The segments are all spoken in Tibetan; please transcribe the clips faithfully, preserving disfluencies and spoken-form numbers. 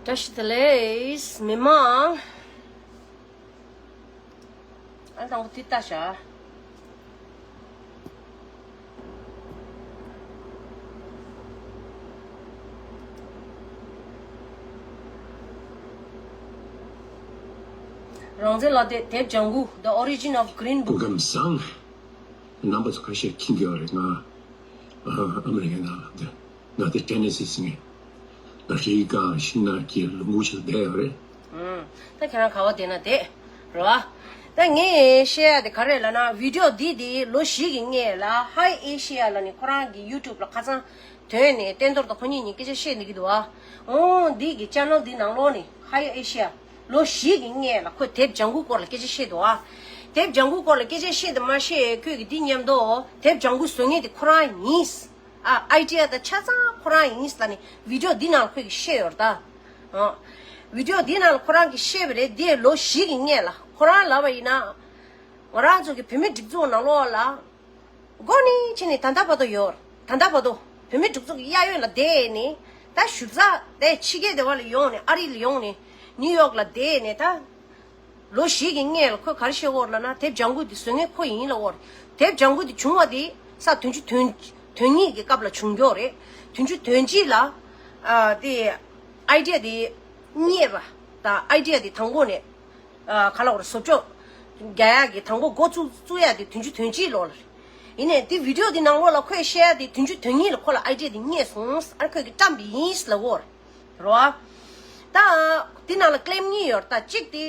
བཀྲ་ཤིས་བདེ་ལེགས་མི་མང་། ཨ་དང་པོ་དེ་ལྟ་བྱ། རང་བཙན་ལགས་དེ་དེབ་ལྗང་གུ། The Origin of Green Book། སྐུ་ཁམས་བཟང་། རྣམ་པ་ཚོ་ཁ་ཤས་མཁྱེན་གྱི་ཡོད་རེད། ང་ཨ་མི་རི་ཀའི་ནང་ལ་འདི། ང་དེ་ཊེ་ནེ་སི་ཟེར་མཁན། ཨ་ཧྲི་ཀ་ཤིང་ནགས་ཀྱི་ལུང་ཁུག་ཅིག་ལ་བསྡད་ཡོད་རེད། ཨུམ། ད་ཁྱེད་རང་ག་བ་བསྡད་ན་བསྡད་རེད་བ། ད་ངས་བཤད་ཡ་དེ་ག་རེ་ལབ་ན། བི་ཌི་ཡོ་འདི་དེ་ལོ་བཞི་གི་སྔས་ལ་Hi Asia ལབ་ནས་ཁོ་རང་གི་ཡུ་ཊུབ་ལ་ཁ་སང་ཐོན་ནས། བསྟན་རྡོར་དང་ཁོ་གཉིས་གཉིས་སྐད་ཆ་བཤད་འདི་གི་འདུག་བ། ཨོ་འདི་གི་ཅེ་ནལ་འདི་ནང་ལོགས་ནས་Hi Asia ལོ་བཞི་གི་སྔས་ལ་ཁོས་དེབ་ལྗང་གུ་སྐོར་ལ་སྐད་ཆ་བཤད་འདུག་བ། དེབ་ལྗང་གུ་སྐོར་ལ་སྐད་ཆ་བཤད་དུ་མ་བཤད། ཁོས་གི་འདི་མཉམ་དུ་དེབ་ལྗང་གུ་བཟོ་མཁན་དེ་ཁོ་རང་ཡིན། ཨ་ཨའི་ཌི་ཡ་དང་ཆ་ཚང་ཁོ་རང་ཡིན་ལབ་ནས་བི་ཌི་ཡོ་འདི་ནང་ཁོས་ཀྱིས་བཤད་ཡོད་རེད་ད། ཨ་བི་ཌི་ཡོ་འདི་ནང་ལ་ཁོ་རང་གིས་བཤད་པ་རེད། འདི་ལོ་བཞི་གི་སྔས་ལ་ཁོ་རང་ལབ་པ་ཡིན་ན། ང་རང་ཚོ་གི་བོད་མི་སྒྲིག་འཛུགས་ནང་ལོགས་ལ་འགོ་ནས་ཕྱིན་ནས་ད་ལྟ་བར་དུ་ཡོད། ད་ལྟ་བར་དུ་བོད་མི་སྒྲིག་འཛུགས་ཀྱི་གཡས་གཡོན་ལ་བསྡད་ནས། ད་གཞུག་ཚགས་དེ་ཕྱི་རྒྱལ་དེ་བ་ལ་ཡོང་ནས། ཨ་རི་ལ་ཡོང་ནས། ནིའུ་ཡོག་ལ་བསྡད་ནས། ད་ལོ་བཞི་གི་སྔས་ལ་ཁོས་ག་རེ་བཤད་ཡོད་ལབ་ན། དེབ་ལྗང་གུ་འདི་བཟོ་མཁན་ཁོ་ཡིན་ལབ་ཡོད་རེད། དེབ་ལྗང་གུ་འདི་བྱུང་བ་དེ་ས་བདུན་ཅུ་དོན་དོན་གཉིས་ཀྱི་སྐབས་ལ་བྱུང་ཡོད་རེད། བདུན་ཅུ་དོན་གཅིག་ལ་ཨ་དེ་ཨའི་ཌི་ཡ་དེ་རྙེད་པ་དང་། ཨའི་ཌི་ཡ་དེ་དང་པོ་ནས་ཨ་ག་ལབ་དགོས་རེད། བཟོ་བཅོས་རྒྱག་ཡ་གི་དང་པོ་འགོ་བཙུགས་བཙུགས་ཡ་དེ་བདུན་ཅུ་དོན་གཅིག་ལོ་ལ་རེད། ཡིན་ནའི་དེ་བི་ཌི་ཡོ་དེ་ནང་ལོགས་ལ་ཁོས་བཤད་ཡ་དེ་བདུན་ཅུ་དོན་གཉིས་ལ་ཁོ་ལ་ཨའི་ཌི་ཡ་དེ་རྙེད་སོང་། ཨ་ཁོས་ཀྱིས་བཀྲམ་པ་ཡིན་ལབ་ཡོད་རེད། རོ། ད་འདི་ནང་ལ་ཀི་ལེམ་གཉིས་ཡོད་རེད། ད་གཅིག་དེ་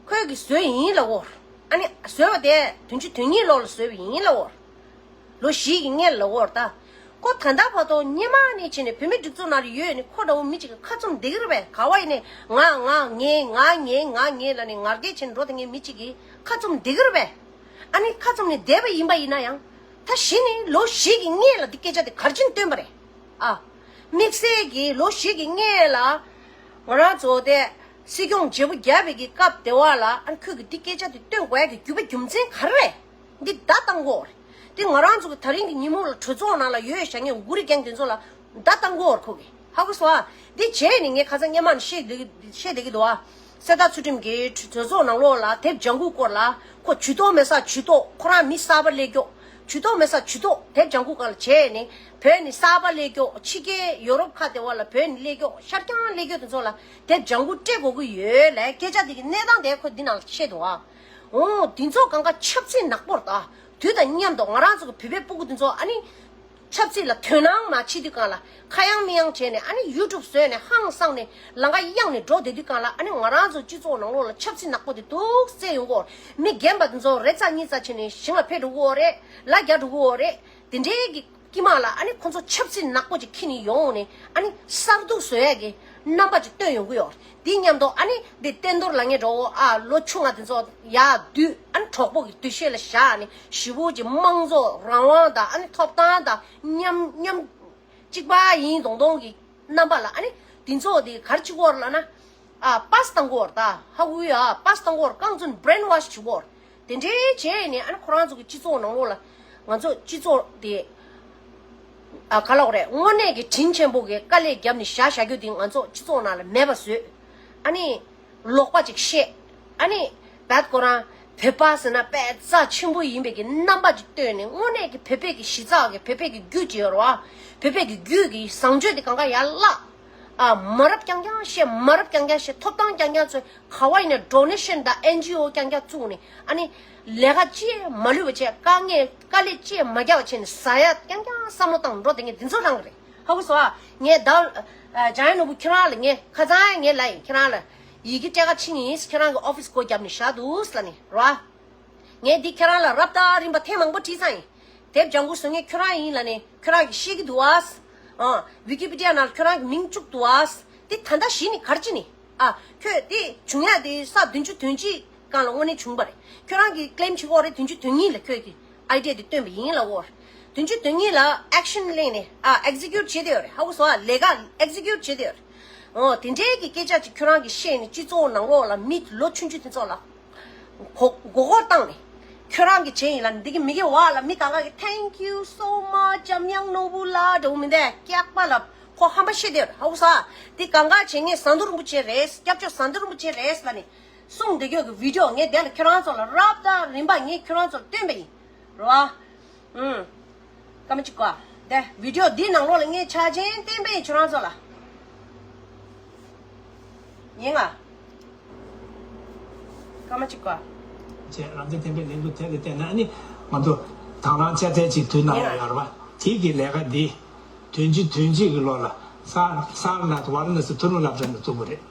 ཁོས་ཀྱིས་བཟོས་ཡིན་ལབ་ཡོད་རེད། ཨ་ནི་བཟོས་པ་དེ་བདུན་ཅུ་དོན་གཉིས་ལོ་ལ་བཟོས་པ་ཡིན་ལབ་ཡོད་རེད། ལོ་བཞི་གི་སྔས་ལ་ལབ་ཡོད་རེད་ད། ཁོ་ད་ལྟ་བར་དུ་སྔོན་མ་ནས་བྱས་ནས་བོད་མི་སྒྲིག་འཛུགས་ནང་ལ་ཡོད་ནས་ཁོ་འདྲ་བོ་མི་གཅིག་གིས་ཁ་བཙུམ་བསྡད་ཀྱི་རེད་པས། ག་བ་ཡིན་ནའི་ང་ང་ངའི་ང་ངའི་ང་ངའི་ལབ་ནས་ངར་སྐད་བྱས་ནས་འགྲོ་བསྡད་མཁན་མི་གཅིག་གིས་ཁ་བཙུམ་བསྡད་ཀྱི་རེད་པས། ཨ་ནི་ཁ་བཙུམ་ནས་བསྡད་པ་ཡིན་པ་ཡིན་ན་ཡང་། ད་གཞི་ནས་ལོ་བཞི་གི་སྔས་ལ་འདི་སྐད་ཆ་དེ་ག་རེ་བྱས་ནས་བཏོན་པ་རེད། ཨ། དམིགས་བསལ་གྱིས་ལོ་བཞི་གི་སྔས་ལ་ང་རང་ཚོ་དེ་སྲིད་སྐྱོང་བརྗེ་པོ་བརྒྱབ་པའི་གི་སྐབས་དེ་བ་ལ། ཨ་ནི་ཁོས་ཀྱིས་འདི་སྐད་ཆ་དེ་བཏོན་དགོས་ཡ་གི་རྒྱུ་བ་རྒྱུ་མཚན་ག་རེ་རེད། འདི་བརྡ་བཏང་དགོས་རེད། འདི་ང་རང་ཚོ་གི་ད་རིང་གི་ཉིན་མོ་ལ་གྲོས་ཚོགས་ནང་ལ་ཡོད་བཞག་མཁན་འུ་རི་རྒན་དེ་ཚོ་ལ་བརྡ་བཏང་དགོས་རེད། ཁོ་གིས་ཧ་གོ་སོང་ཨ། འདི་བྱས་ནས་ངས་ཁ་སང་སྔོན་མ་ནས་བཤད་བསྡད་ཀྱི་བཤད་བསྡད་ཀྱི་འདུག་ཨ། གསེར་རྟ་ཚུལ་ཁྲིམས་ཀྱི་གྲོས་ཚོགས་ནང་ལོགས་ལ་དེབ་ལྗང་གུ་སྐོར་ལ་ཁོ་ཇུས་གཏོགས་མེད་ས་ཇུས་གཏོགས། ཁོ་རང་མི་གསར་པ་སླེབས་ཀྱོག་ཇུས་གཏོགས་མེད་ས་ཇུས་གཏོགས། དེབ་ལྗང་གུ་སྒང་ལ་བྱས་ནས་བོད་ནས་གསར་པ་སླེབས་ཀྱོག་ཕྱི་རྒྱལ་ཡོ་རོབ་ཁག་དེ་བ་ལ་བོད་ནས་སླེབས་ཀྱོག་ཤར་རྐྱང་སླེབས་ཀྱོག་དེ་ཚོ་ལ་དེབ་ལྗང་གུ་སྤྲད་དགོས་ཀྱི་ཡོད་ལབ་སྐད་ཆ་དེ་གི་གནས་སྟངས་དེ་ཁོ་འདི་ནང་ལ་བཤད་འདུག་ཨ། འོ་འདི་ཚོ་གང་ག་ཆབ་སྲིད་ནག་པོ་རེད་ད། དུས་དང་མཉམ་དུ་ང་རང་ཚོ་གི་བོད་པའི་སྤུ་གུ་འདི་ཚོ་ཨ་ནི་ཆབ་སྲིད་ལ་དོ་སྣང་མ་བྱེད་དུས་སྒང་ལ་ཁ་ཡང་མི་ཡང་བྱས་ནས། ཨ་ནི་ཡུ་ཊུབ་བཟོས་ནས་ཧང་སངས་ནས་ལམ་ཁ་གཡང་ནས་འགྲོ་བསྡད་དུས་སྒང་ལ། ཨ་ནི་ང་རང་ཚོ་སྤྱི་ཚོགས་ནང་ལོགས་ལ་ཆབ་སྲིད་ནག་པོ་དེ་འདུག་སེ་ཡོང་གི་ཡོད་རེད། མི་རྒན་པ་དེ་ཚོ་རེ་ཙམ་གཉིས་ཙམ་བྱས་ནས་ཞིང་ལ་ཕེབས་འགྲོ་གི་ཡོད་རེད། ལ་རྒྱག་འགྲོ་གི་ཡོད་རེད། དེ་འདྲའི་གི་དཀྱིལ་མ་ལ་ཨ་ནི་ཁོ་ཚོ་ཆབ་སྲིད་ནག་པོ་ཅིག་འཁྱེར་ནས་ཡོང་ནས། ཨ་ནི་གསར་གཏོད་བཟོ་ཡས་ཀྱི་རྣམ་པ་ཅིག་སྟོན་ཡོང་གི་ཡོད་རེད། དེ་མཉམ་དུ་ཨ་ནི་འདི་བསྟན་རྡོར་ལབ་མཁན་འདྲ་བོ་ཨ་ལོ་ཆུང་བ་དེ་ཚོ་ཡར་བསྡུས། ཨ་ནི་གྲོགས་པོ་གི་འདུ་ཤེས་ལ་བཞག་ནས་ཞེ་པོ་ཅིག་དམངས་གཙོ་རང་དབང་དང་། ཨ་ནི་ཐོབ་ཐང་དང་མཉམ་མཉམ་གཅིག་པ་ཡིན་མདོག་མདོག་གི་རྣམ་པ་ལ། ཨ་ནི་དེ་ཚོ་དེ་ག་རེ་བྱེད་ཀྱི་ཡོད་རེད་ལབ་ན། ཨ་པཱས་བཏང་གི་ཡོད་རེད་ད། ཧ་གོ་ཡ། པཱས་བཏང་གི་ཡོད་རེད། རྐང་བཙུན་བྷི་རེན་ཝོཤ་བྱེད་ཀྱི་ཡོད་རེད། དེ་འདྲའི་བྱས་ནས་ཨ་ནི་ཁོ་རང་ཚོ་གི་སྤྱི་ཚོགས་ནང་ལོགས་ལ་ང་ཚོ་སྤྱི་ཚོགས་དེ་ཨ་ག་ལབ་དགོས་རེད། དངོས་གནས་ཀྱི་དྲིན་ཆེན་པོ་གི་དཀའ་ལས་བརྒྱབ་ནས་བཞག་བཞག་རྒྱུ་དེ་ང་ཚོ་སྤྱི་ཚོགས་ནང་ལ་མེད་པ་བཟོས། ཨ་ནི་ལོག་པ་ཅིག་བཤད། ཨ་ནི་བད་ཁོ་རང་བོད་པ་ཟེར་ན་དཔེ་རྩ་ཆེན་པོ་ཡིན་པའི་གི་རྣམ་པ་ཅིག་སྟོན་ནས། དངོས་གནས་ཀྱི་བོད་པའི་གི་གཞི་རྩ་གི་བོད་པའི་གི་རྒྱུད་ཅིག་ཡོད་རེད་བ། བོད་པའི་གི་རྒྱུད་ཀྱི་བཟང་སྤྱོད་དེ་གང་ག་ཡར་བརླག་ཨ་མ་རབས་རྐྱང་རྐྱང་བཤད། མ་རབས་རྐྱང་རྐྱང་བཤད། ཐོབ་ཐང་རྐྱང་རྐྱང་བཙལ། ག་བ་ཡིན་ན་ཌོ་ནེ་ཤན་དང་ཨེན་ཇི་ཨོ་རྐྱང་རྐྱང་བཙུགས་ནས། ཨ་ནི་ལས་ཀ་ཅི་ཡང་མ་ལུས་པ་བྱས། དཀའ་ངལ་དཀའ་ལས་ཅི་ཡང་མ་རྒྱག་པ་བྱས་ནས་ཟ་ཡ་རྐྱང་རྐྱང་བསམ་བློ་བཏང་འགྲོ་བསྡད་མཁན་འདི་ཚོ་རང་རེད། ཧ་གོ་སོང་ཨ། ངས་ད་ཨ་འཇམ་དབྱངས་ནོར་བུ་ཁྱེད་རང་ལ་ངས་ཁ་སང་ངས་ལབ་ཡིན། ཁྱེད་རང་ལ་ཡི་གེ་སྤྲད་ག་ཕྱིན་ཡིན། ཁྱེད་རང་གི་ཨོ་ཕི་སི་སྒོ་བརྒྱབ་ནས་བཞག་འདུག་ལབ་ནས་ར། ངས་འདི་ཁྱེད་རང་ལ་རབ་དང་རིམ་པ་ཐེངས་མང་པོ་བྲིས་ཚར་ཡིན། དེབ་ལྗང་གུ་བཟོ་མཁན་ཁྱོད་རང་ཡིན་ལབ་ནས་ཁྱོད་རང་གིས་ཤེས་ཀྱི་འདུག་ཨ། ཨ། ཝི་ཀི་པི་ཌི་ཡ་ནང་ལ་ཁྱོད་རང་གི་མིང་བཅུག་འདུག་ཨ། དེ་ད་ལྟ་གཞི་ནས་ག་རེ་བྱས་ནས། ཨ། ཁྱོད་དེ་བྱུང་ཡ་དེ་ས་བདུན་ཅུ་དོན་གཅིག་སྒང་ལ་དངོས་གནས་བྱུང་བ་རེད། ཁྱོད་རང་གིས་ཀི་ལེམ་བྱེད་ཀྱི་ཡོད་རེད། བདུན་ཅུ་དོན་གཉིས་ལ་ཁྱོད་ཀྱིས་ཨའི་ཌི་ཡ་དེ་བཏོན་པ་ཡིན་ལབ་ཀྱི་ཡོད་རེད། བདུན་ཅུ་དོན་གཉིས་ལ་ཨེག་ཤན་ལེན་ནས། ཨ། ཨེག་ཟི་ཀིའུཊ་བྱས་བསྡད་ཡོད་རེད། ཧ་གོ་སོང་ཨ། ལས་ཀ་ཨེག་ཟི་ཀིའུཊ་བྱས་བསྡད་ཡོད་རེད། ཨོ། དེ་འདྲའི་གི་སྐད་ཆ་ཅིག་ཁྱོད་རང་གིས་བཤད་ནས་སྤྱི་ཚོགས་ནང་ལོགས་ལ་མི་ལོ་ཆུང་ཆུང་དེ་ཚོ་ལ་མགོ་མགོ་སྐོར་བཏང་ནས། ཁྱོད་རང་གིས་བྱས་ཡིན་ལབ་ནས་འདི་གི་མི་གི་བ་ལ་མི་གང་ག་གིས་Thank you so much འཇམ་དབྱངས་ནོར་བུ་ལགས་འདྲ་བོ་མི་འདུག་སྐྱག་པ་ལ། ཁོ་ཧམ་པ་བཤད་དེ་ཧ་གོ་ས། དེ་གང་ག་བྱེད་ངས་ཟམ་གདོང་རིན་པོ་ཆེ་རེད། སྐྱབས་མཆོག་ཟམ་གདོང་རིན་པོ་ཆེ་རེད་ལབ་ནས་གསུངས་བསྡད་རྒྱུ་གི་བི་ཌི་ཡོ་ངས་དེ་ལ་ཁྱོད་རང་ཚོ་ལ་རབ་དང་རིམ་པ་ངས་ཁྱོད་རང་ཚོ་ལ་སྟོན་པ་ཡིན། རོ། ཨུམ། སྐར་མ་གཅིག་གོ། དེ་བི་ཌི་ཡོ་འདི་ནང་ལོགས་ལ་ངས་ཆ་ཆེན་བསྟན་པ་ཡིན་ཁྱོད་རང་ཚོ་ལ། ཡིན་ང་། སྐར་མ་གཅིག་གོ། ཅེས་རང་བཙན་བསྟན་པའི་ལས་འགུལ་དེ་ལ་བརྟེན་ནས་ཨ་ནི་ང་ཚོ་དང་བླངས་ཅ་ཚན་ཅིག་དུས་ནང་ཡོད་ཡོད་རེད་པ། དེ་གི་ལས་ཀ་འདི་བདུན་ཅུ་དོན་གཅིག་གི་ལོ་ལ་ས་ས་ན་ཝཱ་ར་ཎ་སི་ཐུ་ནུ་སློབ་གྲྭ་ནས་བཙུགས་པ་རེད།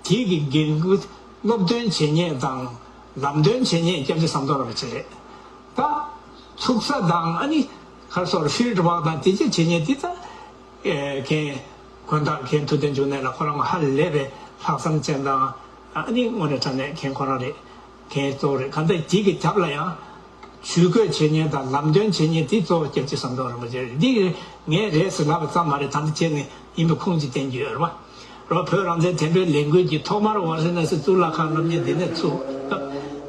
དེ་གི་འགན་ཁུར་སློབ་སྟོན་བྱེད་མཁན་དང་ལམ་སྟོན་བྱེད་མཁན་སྐྱབས་རྗེ་ཟམ་གདོང་རིན་པོ་ཆེ་རེད། ད་ཚུགས་ས་དང་ཨ་ནི་ཁར་སོར་ཕིལ་ཌི་ཝརྐ་དང་དེ་ཅིག་བྱེད་མཁན་དེ་ད་ཨེ་མཁན་དགོན་བདག་མཁན་ཐུབ་བསྟན་འབྱུང་གནས་ལགས་ཁོ་རང་ཧ་ལས་པའི་ལྷག་བསམ་ཅན་དང་ཨ་ནི་དངོས་གནས་དྲང་གནས་མཁན་ཁོ་རང་རེད། མཁན་གཙོ་བོ་རེད། གང་ལྟར་དེ་གི་རྒྱབ་ལ་ཡང་ཇུས་འགོད་བྱེད་མཁན་དང་ལམ་སྟོན་བྱེད་མཁན་དེ་གཙོ་བོ་སྐྱབས་རྗེ་ཟམ་གདོང་རིན་པོ་ཆེ་རེད། འདི་ངས་རེད་ཟེར་ལབ་པ་ཙམ་མ་རེད། ད་ལྟ་བྱས་ནས་ཡིན་པའི་ཁུངས་ཀྱིས་བསྟན་གྱི་ཡོད་རེད་པ། རོ། བོད་རང་བཙན་བསྟན་པའི་ལས་འགུལ་གྱི་ཐོག་མར་ཝཱ་ར་ཎ་སི་གཙུག་ལག་ཁང་སློབ་གཉེར་འདི་ནས་ཚུགས། སྐབས་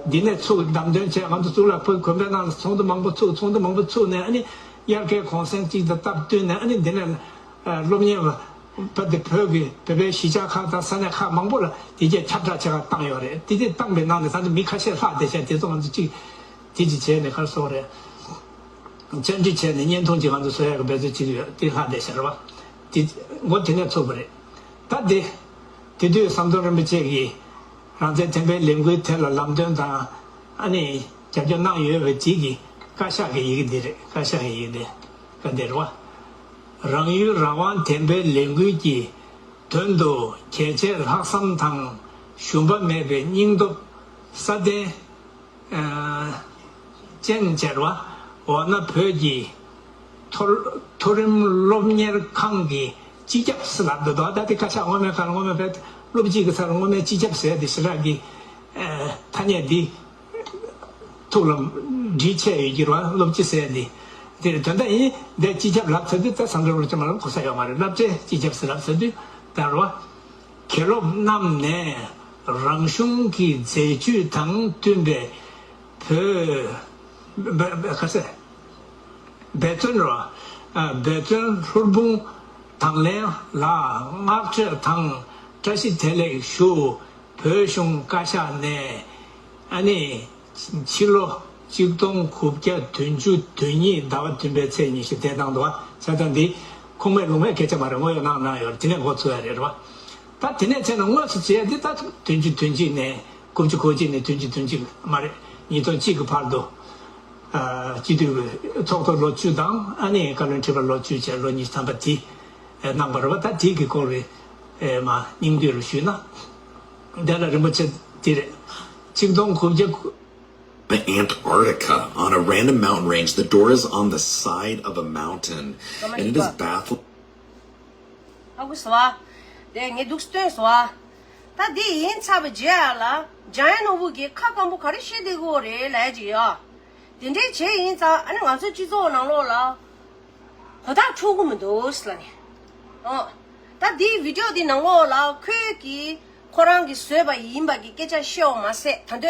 འདི་ནས་ཚུགས་བདམས་ཐོན་བྱས། ང་ཚོ་གཙུག་ལག་ཁང་དགོན་པའི་ནང་ལ་ཚོགས་འདུ་མང་པོ་ཚུགས། ཚོགས་འདུ་མང་པོ་ཚུགས་ནས་ཨ་ནི་དབྱར་ཁའི་གུང་སེང་གཅིག་དང་སྟབས་བསྟུན་ནས་ཨ་ནི་འདི་ནས་ཨ་སློབ་གཉེར་བ་དེ་བོད་ཀྱི་བོད་པའི་གཞིས་ཆགས་ཁག་དང་ས་གནས་ཁག་མང་པོ་ལ་དེ་རྗེས་ཁྱབ་བསྒྲགས་བྱེད་གར་བཏང་ཡོད་རེད། དེ་དེ་བཏང་པའི་ནང་ནས་ད་ནི་མི་ཁ་ཤས་ལྷག་བསྡད་ཤག་དེ་ཚོ་ང་ཚོ་གཅིག་དེ་གཅིག་བྱས་ནས་ག་རེ་ཟེར་དགོས་རེད། བཅར་འདྲི་བྱས་ནས་བརྙན་ཐུང་ཅིག་ང་ཚོ་བཟོ་ཡག་གི་འབད་རྩོལ་བྱེད་ཀྱི་ཡོད། དེ་ལྷག་བསྡད་ཤག་རེད་པ། དེ་མགོ་དེ་ནས་ཚུགས་པ་རེད། ད་དེ་དེ་དུས་ཟམ་གདོང་རིན་པོ་ཆེ་གིས་རང་བཙན་བསྟན་པའི་ལས་འགུལ་དེ་ལ་ལམ་སྟོན་དང་ཨ་ནི་རྒྱབ་སྐྱོར་གནང་ཡོད་པའི་དེ་གི་བཀའ་ཤག་གི་ཡི་གེ་འདི་རེད། བཀའ་ཤག་གི་ཡི་གེ་འདི་བཀའ་འདི་རེད་པ། རང་ཡུལ་རང་དབང་བདེན་པའི་ལས་འགུལ་གྱི་དོན་དུ་གལ་ཆེའི་ལྷག་བསམ་དང་ཞུམ་པ་མེད་པའི་སྙིང་སྟོབས་སྲ་བརྟན་ཅན་བྱེད་པ། འོ་ན་བོད་ཀྱི་མཐོ་མཐོ་རིམ་སློབ་གཉེར་ཁང་གི་སྤྱི་ཁྱབ་ཟེར་ལབ་འདུག་ད་ལྟ་དེ་བཀའ་ཤག་སྔོན་མའི་ཁ་ལ་སྔོན་མའི་བོད་སློབ་སྤྱི་གི་སར་སྔོན་མའི་སྤྱི་ཁྱབ་ཟེར་དེ་ཞེ་དྲག་གི་ཐ་སྙད་འདི་ཐུགས་ལ་འདྲིས་ཆེ་ཡོད་ཀྱི་རེད་པ། སློབ་སྤྱི་ཟེར་འདི་དེ་རེད། དོན་དག་ཡིན་འདི་སྤྱི་ཁྱབ་ལབ་ཚར་དུས་ད་ཟམ་གདོང་རིན་པོ་ཆེ་མ་ལབ་གོ་ས་ཡོད་མ་རེད། སློབ་གྲྭའི་སྤྱི་ཁྱབ་ཟེར་ལབ་ཚར་དུས་ད་རེད་པ། དགེ་སློབ་རྣམས་ནས་རང་གཞུང་གི་མཛད་ཇུས་དང་བསྟུན་པའི་བོད་བོད་བོད་ག་ཟེ་འབད་བརྩོན་རོ། ཨ། འབད་བརྩོན་ལྷུར་བུང་དང་ལེན་ལ་བསྔགས་བརྗོད་དང་བཀྲ་ཤིས་བདེ་ལེགས་ཞུ། བོད་གཞུང་བཀའ་ཤག་ནས་ཨ་ནི་ཕྱི་ལོ་གཅིག་སྟོང་དགུ་བརྒྱ་བདུན་ཅུ་དོན་གཉིས་ཟླ་བ་བདུན་པའི་ཚེས་ཉི་ཤུ་དེ་བཏང་འདུག་བ། བྱས་ཙང་འདི་ཁུངས་མེད་ལུང་མེད་སྐད་ཆ་མ་རེད། དངོས་ཡོད་ནང་ནང་ཡོད་རེད། དེ་ནས་འགོ་ཚུགས་ཡ་རེད་རེད་བ། ད་དེ་ནས་བྱས་ན་དངོས་སུ་བྱས་འདི་ད་བདུན་ཅུ་དོན་གཅིག་ནས་དགུ་བཅུ་གོ་གཅིག་ནས་བདུན་ཅུ་དོན་གཅིག་མ་རེད། ཉིས་སྟོང་གཅིག་གི་བར་དུ་ཨ་སྤྱི་འཐུས་ཀྱི་ཚོགས་གཙོ་ལོ་བཅུ་དང་ཨ་ནི་བཀའ་བློན་ཁྲི་པ་ལོ་བཅུ་བྱས་ལོ་ཉི་ཤུ་ཐམ་པ་དེ་གནང་བ་རེད་བ། ད་དེ་གི་སྐོར་བའི་ཨེ་མ་སྙིང་བསྡུས་རུ་ཞུས་ན། དེ་ལ་རིན་པོ་ཆེ་དེ་རེད། ཆིག་སྟོང་དགུ་བརྒྱ། Antarctica on a random mountain range. The door is on the side of a mountain, and it is baffling. ཧ་གོ་སོང་བ། དེ་ངས་འདུག་སྟོན་སོང་བ། ད་འདི་ཡིན་ཚར་བའི་རྗེས་ལ་འཇམ་དབྱངས་ནོར་བུ་གིས་ཁ་སྐམ་པོ་ག་རེ་བཤད་བསྡད་ཀྱི་ཡོད་རེད་ལབ་ཀྱི་ཡོད། དེ་འདྲའི་བྱས་ཡིན་ཙང་ཨ་ནི་ང་ཚོའི་སྤྱི་ཚོགས་ནང་ལོགས་ལ་གོ་བརྡ་འཕྲོད་ཀྱི་མི་འདུག་ཟེར་ལབ་ནས། ཨོ། ད་འདིའི་བི་ཌི་ཡོ་འདི་ནང་ལོགས་ལ་ཁོས་ཀྱིས་ཁོ་རང་གིས་བཟོས་པ་ཡིན་པ་གི་སྐད་ཆ་བཤད་པ་མ་ཟད། ད་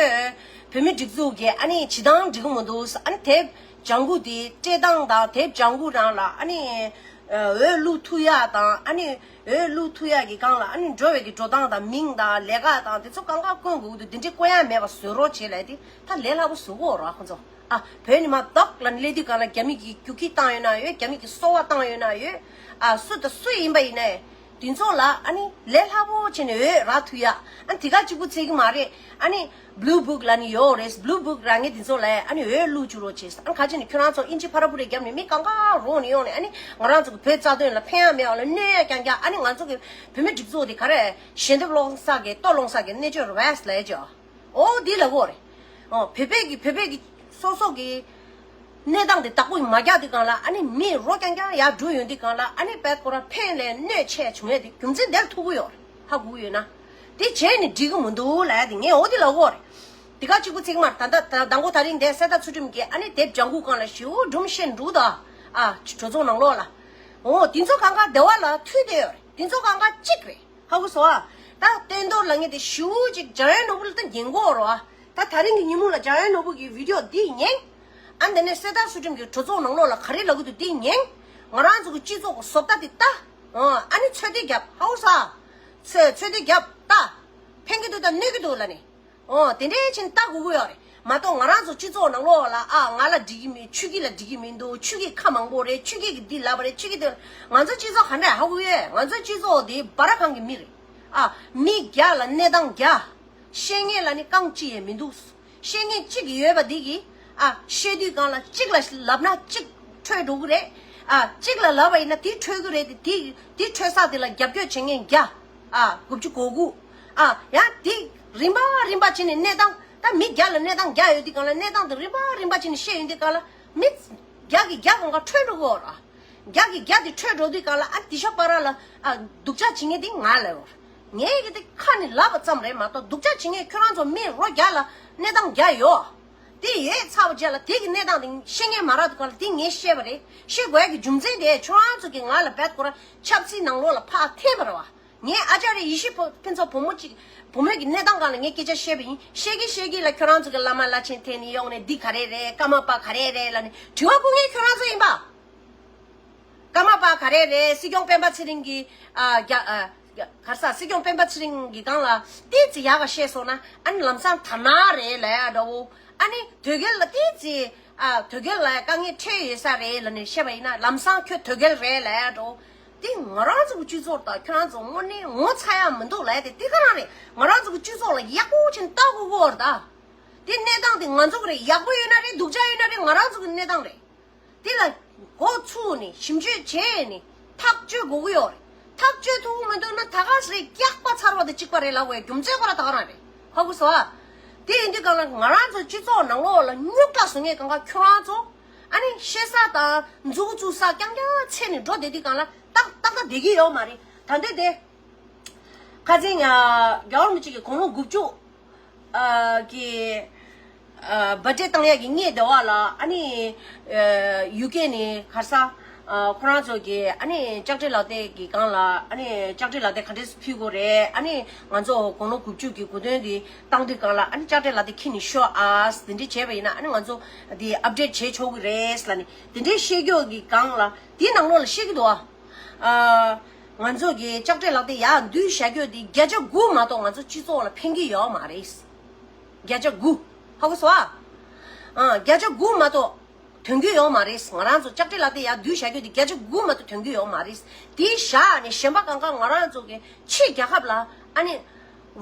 དུང་བོད་མི་སྒྲིག་འཛུགས་ཀྱིས་ཨ་ནི་བྱེད་སྟངས་འགྲིག་གི་མི་འདུག་ཟེར། ཨ་ནི་དེབ་ལྗང་ཁུ་འདི་སྤྲད་སྟངས་དང་དེབ་ལྗང་ཁུ་རང་ལ་ཨ་ནི་འོས་བླུག་ཐུབ་ཡག་དང་། ཨ་ནི་འོས་བླུག་ཐུབ་ཡག་གི་སྒང་ལ་ཨ་ནི་འགྲོ་བའི་གི་འགྲོ་སྟངས་དང་མིང་དང་ལས་ཀ་དང་དེ་ཚོ་གང་ག་བསྐོན་དགོས་ཀྱི་འདུག་དེ་འདྲའི་བསྐོན་ཡག་མེད་པ་བཟོ་རོགས་བྱེད་ལབ་དེ་ད་ལས་སླ་པོ་བཟོ་གི་ཡོད་རེད་ཁོ་ཚོ། ཨ། བོད་ནས་མར་བདག་ལ་སླེབས་དུས་སྒང་ལ་རྒྱ་མི་གིས་རྒྱུག་ཁྱི་བཏང་ཡོད་ན་ཡོད། རྒྱ་མི་གིས་གསོལ་བ་བཏང་ཡོད་ན་ཡོད། ཨ། སུ་དང་སུ་ཡིན་པ་ཡིན་ནའི་དེ་ཚོ་ལ་ཨ་ནི་ལས་སླ་པོ་བྱས་ནས་འོས་རག་ཐུབ་ཡ། ཨ་ནི་དེ་ག་གཅིག་པུ་ཚད་ཀྱི་མ་རེད། ཨ་ནི་བླུ་བུག་ལབ་ནི་ཡོད་རེད། བླུ་བུག་རག་མཁན་དེ་ཚོ་ལ་ཨ་ནི་འོས་བླུག་བཅུག་རོགས་བྱེད། ཨ་ནི་ག་ཅི་ནི་ཁྱོད་རང་ཚོ་ཨིན་ཇི་ཕ་ར་པུ་རེ་བརྒྱབ་ནས་མི་གང་ག་རོགས་ནས་ཡོང་ནས་ཨ་ནི་ང་རང་ཚོ་གི་བོད་རྩ་དོན་ལ་ཕན་ཡ་མེད་པ་ལ་གནོད་ཡ་རྐྱང་རྐྱང་། ཨ་ནི་ང་ཚོ་གི་བོད་མི་སྒྲིག་འཛུགས་དེ་ག་རེ་ཞལ་འདེབས་སློང་ས་གི་ལྟོ་སློང་ས་གི་གནས་མཆོག་རེད་ལབ་ཡ་ཅིག་འོ་འདི་ལབ་ཀྱི་ཡོད་རེད། འོ་བོད་པའི་གི་བོད་པའི་གི་སོ་སོ་གི་གནས་སྟངས་དེ་བདག་པོ་མ་རྒྱག་དུས་སྒང་ལ་ཨ་ནི་མི་རོ་རྐྱང་རྐྱང་ཡར་འགྲོ་ཡོང་དུས་སྒང་ལ་ཨ་ནི་བོད་ཁོ་རང་ཕན་ལས་གནོད་ཆེ་བྱུང་ཡས་དེ་རྒྱུ་མཚན་དེར་ཐུག་གི་ཡོད་རེད། ཧ་གོ་གི་ཡོད་ན། དེ་བྱས་ནས་འགྲིག་གི་མི་འདུག་ལབ་ཡ་དེ་ངས་འོ་དེ་ལབ་ཀྱི་ཡོད་རེད། དེ་ག་གཅིག་པུ་ཚིག་མར་ད་ལྟ་ད་མདང་དགོང་དེ་རིང་འདིར་གསེར་རྟ་ཚུལ་ཁྲིམས་ཀྱིས་ཨ་ནི་དེབ་ལྗང་ཁུ་སྒང་ལ་ཞེ་པོ་སྒྲུང་བཤད་འདུག་ད། ཨ་གྲོས་ཚོགས་ནང་ལོགས་ལ། འོ་དེ་ཚོ་གང་ག་བདེ་བ་ལ་མཐུད་བསྡད་ཡོད་རེད། དེ་ཚོ་གང་ག་གཅིག་རེད། ཧ་གོ་སོང་ཨ། ད་བསྟན་རྡོར་ལབ་མཁན་དེ་ཞེ་པོ་ཅིག་འཇམ་དབྱངས་ནོར་བུ་ལ་ད་ཉན་གྱི་ཡོད་རེད་བ། ད་དེ་རིང་གི་ཉིན་མོ་ལ་འཇམ་དབྱངས་ནོར་བུ་གི་བི་ཌི་ཡོ་འདི་ཉན། ཨ་འདི་ནས་གསེར་རྟ་ཚུལ་ཁྲིམས་ཀྱི་གྲོས་ཚོགས་ནང་ལོགས་ལ་ག་རེ་ལབ་ཀྱི་འདུག་འདི་ཉན། ང་རང་ཚོ་གི་སྤྱི་ཚོགས་ཀྱི་བཟོ་ལྟ་འདི་ལྟ། ཨོ་ཨ་ནི་ཚོད་ལྟ་རྒྱབ། ཧའུ་ས། ཚོད་ཚོད་ལྟ་རྒྱབ་ལྟ། ཕན་གྱི་འདུག་ད་གནོད་ཀྱི་འདུག་ལབ་ནས། ཨོ་དེ་འདྲའི་ཕྱིན་ལྟ་དགོས་ཀྱི་ཡོད་རེད་མ་གཏོགས། ང་རང་ཚོ་སྤྱི་ཚོགས་ནང་ལོགས་ལ་ཨ་ང་ལ་འགྲིག་གི་མེད། ཆོས་སྐྱིད་ལ་འགྲིག་གི་མི་འདུག་ཆོས་སྐྱིད་ཁ་མང་པོ་རེད། ཆོས་སྐྱིད་ཀྱིས་འདི་ལབ་པ་རེད། ཆོས་སྐྱིད་དེ། ང་ཚོ་སྤྱི་ཚོགས་ག་འདྲ་ཧ་གོ་ཡོད། ང་ཚོ་སྤྱི་ཚོགས་དེ་སྦ་ར་ཁང་གི་མི་རེད། ཨ་མི་རྒྱ་ལ་གནས་སྟངས་རྒྱ། བཤད་མཁན་ལ་ནི་རྐང་གཅིག་ཡང་མི་འདུག་བཤད་མཁན་གཅིག་ཡོད་པ་འདི་གིས་ཨ་བཤད་དུས་སྒང་ལ་གཅིག་ལ་ལབ་ན་གཅིག་འཕྲོད་འགྲོ་གི་རེད། ཨ་གཅིག་ལ་ལབ་པ་ཡིན་ན་དེ་འཕྲོད་གི་རེད་དེ། དེ་དེ་འཕྲོད་ས་དེ་ལ་རྒྱབ་སྐྱོར་བྱེད་མཁན་རྒྱ། ཨ་དགུ་བཅུ་གོ་དགུ། ཨ་ཡང་དེ་རིམ་པ་རིམ་པ་བྱས་ནས་གནས་སྟངས་ད་མི་རྒྱ་ལ་གནས་སྟངས་རྒྱ་ཡོད་དུས་སྒང་ལ་གནས་སྟངས་དེ་རིམ་པ་རིམ་པ་བྱས་ནས་བཤད་ཡོང་དུས་སྒང་ལ་མི་རྒྱ་གི་རྒྱ་གང་ག་འཕྲོད་འགྲོ་གི་ཡོད་ར། རྒྱ་གི་རྒྱ་དེ་འཕྲོད་འགྲོ་དུས་སྒང་ལ་ཨ་དེ་ཤ་པ་ར་ལ་ཨ་སྡུག་ཅག་བྱེད་མཁན་དེ་ང་ལ་ཡོད། ངས་གི་དེ་ཁ་ནས་ལབ་པ་ཙམ་རེད་མ་གཏོགས་སྡུག་ཅག་བྱེད་མཁན་ཁྱོད་རང་ཚོ་མི་རོ་རྒྱ་ལ་གནས་སྟངས་རྒྱ་ཡོད། དེ་ཡོད་ཚར་བ་རྗེས་ལ་དེ་གི་གནས་སྟངས་དེ་ཤེས་མཁན་མ་རག་དུས་སྒང་ལ་དེ་ངས་བཤད་པ་རེད། བཤད་དགོས་ཡ་གི་རྒྱུ་མཚན་དེ་ཁྱོད་རང་ཚོ་གི་ང་ལ་བད་ཁོ་ར་ཆབ་སྲིད་ནང་ལོགས་ལ་ཕར་འཐེན་པ་རེད་བ། ངས་ཨ་ཅར་ཡེ་ཤེས་ཕུན་ཚོགས་བུ་མོ་གཅིག་བུ་མོའི་གི་གནས་སྟངས་སྒང་ལ་ངས་སྐད་ཆ་བཤད་པ་ཡིན། བཤད་ཀྱི་བཤད་ཀྱི་ལ་ཁྱོད་རང་ཚོ་གི་བླ་མ་བླ་ཆེན་འཐེན་ནས་ཡོང་ནས་འདི་ག་རེ་རེད། ཀརྨ་པ་ག་རེ་རེད་ལབ་ནས་དྲི་བ་ཕུལ་མཁན་ཁྱོད་རང་ཚོ་ཡིན་པ། ཀརྨ་པ་ག་རེ་རེད། སྲིད་སྐྱོང་སྤེན་པ་ཚེ་རིང་གི་ཨ་རྒྱ་ཨ་ག་རེ་ཟ། སྲིད་སྐྱོང་སྤེན་པ་ཚེ་རིང་གི་སྒང་ལ་ཏིས་ཙི་ཡག་ག་བཤད་སོང་ན་ཨ་ནི་ལམ་སང་དར་ནག་རེད་ལབ་ཡ་འདྲ་བོ། ཨ་ནི་དོལ་རྒྱལ་ལ་ཏིས་ཙི་ཨ་དོལ་རྒྱལ་ལ་དཀའ་ངལ་འཕྲད་ཡོད་ས་རེད་ལབ་ནས་བཤད་པ་ཡིན་ན་ལམ་སང་ཁྱོད་དོལ་རྒྱལ་རེད་ལབ་ཡ་འདྲ་བོ། དེ་ང་རང་ཚོ་གི་སྤྱི་ཚོགས་དང་ཁྱོད་རང་ཚོ་དངོས་གནས་ངོ་ཚ་ཡ་མི་འདུག་ལབ་ཡ་དེ་དེ་ག་རང་རེད། ང་རང་ཚོ་གི་སྤྱི་ཚོགས་ལ་ཡག་པོ་ཕྱིན་ལྟ་དགོས་ཀྱི་ཡོད་རེད་ད། དེ་གནས་སྟངས་དེ་ང་ཚོ་གི་རེད། ཡག་པོ་ཡོད་ན་རེད། སྡུག་ཅག་ཡོད་ན་རེད། ང་རང་ཚོ་གི་གནས་སྟངས་རེད། དེ་ལ་འགོ་ཚུགས་ནས་ཞིབ་འཇུག་བྱས་ནས་ཐག་གཅོད་དགོས་ཀྱི་ཡོད་རེད། ཐག་གཅོད་ཐུབ་ཀྱི་མི་འདུག་ན་ད་ག་ཟེ་རེད། སྐྱག་པ་ཚར་བ་དང་གཅིག་པ་རེད་ལབ་དགོས་རྒྱུ་མཚན་ཁོ་ར་ད་ག་རང་རེད། ཧ་གོ་སོང་ཨ། དེ་ཡིན་དུས་སྒང་ལ་ང་རང་ཚོ་སྤྱི་ཚོགས་ནང་ལོགས་ལ་རྙོག་དྲ་བཟོ་མཁན་སྒང་ག་ཁྱོད་རང་ཚོ་ཨ་ནི་བཤད་ས་དང་མཛུབ་གུ་བཙུགས་ས་རྐྱང་རྐྱང་འཚོལ་ནས་འགྲོ་བསྡད་དུས་སྒང་ལ་ཏག་ཏག་ཏག་བསྡད་ཀྱི་ཡོད་མ་རེད། ད་འདོད་དེ། ཁ་སང་ཡ་རྒྱལ་བ་རིན་པོ་ཆེ་གི་དགུང་ལོ་དགུ་བཅུ་ཨ་གི་ཨ་བྷར་ཐི་ཌེ་བཏང་ཡ་གི་སྔོན་དེ་བ་ལ་ཨ་ནི་ཨ་ཡུ་ཀེ་ནས་ག་རེ་ཟ་ཨ་ཁོ་རང་ཚོ་གི་ཨ་ནི་ལྕགས་སྤྲེལ་ལག་དེབ་གི་སྒང་ལ་ཨ་ནི་ལྕགས་སྤྲེལ་ལག་དེབ་ག་འདྲས་ཕུལ་དགོས་རེད། ཨ་ནི་ང་ཚོ་དགུང་ལོ་དགུ་བཅུ་གི་གོ་སྟོན་དེ་བཏང་དུས་སྒང་ལ་ཨ་ནི་ལྕགས་སྤྲེལ་ལག་དེབ་འཁྱེར་ནས་ཤོག་ཨ་དེ་འདྲས་བྱས་པ་ཡིན་ན་ཨ་ནི་ང་ཚོ་དེ་ཨབ་ཌེཊ་བྱེད་ཆོག་གི་རེད་ལབ་ནས་དེ་འདྲས་བཤད་རྒྱུ་གི་སྒང་ལ་དེའི་ནང་ལོགས་ལ་བཤད་ཀྱི་འདུག་ཨ། ཨ། ང་ཚོ་གི་ལྕགས་སྤྲེལ་ལག་དེབ་ཡར་བསྡུས་བཞག་རྒྱུ་དེ་བརྒྱ་ཆ་དགུ་མ་གཏོགས་ང་ཚོ་སྤྱི་ཚོགས་ལ་ཕན་གྱི་ཡོད་མ་རེད། བརྒྱ་ཆ་དགུ། ཧ་གོ་སོང་ཨ། ཨ། བརྒྱ་ཆ་དགུ་མ་གཏོགས་ཐོན་གྱི་ཡོད་མ་རེད། ང་རང་ཚོ་ལྕགས་སྤྲེལ་ལག་དེབ་ཡར་བསྡུས་བཞག་རྒྱུ་དེ་བརྒྱ་ཆ་དགུ་མ་གཏོགས་ཐོན་གྱི་ཡོད་མ་རེད། དེ་བཞག་ནས་གཞན་པ་གང་ག་ང་རང་ཚོ་གི་ཕྱི་རྒྱལ་ཁབ་ལ་ཨ་ནི།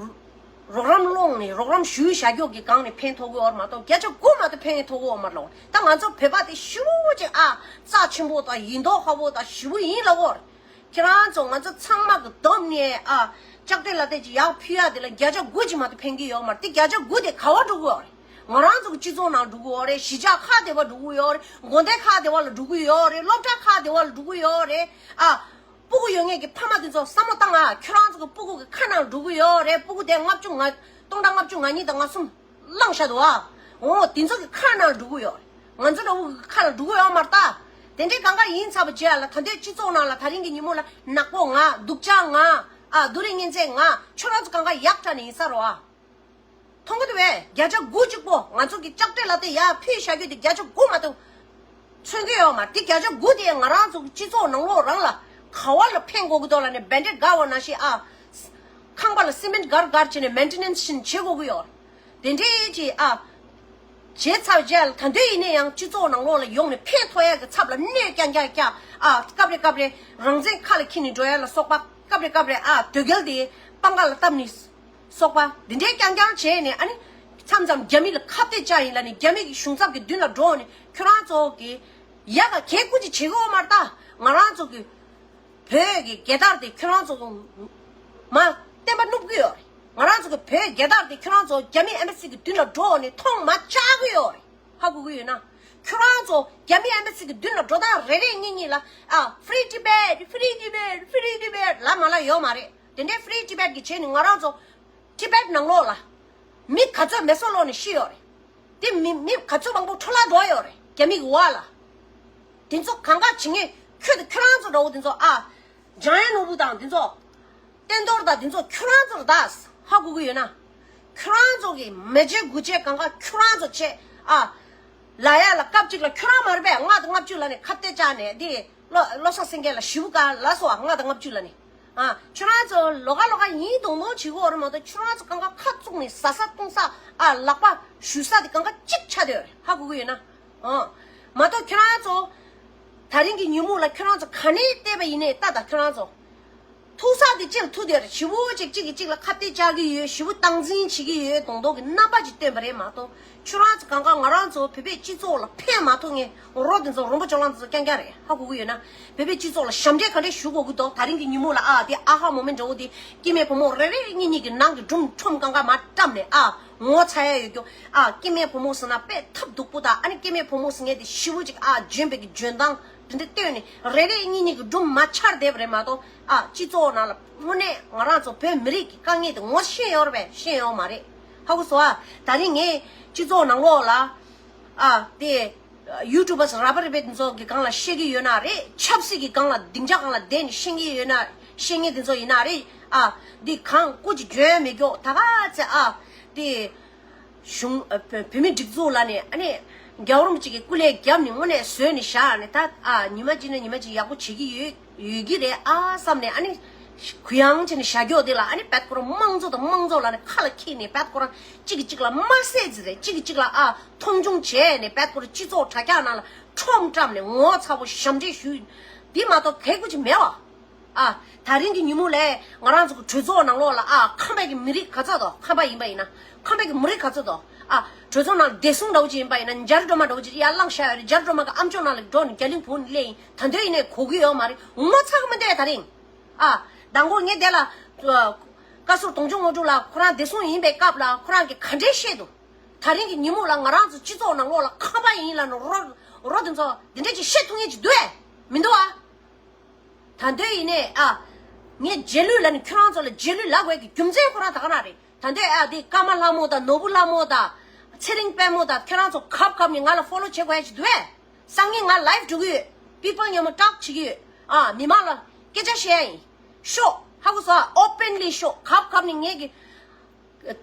རོགས་རམ་སློང་ནས་རོགས་རམ་ཞུས་བཞག་རྒྱུ་གི་སྒང་ནས་ཕན་ཐོགས་ཀྱི་ཡོད་མ་གཏོགས་བརྒྱ་ཆ་དགུ་མ་གཏོགས་ཕན་ཐོགས་ཀྱི་ཡོད་མ་རེད་ལོ། ད་ང་ཚོ་བོད་པ་དེ་ཞེ་པོ་ཅིག་ཨ་རྩ་ཆེན་པོ་དང་ཡིན་མདོག་ཁ་པོ་དང་ཞེ་པོ་ཡིན་ལབ་ཀྱི་ཡོད་རེད། ཁྱེད་རང་ཚོ་ང་ཚོ་ཚང་མ་གི་བསྡོམས་ནས་ཨ་ལྕགས་སྤྲེལ་ལག་དེབ་ཅིག་ཡར་ཕུལ་ཡ་དེ་ལ་བརྒྱ་ཆ་དགུ་ཅིག་མ་གཏོགས་ཕན་གྱི་ཡོད་མ་རེད། དེ་བརྒྱ་ཆ་དགུ་དེ་ག་པར་འགྲོ་གི་ཡོད་རེད། ང་རང་ཚོ་གི་སྤྱི་ཚོགས་ནང་འགྲོ་གི་ཡོད་རེད། གཞིས་ཆགས་ཁག་དེ་པར་འགྲོ་གི་ཡོད་རེད། དགོན་སྡེ་ཁག་དེ་པར་ལ་འགྲོ་གི་ཡོད་རེད། སློབ་གྲྭ་ཁག་དེ་པར་ལ་འགྲོ་གི་ཡོད་རེད་ཨ། སྤུ་གུ་ཡོད་མཁན་གྱི་ཕ་མ་དེ་ཚོ་བསམ་བློ་བཏང་ཨ། ཁྱོད་རང་ཚོ་གི་སྤུ་གུ་གི་ཁ་ནང་འགྲོ་གི་ཡོད་རེད། སྤུ་གུ་དེ་ལྔ་བཅུ་ང་སྟོང་ཕྲག་ལྔ་བཅུ་ང་གཉིས་དང་ང་གསུམ་བླངས་བཞག་འདུག་ཨ། འོ་དེ་ཚོ་གི་ཁ་ནང་འགྲོ་གི་ཡོད་རེད། ང་ཚོ་འདྲ་བོ་གི་ཁ་ནང་འགྲོ་གི་ཡོད་མ་རེད་ད། དེ་འདྲའི་གང་ག་ཡིན་ཚར་བ་རྗེས་ལ་ད་ལྟའི་སྤྱི་ཚོགས་ནང་ལ་ད་རིང་གི་ཉིན་མོ་ལ་ནག་པོ་ང་སྡུག་ཅག་ང་ཨ་སྡུག་རུས་ངན་ཚད་ང་ཁྱོད་རང་ཚོ་གང་ག་ཡག་དྲག་ནས་ཡིན་ས་རེད་ཨ། མཐོང་གི་འདུག་བས། བརྒྱ་ཆ་དགུ་གཅིག་པོ་ང་ཚོ་གི་ལྕགས་སྤྲེལ་ལག་དེབ་ཡར་ཕུལ་བཞག་རྒྱུ་དེ་བརྒྱ་ཆ་དགུ་མ་གཏོགས་མཚོན་གྱི་ཡོད་མ་རེད། དེ་བརྒྱ་ཆ་དགུ་དེ་ང་རང་ཚོ་གི་སྤྱི་ཚོགས་ནང་ལོགས་རང་ལ་ག་པ་ལ་ཕན་དགོས་ཀྱི་འདུག་ལབ་ནས་བེན་ཌེཌ་བསྒར་བ་ནང་བཞིན་ཨ། ཁང་པ་ལ་སི་མེན་ཊི་བསྒར་བསྒར་བྱས་ནས་མེན་ཊེ་ནན་སི་བྱེད་དགོས་ཀྱི་ཡོད་རེད། དེ་འདྲའི་ཅིག་ཨ། བྱས་ཚར་རྗེས་ལ་ད་དུང་ཡིན་ན་ཡང་སྤྱི་ཚོགས་ནང་ལོགས་ལ་ཡོང་ནས་ཕན་ཐོགས་ཡག་གི་ཚབ་ལ་གནོད་རྐྱང་རྐྱང་རྐྱང་ཨ། སྐབས་རེ་སྐབས་རེ་རང་བཙན་ཁ་ལ་འཁྱེར་ནས་འགྲོ་ཡག་ལ་སོགས་པ། སྐབས་རེ་སྐབས་རེ་ཨ་དོལ་རྒྱལ་དེ་པང་ཁ་ལ་བཏབ་ནས་སོགས་པ་འདི་འདྲའི་རྐྱང་རྐྱང་བྱས་ནས་ཨ་ནི། མཚམས་མཚམས་རྒྱ་མི་ལ་ཁ་གཏད་བཅག་ཡིན་ལབ་ནས་རྒྱ་མི་གི་གཞུང་ཚབ་ཀྱི་མདུན་ལ་འགྲོ་ནས་ཁྱོད་རང་ཚོ་གི་ཡག་ག་གལ་ཀུ་ཅི་བྱེད་གི་ཡོད་མ་རེད་ད། ང་རང་ཚོ་གི་བོད་ཀྱི་རྒྱལ་དར་དེ་ཁྱོད་རང་ཚོ་གི་མར་བསྟན་པ་བསྣུབ་གི་ཡོད་རེད། ང་རང་ཚོ་གི་བོད་རྒྱལ་དར་དེ་ཁྱོད་རང་ཚོ་རྒྱ་མི་ཨེམ་བྷ་སི་གི་མདུན་ལ་འགྲོ་ནས་མཐོང་མ་བཅུག་གི་ཡོད་རེད། ཧ་གོ་གི་ཡོད་ན། ཁྱོད་རང་ཚོ་རྒྱ་མི་ཨེམ་བྷ་སི་གི་མདུན་ལ་འགྲོ་སྟངས་རེ་རེ་གཉིས་གཉིས་ལ་ཨ། Free Tibet, Free Tibet, Free Tibet ལབ་མ་ལབ་ཡོད་མ་རེད། དེ་འདྲའི་Free Tibet གི་བྱས་ནས་ང་རང་ཚོ་ཊི་བེཊ་ནང་ལོགས་ལ་མི་ག་ཚོད་མེ་སྲེག་ལོག་ནས་ཤི་ཡོད་རེད། དེ་མི་མི་ག་ཚོད་མང་པོ་འཕྲོ་བརླག་འགྲོ་ཡོད་རེད་རྒྱ་མི་གི་འོག་ལ། དེ་ཚོ་གང་ག་བྱེད་མཁན་ཁྱོད་དང་ཁྱོད་རང་ཚོ་འདྲ་བོ་དེ་ཚོ་ཨ། འཇམ་དབྱངས་ནོར་བུ་དང་དེ་ཚོ། བསྟན་རྡོར་དང་དེ་ཚོ་ཁྱོད་རང་ཚོ་རེད་ད། ཧ་གོ་གི་ཡོད་ན། ཁྱོད་རང་ཚོ་གི་མེ་ལྕེ་དགུ་ལྕེ་གང་ག་ཁྱོད་རང་ཚོ་བྱས་ཨ། ལབ་ཡག་ལ་སྐབས་གཅིག་ལ་ཁྱོད་རང་མ་རེད་པས། ལྔ་དང་ལྔ་བཅུ་ལབ་ནས་ཁ་གཏད་བཅག་ནས་དེ། བློ་བློ་བཟང་སེང་གེ་ལ་ཞེ་པོ་དཀའ་ལ་སོ། ལྔ་དང་ལྔ་བཅུ་ལ་ནི། ཨ། ཁྱོད་རང་ཚོ་ལོགས་ཀ་ལོགས་ཀ་ཡིན་མདོག་མདོག་བྱེད་དགོས་རེད་མ་གཏོགས། ཁྱོད་རང་ཚོ་གང་ག་ཁ་བཙུགས་ནས་ཟ་ས་བཏུང་ས། ཨ། ལག་པ་གཞུ་ས་དེ་གང་ག་གཅིག་ཆགས་བསྡད་ཡོད་རེད། ཧ་གོ་གི་ཡོད་ན། ཨ། མ་གཏོགས་ཁྱོད་རང་ཚོ་ད་རིང་གི་ཉིན་མོ་ལ་ཁྱོད་རང་ཚོ་ག་ནས་བལྟས་པ་ཡིན་ནའི་ལྟ་ད། ཁྱོད་རང་ཚོ་ཐུག་ས་དེ་ཅིག་ལ་ཐུག་བསྡད་རེད། ཞེ་པོ་ཅིག་གཅིག་གིས་གཅིག་ལ་ཁ་གཏད་བཅག་གི་ཡོད། ཞེ་པོ་སྟངས་འཛིན་བྱེད་ཀྱི་ཡོད་མདོག་མདོག་གི་རྣམ་པ་ཅིག་སྟོན་པ་རེད་མ་གཏོགས། ཁྱོད་རང་ཚོ་གང་ག་ང་རང་ཚོ་བོད་པའི་སྤྱི་ཚོགས་ལ་ཕན་མ་ཐོགས་མཁན་རོ་དེ་ཚོ་རོང་པོ་ཇོ་ལང་དེ་ཚོ་རྐྱང་རྐྱང་རེད། ཧ་གོ་གི་ཡོད་ན། བོད་པའི་སྤྱི་ཚོགས་ལ་ཞབས་འདྲེན་ག་འདྲས་ཞུ་དགོས་ཀྱི་འདུག་ད་རིང་གི་ཉིན་མོ་ལ། ཨ། དེ་ཨ་ཧ་མོ་མེན་འདྲ་བོ་དེ་སྐྱེ་དམན་བུ་མོ་རེ་རེ་གཉིས་གཉིས་ཀྱི་ནང་གི་སྒྲུང་ཁྲོམ་གང་ག་མར་བཀྲམ་ནས། ཨ། ངོ་ཚ་ཡ་ཡོད་རྒྱུ། ཨ། སྐྱེ་དམན་བུ་མོ་ཟེར་ན་དཔེ་ཐབས་སྡུག་པོ་དང་། ཨ་ནི་སྐྱེ་དམན་བུ་མོ་ཟེར་མཁན་དེ་ཞེ་པོ་ཅིག། ཨ། འཇོན་པའི་གི་འཇོན་ཐང་དེ་འདྲ་བཏོན་ནས་རེ་རེ་གཉིས་གཉིས་ཀྱི་སྒྲུང་མར་འཆར་བསྡད་པ་རེད་མ་གཏོགས། ཨ། སྤྱི་ཚོགས་ནང་ལ་དངོས་གནས་ང་རང་ཚོ་བོད་མི་རིགས་ཀྱི་དཀའ་ངལ་དེ་ངོ་ཤེས་ཡོད་རེད་པས། ཤེས་ཡོད་མ་རེད། ཧ་གོ་སོང་། ཨ། ད་རིང་ངས་སྤྱི་ཚོགས་ནང་ལོགས་ལ། ཨ། དེ་ཡུ་ཊུབ་པར་ར་བར་རེད་པས། དེ་ཚོ་གི་སྒང་ལ་བཤད་ཀྱི་ཡོད་ན་རེད། ཆབ་སྲིད་ཀྱི་སྒང་ལ་སྡིངས་ཆ་སྒང་ལ་བསྡད་ནས་བཤད་ཀྱི་ཡོད་ན། བཤད་མཁན་དེ་ཚོ་ཡིན་ན་རེད། ཨ། འདི་གང་སྐུ་མཁྱེན་འཇོན་མི་སྐྱོ་ད་ག་ཚད། ཨ། དེ་གཞུང་། ཨ། བོད་བོད་མི་སྒྲིག་འཛུགས་ལ་ནི། ཨ་ནི་རྒྱལ་བ་རིན་པོ་ཆེ་གི་སྐུ་ལས་བརྒྱབ་ནས་དངོས་གནས་བཟོས་ནས་བཞག་ནས། ད། ཨ། ཉི་མ་གཅིག་ན་ཉི་མ་གཅིག་ཡག་པོ་བྱེད་ཀྱི་ཡོད་ཡོད་ཀྱི་རེད། ཨ་བསམ་ནས། ཨ་ནི་གུ་ཡངས་བྱས་ནས་བཞག་རྒྱུ་དེ་ལ། ཨ་ནི་བད་ཁོ་རང་དམངས་གཙོ་དང་དམངས་གཙོ་ལ་ནི་ཁ་ལ་འཁྱེར་ནས། བད་ཁོ་རང་གཅིག་གིས་གཅིག་ལ་དམའ་སེ་ཟེར་རེད། གཅིག་གིས་གཅིག་ལ། ཨ། མཐོང་ཆུང་བྱས་ནས། བད་ཁོ་རང་སྤྱི་ཚོགས་དྲ་རྒྱ་ནང་ལ་ཁྲོམ་བཀྲམ་ནས་ངོ་ཚ་པོ་ཞབས་འདྲེན་ཞུ། འདི་མ་གཏོགས་གལ་ཁུ་ཅིག་མེད་བ། ཨ། ད་རིང་གི་ཉིན་མོ་ལ་ང་རང་ཚོ་གི་གྲོས་ཚོགས་ནང་ལོགས་ལ། ཨ། ཁམས་པའི་གི་མི་རིགས་ག་ཚོད་འདུག་ཁམས་པ་ཡིན་པ་ཡིན་ན་ཁམས་པའི་གི་མི་རིགས་ག་ཚོད་འདུག་ཨ། གྲོས་ཚོགས་ནང་ལ་བདེ་སྲུང་འདྲ་བོ་ཅིག་ཡིན་པ་ཡིན་ན། འཇར་སྒྲོལ་མ་འདྲ་བོ་ཅིག་ཡར་ལངས་བཞག་ཡོད་རེད། འཇར་སྒྲོལ་མ་གི་ཨམ་ཅོག་ནང་ལ་འགྲོ་ནས་རྒྱ་གླིང་བུ་ནས་སླེབས་ཡིན། ད་འདོད་ཡིན་ནའི་གོ་གི་ཡོད་མ་རེད། ངོ་ཚ་གི་མི་འདུག་ད་རིང་། ཨ། མདང་དགོང་ངས་དེ་ལ། ཨ། བཀའ་ཟུར་དོང་ཅོག་དངོས་གྲུབ་ལགས་ཁོ་རང་བདེ་སྲུང་ཡིན་པའི་སྐབས་ལ་ཁོ་རང་གིས་ག་འདྲས་བཤད་འདུག་ད་རིང་གི་ཉིན་མོ་ལ་ང་རང་ཚོ་སྤྱི་ཚོགས་ནང་ལོགས་ལ་ཁམས་པ་ཡིན་ལབ་ནས་རོ་རོ་དེ་ཚོ་འདི་འདྲས་ཅིག་བཤད་ཐུབ་མཁན་ཅིག་འདུག་ཨེ། མི་འདུག་ཨ། ད་འདོད་ཡིན་ནའི། ཨ། ངས་རྗེས་ལུས་ལབ་ནས་ཁྱོད་རང་ཚོ་ལ་རྗེས་ལུས་ལབ་དགོས་ཀྱི་རྒྱུ་མཚན་ཁོ་རང་ད་ག་རང་རེད། ད་འདོད། ཨ། དེ་ཀརྨ་ལྷ་མོ་དང་ནོར་བུ་ལྷ་མོ་དང་ཚེ་རིང་དཔལ་མོ་དང་ཁྱོད་རང་ཚོ་གབ་གབ་ནས་ང་ལ་ཕོ་ལོ་བྱེད་དགོས་ཡ་ཅིག་འདུག་ཨེ། སང་ཉིན་ང་ལའིབ་འགྲོ་གི་ཡོད། པི་པལ་མཉམ་པོ་ཊོག་བྱེད་ཀྱི་ཡོད། ཨ། མི་མང་ལ་སྐད་ཆ་བཤད་ཡ་ཡིན། ཤོག་ཧ་གོ་སོང་ཨ། ཨོ་པན་ལི་ཤོག་གབ་གབ་ནས་ངེད་ཀྱི་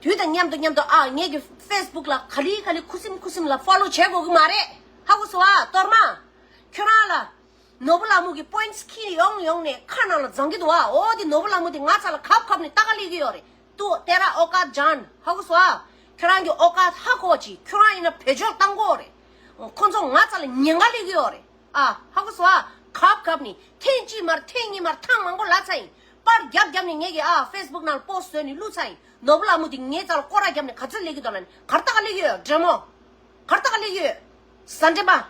དུས་དང་མཉམ་དུ་མཉམ་དུ། ཨ། ངེད་ཀྱི་ཕེ་སི་བུག་ལ་ག་ལེ་ག་ལེ་ཁུ་སིམ་ཁུ་སིམ་ལ་ཕོ་ལོ་བྱེད་དགོས་ཀྱི་མ་རེད། ཧ་གོ་སོང་ཨ། གཏོར་མ། ཁྱོད་རང་ལ་ནོར་བུ་ལྷ་མོ་གི་པོ་ཡིན་ཊི་ཁྱེར་ཡོང་ཡོང་ནས་ཁ་ནང་ལ་བརྫང་གི་འདུག་ཨ། འོ་དེ་ནོར་བུ་ལྷ་མོ་དེ་ང་ཚ་ལ་གབ་གབ་ནས་ལྟ་ག་སླེབས་ཀྱི་ཡོད་རེད། ཏུ་དེ་ར་ཨོ་ཀ་ཇན། ཧ་གོ་སོང་ཨ། ཁྱོད་རང་གི་ཨོ་ཀ་ཧ་གོ་ཅིག་ཁྱོད་རང་ཡིན་ན་བེད་སྤྱོད་བཏང་གི་ཡོད་རེད། ཁོ་ཚོ་ང་ཚ་ལ་ཉེན་ཁ་སླེབས་ཀྱི་ཡོད་རེད། ཨ། ཧ་གོ་སོང་ཨ། གབ་གབ་ནས་ཐེངས་གཅིག་མར་ཐེངས་གཉིས་མར་ཐེངས་མང་པོ་ལབ་ཚར་ཡིན། པར་རྒྱབ་རྒྱབ་ནས་ངེད་ཀྱི། ཨ། ཕེ་སི་བུག་ནང་ལ་པོ་སི་ཊི་བཟོས་ནས་བླུགས་ཚར་ཡིན། ནོར་བུ་ལྷ་མོ་དེ་ངའི་རྩ་ལ་སྐོར་ར་བརྒྱབ་ནས་ག་ཚོད་སླེབས་ཀྱི་འདུག་ལབ་ནས། གར་ལྟ་ག་སླེབས་ཀྱི་ཡོད། འདྲེ་མོ། གར་ལྟ་ག་སླེབས་ཀྱི་ཡོད། ཟ་འདྲེ་མ།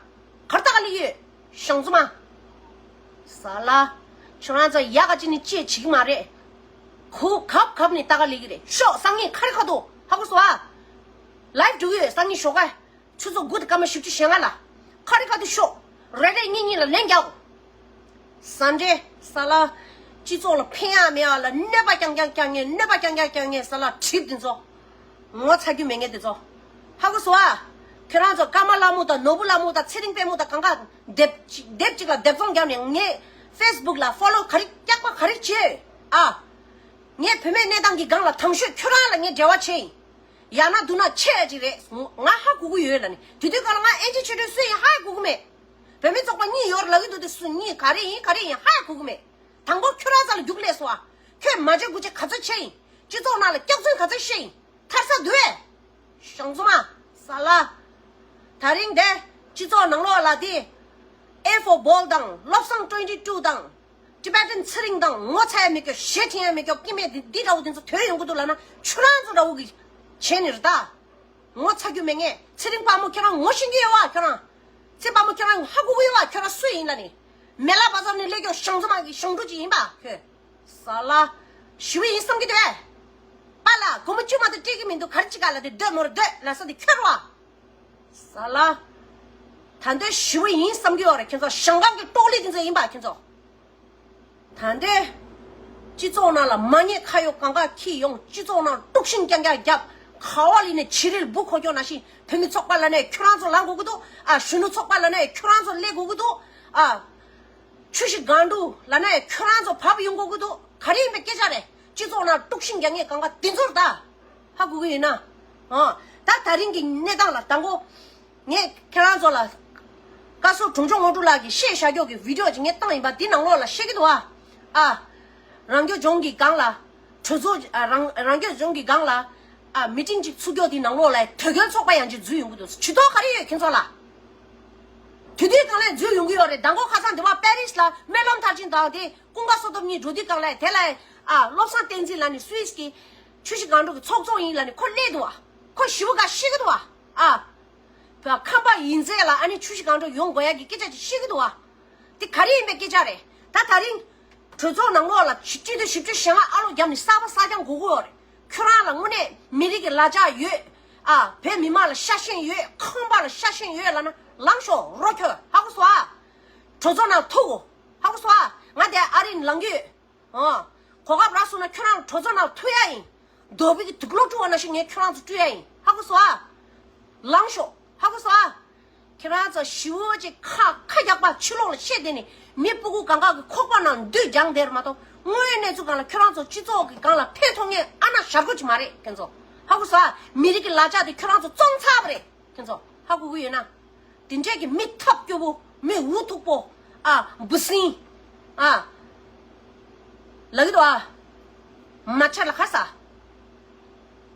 གར་ལྟ་ག་སླེབས་ཀྱི་ཡོད། ཞང་བཙུན་མ། ཟ་ལ། ཁྱོད་རང་ཚོ་ཡག་ག་ཅིག་ནས་ཅེས་བྱེད་ཀྱི་མ་རེད། ཁོ་གབ་གབ་ནས་ལྟ་ག་སླེབས་ཀྱི་རེད། ཤོག་སང་ཉིན་ཁ་རི་ཁ་ཐུག་ཧ་གོ་སོང་ཨ། ལའིབ་འགྲོ་གི་ཡོད། སང་ཉིན་ཞོགས་ཀ་ཆུ་ཚོད་དགུ་དང་སྐར་མ་བཞི་བཅུ་ཞེ་ལྔ་ལ། ཁ་རི་ཁ་ཐུག་ཤོག་རེ་རེ་གཉིས་གཉིས་ལ་ལན་རྒྱག་ཟ་འདྲེ་ཟ་ལ། སྤྱི་ཚོགས་ལ་ཕན་ཡག་མེད་ཡག་ལ་གནོད་པ་རྐྱང་རྐྱང་རྐྱང་མཁན། གནོད་པ་རྐྱང་རྐྱང་རྐྱང་མཁན་ཟ་ལ་གྲིབ་འདི་ཚོ། ངོ་ཚ་རྒྱུ་མེད་མཁན་འདི་ཚོ། ཧ་གོ་སོང་ཨ། ཁྱོད་རང་ཚོ་ཀརྨ་ལྷ་མོ་དང་ནོར་བུ་ལྷ་མོ་དང་ཚེ་རིང་དཔལ་མོ་དང་གང་ག་སྡེབ་སྡེབ་གཅིག་ལ་སྡེབ་བཙོང་བརྒྱབ་ནས་ངའི་ཕེ་སི་བུག་ལ་ཕོ་ལོ་ག་རེ་རྒྱག་པ་ག་རེ་བྱེད་ཨ། ངས་བུད་མེད་གནས་སྟངས་ཀྱི་སྒང་ལ་དང་ཤོས་ཁྱོད་རང་ལ་ངས་འབྲེལ་བ་བྱེད་ཡིན། ཡང་ན་འདུག་ན་ཆེ་ཡ་ཅིག་རེད། ང་ཧ་གོ་གི་ཡོད་ལབ་ནས། དེ་དུས་སྒང་ལ་ང་ཨེ་ཇེ་ཆོས་སྒྲོན་སུ་ཡིན་ཧ་གོ་གི་མེད། བུད་མེད་ཚོགས་པ་གཉིས་ཡོད་རེད་ལབ་ཀྱི་འདུག་དེ་སུ་གཉིས་ག་རེ་ཡིན་ག་རེ་ཡིན་ཧ་གོ་གི་མེད། དང་པོ་ཁྱོད་རང་རྩ་ལ་རྒྱུགས་སླེབས་སོང་ཨ། ཁྱོད་མ་བྱེད་དགུ་བྱེད་ག་ཚོད་བྱེད་ཡིན། སྤྱི་ཚོགས་ནང་ལ་སྐྱག་རྫུན་ག་ཚོད་བཤད་ཡིན། ཐར་ས་འདུག་ཨེ། ཞང་བཙུན་མ། ཟ་ལ། ད་རིང་འདི་སྤྱི་ཚོགས་ནང་ལོགས་ལ་དེ། ཨེ་ཕོར་བྷོལ་དང་བློ་བཟང་ཊུ་ཝེན་ཊི་ཊུ་དང་། ཊི་བེ་ཊན་ཚེ་རིང་དང་ངོ་ཚ་ཡ་མེད་ཀྱོག་ཞེ་ཐིང་ཡ་མེད་ཀྱོག་སྐྱེ་དམན་དེ་འདི་འདྲ་བོ་དེ་ཚོ་ཐོན་ཡོང་གི་འདུག་ལབ་ན་ཁྱོད་རང་ཚོ་འདྲ་བོ་གི་བྱས་ནི་རེད་ད། ངོ་ཚ་རྒྱུ་མེད་ངས། ཚེ་རིང་དཔའ་མོ་ཁྱོད་རང་ངོ་ཤེས་ཀྱི་ཡོད་བ་ཁྱོད་རང་། ཚེ་དཔའ་མོ་ཁྱོད་རང་ཧ་གོ་གི་ཡོད་བ་ཁྱོད་རང་སུ་ཡིན་ལབ་ནི། མེ་ལ་བ་ཟར་ནས་སླེབས་ཀྱོག་ཞང་བཙུན་མ་གི་ཞང་ཕྲུག་ཅིག་ཡིན་པ་ཁྱོད། ཟ་ལ། ཞི་བ་ཡིན་བསམ་གྱི་འདུག་ཨེ། པཱ་ལགས་སྒོར་མོ་བཅུ་མ་གཏོགས་སྤྲད་ཀྱི་མི་འདུག་ག་རེ་བྱེད་ག་ལབ་དེ་སྡོད་མོར་སྡོད་ལབ་ས་དེ་ཁྱོད་རེད་བ། ཟ་ལ། ད་འདོད་ཞི་བ་ཡིན་བསམ་གྱི་ཡོད་རེད་ཁྱོད་ཚོ། ཞང་ཀང་གི་ཏོག་ལི་དེ་ཚོ་ཡིན་པ་ཁྱོད་ཚོ། ད་འདོད། སྤྱི་ཚོགས་ནང་ལ་མ་ཉེས་ཁ་གཡོག་གང་ག་ཁྱེར་ཡོང་། སྤྱི་ཚོགས་ནང་དཀྲུག་ཤིང་རྐྱང་རྐྱང་རྒྱབ། ག་བ་ལི་ནས་བྱི་རིལ་འབུ་ཁོ་ཁྱོད་ནང་བཞིན་བོད་མི་ཚོགས་པ་ལབ་ནས་ཁྱོད་རང་ཚོ་ལངས་དགོས་ཀྱི་འདུག་ཨ། གཞོན་ནུ་ཚོགས་པ་ལབ་ནས་ཁྱོད་རང་ཚོ་སླེབས་དགོས་ཀྱི་འདུག་ཨ། ཆུ་བཞི་སྒང་དྲུག་ལབ་ནས་ཁྱོད་རང་ཚོ་བབས་ཡོང་དགོས་ཀྱི་འདུག་ག་རེ་ཡིན་པའི་སྐད་ཆ་རེད། སྤྱི་ཚོགས་ནང་དཀྲུག་ཤིང་རྒྱག་མཁན་གང་ག་དེ་ཚོར་ད། ཧ་གོ་གི་ཡོད་ན། ཨ། ད་ད་རིང་གི་གནས་སྟངས་ལ་དང་པོ། ངས་ཁྱེད་རང་ཚོ་ལ་ བཀའ་ཟུར་དྲུང་ཆུང་དངོས་གྲུབ་ལགས་ཀྱིས་བཤད་བཞག་ཀྱོག་གི་བི་ཌིའོ་ཅིག་ངས་བཏང་ཡིན་པ། འདི་ནང་ལོགས་ལ་བཤད་ཀྱི་འདུག་ཨ། ཨ། རང་སྐྱོང་ལྗོངས་ཀྱི་སྒང་ལ། གྲོས་ཚོགས་ཨ། རང་རང་སྐྱོང་ལྗོངས་ཀྱི་སྒང་ལ། ཨ། མི་ཊིང་ཅིག་ཚུགས་ཀྱོག་དེ་ནང་ལོགས་ལ་དོལ་རྒྱལ་ཚོགས་པ་ཡང་ཅིག་འཛུལ་ཡོང་གི་འདུག་ཇུས་གཏོགས་ག་རེ་ཡོད་ཁྱེད་ཚོ་ལ། དེ་དུས་སྒང་ལ་འཛུལ་ཡོང་གི་ཡོད་རེད། མདང་དགོང་ཁ་སང་དེ་བ་པེ་རིས་ལ་སྨོན་ལམ་མཐར་ཕྱིན་དང་དེ་ཀུན་དགའ་བསོད་སྟོབས་གཉིས་འགྲོ་དུས་སྒང་ལ་དེ་ལ། ཨ། བློ་བཟང་བསྟན་འཛིན་ལ་ནི་སུད་སི་གི་ཆུ་བཞི་སྒང་དྲུག་གི་ཚོགས་གཙོ་ཡིན་ལ་ནི་ཁོ་སླེབས་འདུག་བ། ཁོ་ཞི་བོ་ག་ཤི་གི་འདུག་བ། ཨ། ཁམས་པ་ཡིན་ཚད་ལ་ཨ་ནི་ཆུ་བཞི་སྒང་དྲུག་ཡོང་དགོས་ཡ་གི་སྐད་ཆ་ཅིག་བཤད་ཀྱི་འདུག་བ། དེ་ག་རེ་ཡིན་པའི་སྐད་ཆ་རེད། ད་ད་རིང་གྲོས་ཚོགས་ནང་ལོགས་ལ་སྤྱི་འཐུས་བཞི་བཅུ་ཞེ་ལྔ་ཨ་ལོ་བརྒྱབ་ནས་གསར་པ་གསར་རྐྱང་དགོས་ཀྱི་ཡོད་རེད། ཁྱོད་རང་ལ་དངོས་གནས་མི་རིགས་ཀྱི་ལ་ཆགས་ཡོད། ཨ། བོད་མི་མང་ལ་ཤ་ཞེན་ཡོད། ཁམས་པ་ལ་ཤ་ཞེན་ཡོད་ལབ་ན་ལངས་ཤོག་རོ་ཁྱོད། ཧ་གོ་སོང་ཨ། གྲོས་ཚོགས་ནང་ཐུག་གོ། ཧ་གོ་སོང་ཨ། ང་དེ་ཨ་རིར་ལངས་ཀྱི་ཡོད། ཨོ། གོ་སྐབས་རག་སོང་ན་ཁྱོད་རང་གྲོས་ཚོགས་ནང་ཐུག་ཡ་ཡིན། རྡོ་སྦིས་ཀྱི་དུག་ལོག་བཀྲུ་བ་ནང་བཞིན་ངས་ཁྱོད་རང་ཚོ་བཀྲུ་ཡ་ཡིན། ཧ་གོ་སོང་ཨ། ལངས་ཤོག་ཧ་གོ་སོང་ཨ། ཁྱེད་རང་ཚོ་ཞི་བོ་ཅིག་ཁ་ཁ་རྒྱག་པ་ཕྱི་ལོགས་ལ་བཤད་དེ་ནི་མི་སྤུ་གུ་གང་ག་གི་ཁོག་པ་ནང་བདུད་རྒྱང་དེར་མ་གཏོགས་དངོས་ཡོད་གནས་ཚུལ་སྒང་ལ་ཁྱོད་རང་ཚོ་སྤྱི་ཚོགས་ཀྱི་སྒང་ལ་ཕན་ཐོགས་ངེས་ཨ་ན་ཞར་གོ་ཅིག་མ་རེད་ཁྱེད་ཚོ། ཧ་གོ་སོང་ཨ། མི་རིགས་ཀྱི་ལ་ཆགས་དེ་ཁྱོད་རང་ཚོ་བཙོང་ཚར་བ་རེད། ཁྱེད་ཚོ་ཧ་གོ་གི་ཡོད་ན། དེ་འདྲས་ཀྱི་མི་ཐབས་སྐྱོ་པོ། མི་འུ་ཐུག་པོ། ཨ། འབུ་སྲིན། ཨ། ལབ་ཀྱི་འདུག་ཨ། མ་ཆ་ལ་ཁ་ས།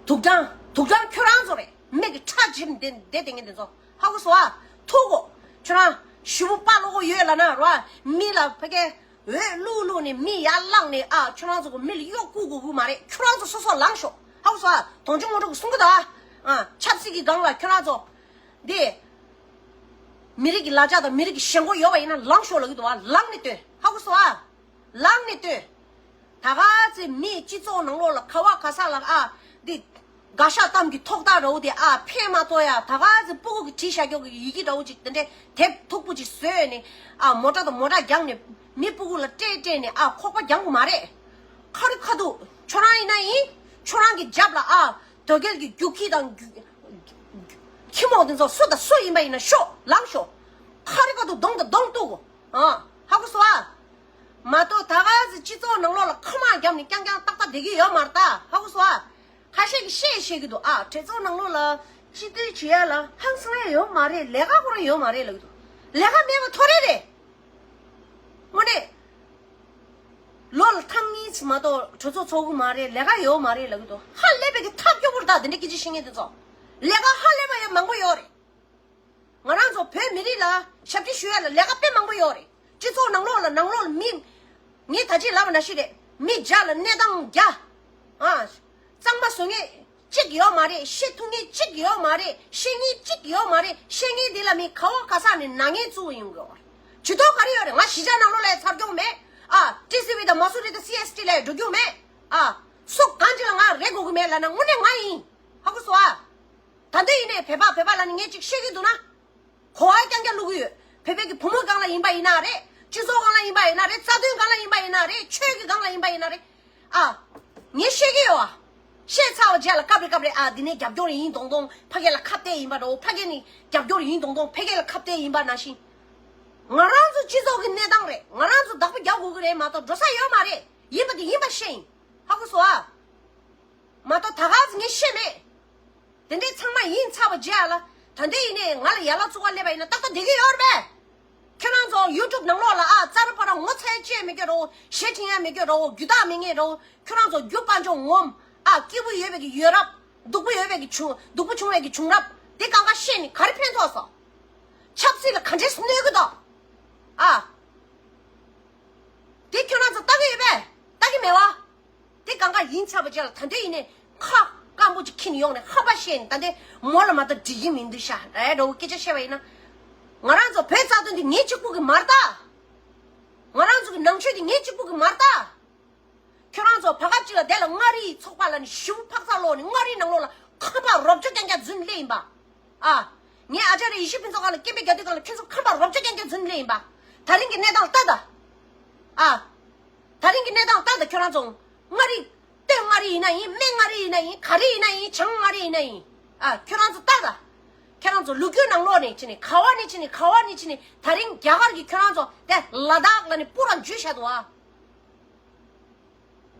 དུག་སྦྲང་། དུག་སྦྲང་ཁྱོད་རང་ཚོ་རེད། མི་གི་ཁྲག་བྱིན་བསྡད་བསྡད་བསྡད་མཁན་དེ་ཚོ། ཧ་གོ་སོང་ཨ། ཐུག་གོ། ཁྱོད་རང་ཞུ་བ་པ་ལོག་གོ་ཡོད་ལབ་ན་རོ། མི་ལ་ཕ་གི་འོད་བླུག་བླུག་ནས་མི་ཡར་བླངས་ནས། ཨ། ཁྱོད་རང་ཚོ་གི་མི་ལ་གཡོ་བཀུག་དགོས་ཀྱི་མ་རེད། ཁྱོད་རང་ཚོ་སོ་སོ་ལངས་ཤོག་ཧ་གོ་སོང་ཨ། དོན་ཆུང་ངོ་སྤྲོད་ཀྱི་གསུང་གི་འདུག་ཨ། ཨ། ཆབ་སྲིད་ཀྱི་སྒང་ལ་ཁྱོད་རང་ཚོ་འདི། མི་རིགས་ཀྱི་ལ་ཆགས་དང་མི་རིགས་ཀྱི་ཞེན་ཁོག་ཡོད་པ་ཡིན་ན་ལངས་ཤོག་ལབ་ཀྱི་འདུག་ཨ། ལངས་ནས་སྡོད། ཧ་གོ་སོང་ཨ། ལངས་ནས་སྡོད། ད་ག་ཚེ་མི་སྤྱི་ཚོགས་ནང་ལོགས་ལ་ག་བ་ག་ས་ལ། ཨ། འདི། དགའ་ཤག་གཏམ་གྱི་ཐོག་ཐག་འདྲ་བོ་དེ། ཨ། ཕན་མ་ཐོགས་ཡ། ད་ག་ཚེ་སྤུ་གུ་གི་བྲིས་བཞག་ཀྱོག་གི་ཡི་གེ་འདྲ་བོ་ཅིག་དེ་འདྲའི་དེབ་མཐུག་པོ་ཅིག་བཟོས་ནས། ཨ། མོ་ཊ་དང་མོ་ཊ་རྒྱག་ནས་མི་སྤུ་གུ་ལ་སྤྲད་སྤྲད་ནས། ཨ། ཁོག་པ་རྒྱག་དགོས་མ་རེད། ཁ་རི་ཁ་ཐུག་ཁྱོད་རང་ཡིན་ན་ཡིན། ཁྱོད་རང་གི་རྒྱབ་ལ། ཨ། དོལ་རྒྱལ་གྱི་རྒྱུག་ཁྱི་དང་རྒྱུག་ཁྱི་མོ་དེ་ཚོ་སུ་དང་སུ་ཡིན་པ་ཡིན་ན་ཤོག་ལངས་ཤོག་ཁ་རི་ཁ་ཐུག་གདོང་དང་གདོང་གཏུག་གོ། ཨ། ཧ་གོ་སོང་ཨ། མ་གཏོགས་ད་ག་ཚེ་སྤྱི་ཚོགས་ནང་ལོགས་ལ་ཁ་མང་བརྒྱབ་ནས་རྐྱང་རྐྱང་ཏག་ཏག་བསྡད་ཀྱི་ཡོད་མ་རེད་ད། ཧ་གོ་སོང་ཨ། ཁ་ཤས་ཀྱིས་བཤད་བཤད་ཀྱི་འདུག་ཨ། གྲོས་ཚོགས་ནང་ལོགས་ལ་སྤྱི་འཐུས་བྱེད་ཡ་ལ་ཧང་སང་ཡ་ཡོད་མ་རེད། ལས་ཀ་ཁོ་རང་ཡོད་མ་རེད་ལབ་ཀྱི་འདུག་ལས་ཀ་མེད་པ་ཐོ་རེ་རེད། དངོས་གནས། ལོ་ལ་ཐེངས་གཉིས་མ་གཏོགས་གྲོས་ཚོགས་ཚོགས་ཀྱི་མ་རེད། ལས་ཀ་ཡོད་མ་རེད་ལབ་ཀྱི་འདུག་ཧ་ལས་པའི་གི་ཐབས་སྐྱོ་པོ་རེད་ད། དེ་འདྲའི་སྐད་ཆ་བཤད་མཁན་དེ་ཚོ། ལས་ཀ་ཧ་ལས་པ་ཡང་མང་པོ་ཡོད་རེད། ང་རང་ཚོ་བོད་མི་རིགས་ལ་ཞབས་ཕྱི་ཞུ་ཡ་ལ་ལས་ཀ་དཔེ་མང་པོ་ཡོད་རེད། སྤྱི་ཚོགས་ནང་ལོགས་ལ་ནང་ལོགས་ལ་མི། ངས་ད་ཅི་ལབ་པ་ནང་བཞིན་རེད། མི་བརྒྱ་ལ་གནས་སྟངས་བརྒྱ། ཨ། གཙང་མ་བཟོ་མཁན་གཅིག་ཡོད་མ་རེད། ཤི་ཐུབ་མཁན་གཅིག་ཡོད་མ་རེད། ཤེས་མཁན་གཅིག་ཡོད་མ་རེད། ཤེས་མཁན་དེ་ལ་མི་ག་བ་ག་ས་ནས་ནག་ཉེས་བཙུགས་ཡོང་གི་ཡོད་རེད། ཇུས་གཏོགས་ག་རེ་ཡོད་རེད། ང་གཞིས་ཆགས་ནང་ལོགས་ལ་ཚར་མྱོང་མེད། ཨ། ཊི་སི་ཝི་དང་མ་སུ་རི་དང་སི་ཨེས་ཊི་ལ་འགྲོ་མྱོང་མེད། ཨ། སུ་གང་ཅིག་ལ་ང་རེ་དགོས་ཀྱི་མེད་ལབ་ན་དངོས་གནས་ང་ཡིན། ཧ་གོ་སོང་ཨ། ད་འདི་ཡིན་ནའི་བོད་པ་བོད་པ་ལབ་ནས་ངས་ཅིག་བཤད་ཀྱི་འདུག་ན། གོ་བ་རྐྱང་རྐྱང་བླུག་གི་ཡོད། བོད་པའི་གི་བུ་མོ་སྒང་ལ་ཡིན་པ་ཡིན་ན་རེད། སྤྱི་ཚོགས་སྒང་ལ་ཡིན་པ་ཡིན་ན་རེད། རྩ་དོན་སྒང་ལ་ཡིན་པ་ཡིན་ན་རེད། ཆོས་ཀྱི་སྒང་ལ་ཡིན་པ་ཡིན་ན་རེད། ཨ། ངས་བཤད་ཀྱི་ཡོད་ཨ། བཤད་ཚར་བ་རྗེས་ལ་སྐབས་རེ་སྐབས་རེ། ཨ། འདི་ནས་རྒྱབ་སྐྱོར་ཡིན་མདོག་མདོག་ཕ་གི་ལ་ཁ་གཏད་ཡིན་པ་འདྲ་བོ། ཕ་གི་ནས་རྒྱབ་སྐྱོར་ཡིན་མདོག་མདོག་ཕ་གི་ལ་ཁ་གཏད་ཡིན་པ་ནང་བཞིན། ང་རང་ཚོ་སྤྱི་ཚོགས་ཀྱི་གནས་སྟངས་རེད། ང་རང་ཚོ་བདག་པོ་རྒྱག་དགོས་ཀྱི་རེད་མ་གཏོགས་འགྲོ་ས་ཡོད་མ་རེད། ཡིན་པ་དེ་ཡིན་པ་བཤད་ཡིན། ཧ་གོ་སོང་ཨ། མ་གཏོགས་ད་ག་ཚོད་ངས་བཤད་མེད། དེ་འདྲའི་ཚང་མ་ཡིན་ཚར་བ་རྗེས་ལ། ད་འདི་ཡིན་ནའི་ང་ལ་ཡ་ལ་བཙུགས་པ་སླེབས་པ་ཡིན་ན་ཏག་ཏག་བསྡད་ཀྱི་ཡོད་རེད་པས། ཁྱོད་རང་ཚོ་ཡུ་ཊུབ་ནང་ལོགས་ལ། ཨ། རྩ་ར་པ་ར་ངོ་ཚ་ཡ་ཅི་ཡང་མེད་ཀྱི་རོ། ཞེ་དྲིང་ཡ་མེད་ཀྱི་རོ། རྒྱུ་དག་མེད་ངེས་རོ། ཁྱོད་རང་ཚོ་རྒྱུ་དཔལ་འབྱོར་ངོམ། ཨ། སྐྱིད་པོ་ཡོད་པའི་གི་ཡོད་རབས། སྡུག་པོ་ཡོད་པའི་གི་བྱུང་། སྡུག་པོ་བྱུང་བའི་གི་བྱུང་རབས་དེ་གང་ག་བཤད་ནས་ག་རེ་ཕན་ཐོགས་སོང་། ཆབ་སྲིད་ལ་ག་འདྲས་གནོད་ཀྱི་འདུག་ཨ། དེ་ཁྱོད་རང་ཚོ་ལྟ་གི་ཡོད་པས། ལྟ་གི་མེད་བ། དེ་གང་ག་ཡིན་ཚར་བ་རྗེས་ལ་ད་འདོད་ཡིན་ནས་ཁ་སྐམ་པོ་ཅིག་ཁྱེར་ནས་ཡོང་ནས་ཧ་པ་བཤད་ནས། ད་འདི་མོ་ལ་མ་གཏོགས་འགྲིག་གི་མི་འདུག་ཤ། ཨེ། འདྲ་བོ་སྐད་ཆ་བཤད་པ་ཡིན་ན། ང་རང་ཚོ་བོད་རྩ་དོན་འདི་ངེད་གཅིག་པུ་གི་མ་རེད་ད། ང་རང་ཚོ་གི་ནང་ཆོས་འདི་ངེད་གཅིག་པུ་གི་མ་རེད་ད། ཁྱོད་རང་ཚོ་བར་སྐབས་ཅིག་ལ་དེ་ལ་མངའ་རིས་ཚོགས་པ་ལ་ནི་ཞུ་ཕག་ཚ་ལོག་ནས་མངའ་རིས་ནང་ལོགས་ལ་ཁམས་པ་རོབ་ཅོ་རྐྱང་རྐྱང་འཛུལ་སླེབས་ཡིན་པ། ཨ། ངས་ཨ་ཅར་ཡེ་ཤེས་ཕུན་ཚོགས་ཁང་ལ་སྐད་འབོད་རྒྱག་དུས་སྒང་ལ་ཁྱོད་ཚོ་ཁམས་པ་རོབ་ཅོ་རྐྱང་རྐྱང་འཛུལ་སླེབས་ཡིན་པ། ད་རིང་གི་གནས་སྟངས་ལྟ་ད། ཨ། ད་རིང་གི་གནས་སྟངས་ལྟ་ད། ཁྱོད་རང་ཚོ་མངའ་རིས། སྟོད་མངའ་རིས་ཡིན་ན་ཡིན། སྨད་མངའ་རིས་ཡིན་ན་ཡིན། ག་རེ་ཡིན་ན་ཡིན། བྱང་མངའ་རིས་ཡིན་ན་ཡིན། ཨ། ཁྱོད་རང་ཚོ་ལྟ་ད། ཁྱོད་རང་ཚོ་ལོ་རྒྱུས་ནང་ལོགས་ནས་ཕྱིན་ནས་ག་བ་ནས་ཕྱིན་ནས་ག་བ་ནས་ཕྱིན་ནས་ད་རིང་རྒྱ་གར་གྱིས་ཁྱོད་རང་ཚོ་དེ་ལ་དྭགས་ལ་ནི་སྤུ་ར་འཇུས་བཞག་འདུག་ཨ།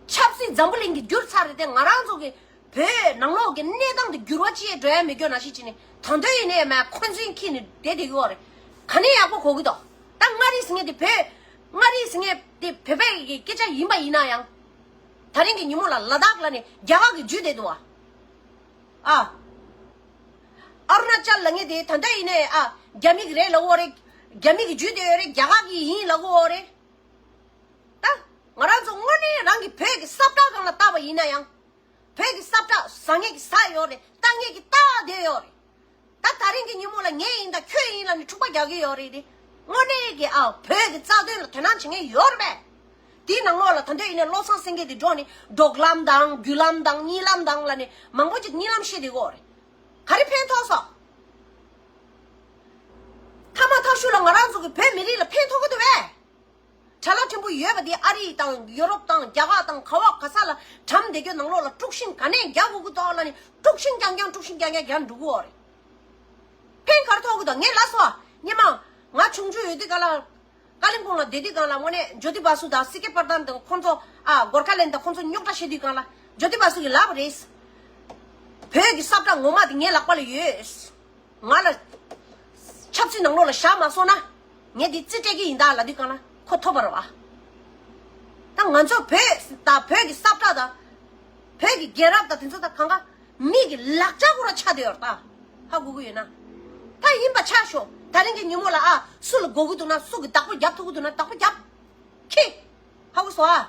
ཆབ་སྲིད་འཛམ་བུ་གླིང་གི་འགྱུར་ཚར་རེད་དེ། ང་རང་ཚོ་གི་བོད་ནང་ལོགས་ཀྱི་གནས་སྟངས་དེ་འགྱུར་བ་ཅི་ཡང་འགྲོ་ཡ་མེད་སྐྱོ་ན་ཞིག་བྱས་ནས་ད་འདོད་ཡིན་ནའི་མ་འཁོན་འཛིན་འཁྱེར་ནས་བསྡད་བསྡད་ཡོད་རེད། ག་ནས་ཡག་པོ་གོ་གི་འདུག་ད་མངའ་རིས་ཟེར་མཁན་དེ་བོད། མངའ་རིས་ཟེར་མཁན་དེ་བོད་པའི་གི་སྐད་ཆ་ཡིན་པ་ཡིན་ན་ཡང་། ད་རིང་གི་ཉིན་མོ་ལ་ལ་དྭགས་ལ་ནས་རྒྱ་གར་གི་བརྒྱུད་བསྡད་འདུག་བ། ཨ། ཨ་རུ་ན་ཅལ་ལབ་མཁན་དེ་ད་ལྟ་ཡིན་ནའི་ཨ་རྒྱ་མི་གི་རེད་ལབ་ཀྱི་ཡོད་རེད། རྒྱ་མི་གི་བརྒྱུད་བསྡད་ཡོད་རེད། རྒྱ་གར་གི་ཡིན་ལབ་ཀྱི་ཡོད་རེད། ད་ང་རང་ཚོ་དངོས་གནས་རང་གི་བོད་ཀྱི་ས་བཀྲ་སྒང་ལ་བལྟས་པ་ཡིན་ན་ཡང་། བོད་ཀྱི་ས་བཀྲ་ཟ་མཁན་གྱིས་ཟ་ཡོད་རེད། ལྟ་མཁན་གྱིས་ལྟ་བསྡད་ཡོད་རེད། ད་ད་རིང་གི་ཉིན་མོ་ལ་ངས་ཡིན་ད་ཁྱོད་ཡིན་ལབ་ནས་འཁྲུག་པ་རྒྱག་གི་ཡོད་རེད་དེ། དངོས་གནས་ཀྱི་ཨ་བོད་ཀྱི་རྩ་དོན་ལ་དོ་སྣང་བྱེད་མཁན་ཡོད་རེད་པས། དེའི་ནང་ལོགས་ལ་ད་ལྟ་ཡིན་ནའི་བློ་བཟང་སེང་གེ་དེ་འགྲོ་ནས་འབྲོག་ལམ་དང་རྒྱུ་ལམ་དང་གཉིད་ལམ་དང་ལབ་ནས་མང་པོ་ཅིག་གཉིད་ལམ་བཤད་བསྡད་ཡོད་རེད། ག་རེ་ཕན་ཐོགས་སོང་། མཐའ་མ་ཐག་ཤུལ་ལ་ང་རང་ཚོ་གི་བོད་མི་རིགས་ལ་ཕན་ཐོགས་ཀྱི་འདུག་པས། ཁྲ་ལ་ཕྲན་བུ་ཡོད་པ་དེ་ཨ་རི་དང་ཡོ་རོབ་དང་རྒྱ་གར་དང་ག་བ་ག་ས་ལ་གྲམ་བསྡད་རྒྱུ་ནང་ལོགས་ལ་དཀྲུག་ཤིང་ག་ནས་རྒྱག་དགོས་ཀྱི་འདུག་ལབ་ནས་དཀྲུག་ཤིང་རྐྱང་རྐྱང་དཀྲུག་ཤིང་རྐྱང་རྐྱང་རྒྱག་འགྲོ་གི་ཡོད་རེད། ཕན་ག་རེ་ཐོགས་ཀྱི་འདུག་ངས་ལབ་སོང་། སྔོན་མ་ང་ཆུང་ཆུང་ཡོད་དུས་ག་ལ། ཀ་ལིམ་པོང་ལ་བསྡད་དུས་གང་ལ་དངོས་གནས་ཇོ་ཏི་བ་སུ་དང་སི་ཀེ་པར་ཏན་དང་ཁོང་ཚོ་ཨ་གོར་ཁ་ལེན་དང་ཁོང་ཚོ་རྙོག་དྲ་བཤད་དུས་གང་ལ་ཇོ་ཏི་བ་སུ་གིས་ལབ་པ་རེད། བོད་ཀྱི་ས་བཀྲ་ངོ་མ་དེ་ངའི་ལག་པ་ལ་ཡོད། ང་ལ་ཆབ་སྲིད་ནང་ལོགས་ལ་བཞག་མ་སོང་ན་ངས་འདི་རྩིས་སྤྲད་ཀྱི་ཡིན་ད་ལབ་དུས་གང་ལ་ཁོ་ཐོབ་པ་རེད་བ། ད་ང་ཚོ་བོད་དང་བོད་ཀྱི་ས་བཀྲ་དང་། བོད་ཀྱི་རྒྱལ་རབས་དང་དེ་ཚོ་དང་གང་ག་མི་གི་ལག་ཆ་ཁོ་རང་ཆགས་བསྡད་ཡོད་རེད་ད། ཧ་གོ་གི་ཡོད་ན། ད་ཡིན་པ་ཆགས་ཤོག་ད་རིང་གི་ཉིན་མོ་ལ་ཨ་སུ་ལ་དགོས་ཀྱི་འདུག་ན་སུ་གི་བདག་པོ་རྒྱབ་ཐུབ་ཀྱི་འདུག་ན་བདག་པོ་རྒྱབ། ཁྱི། ཧ་གོ་སོང་ཨ།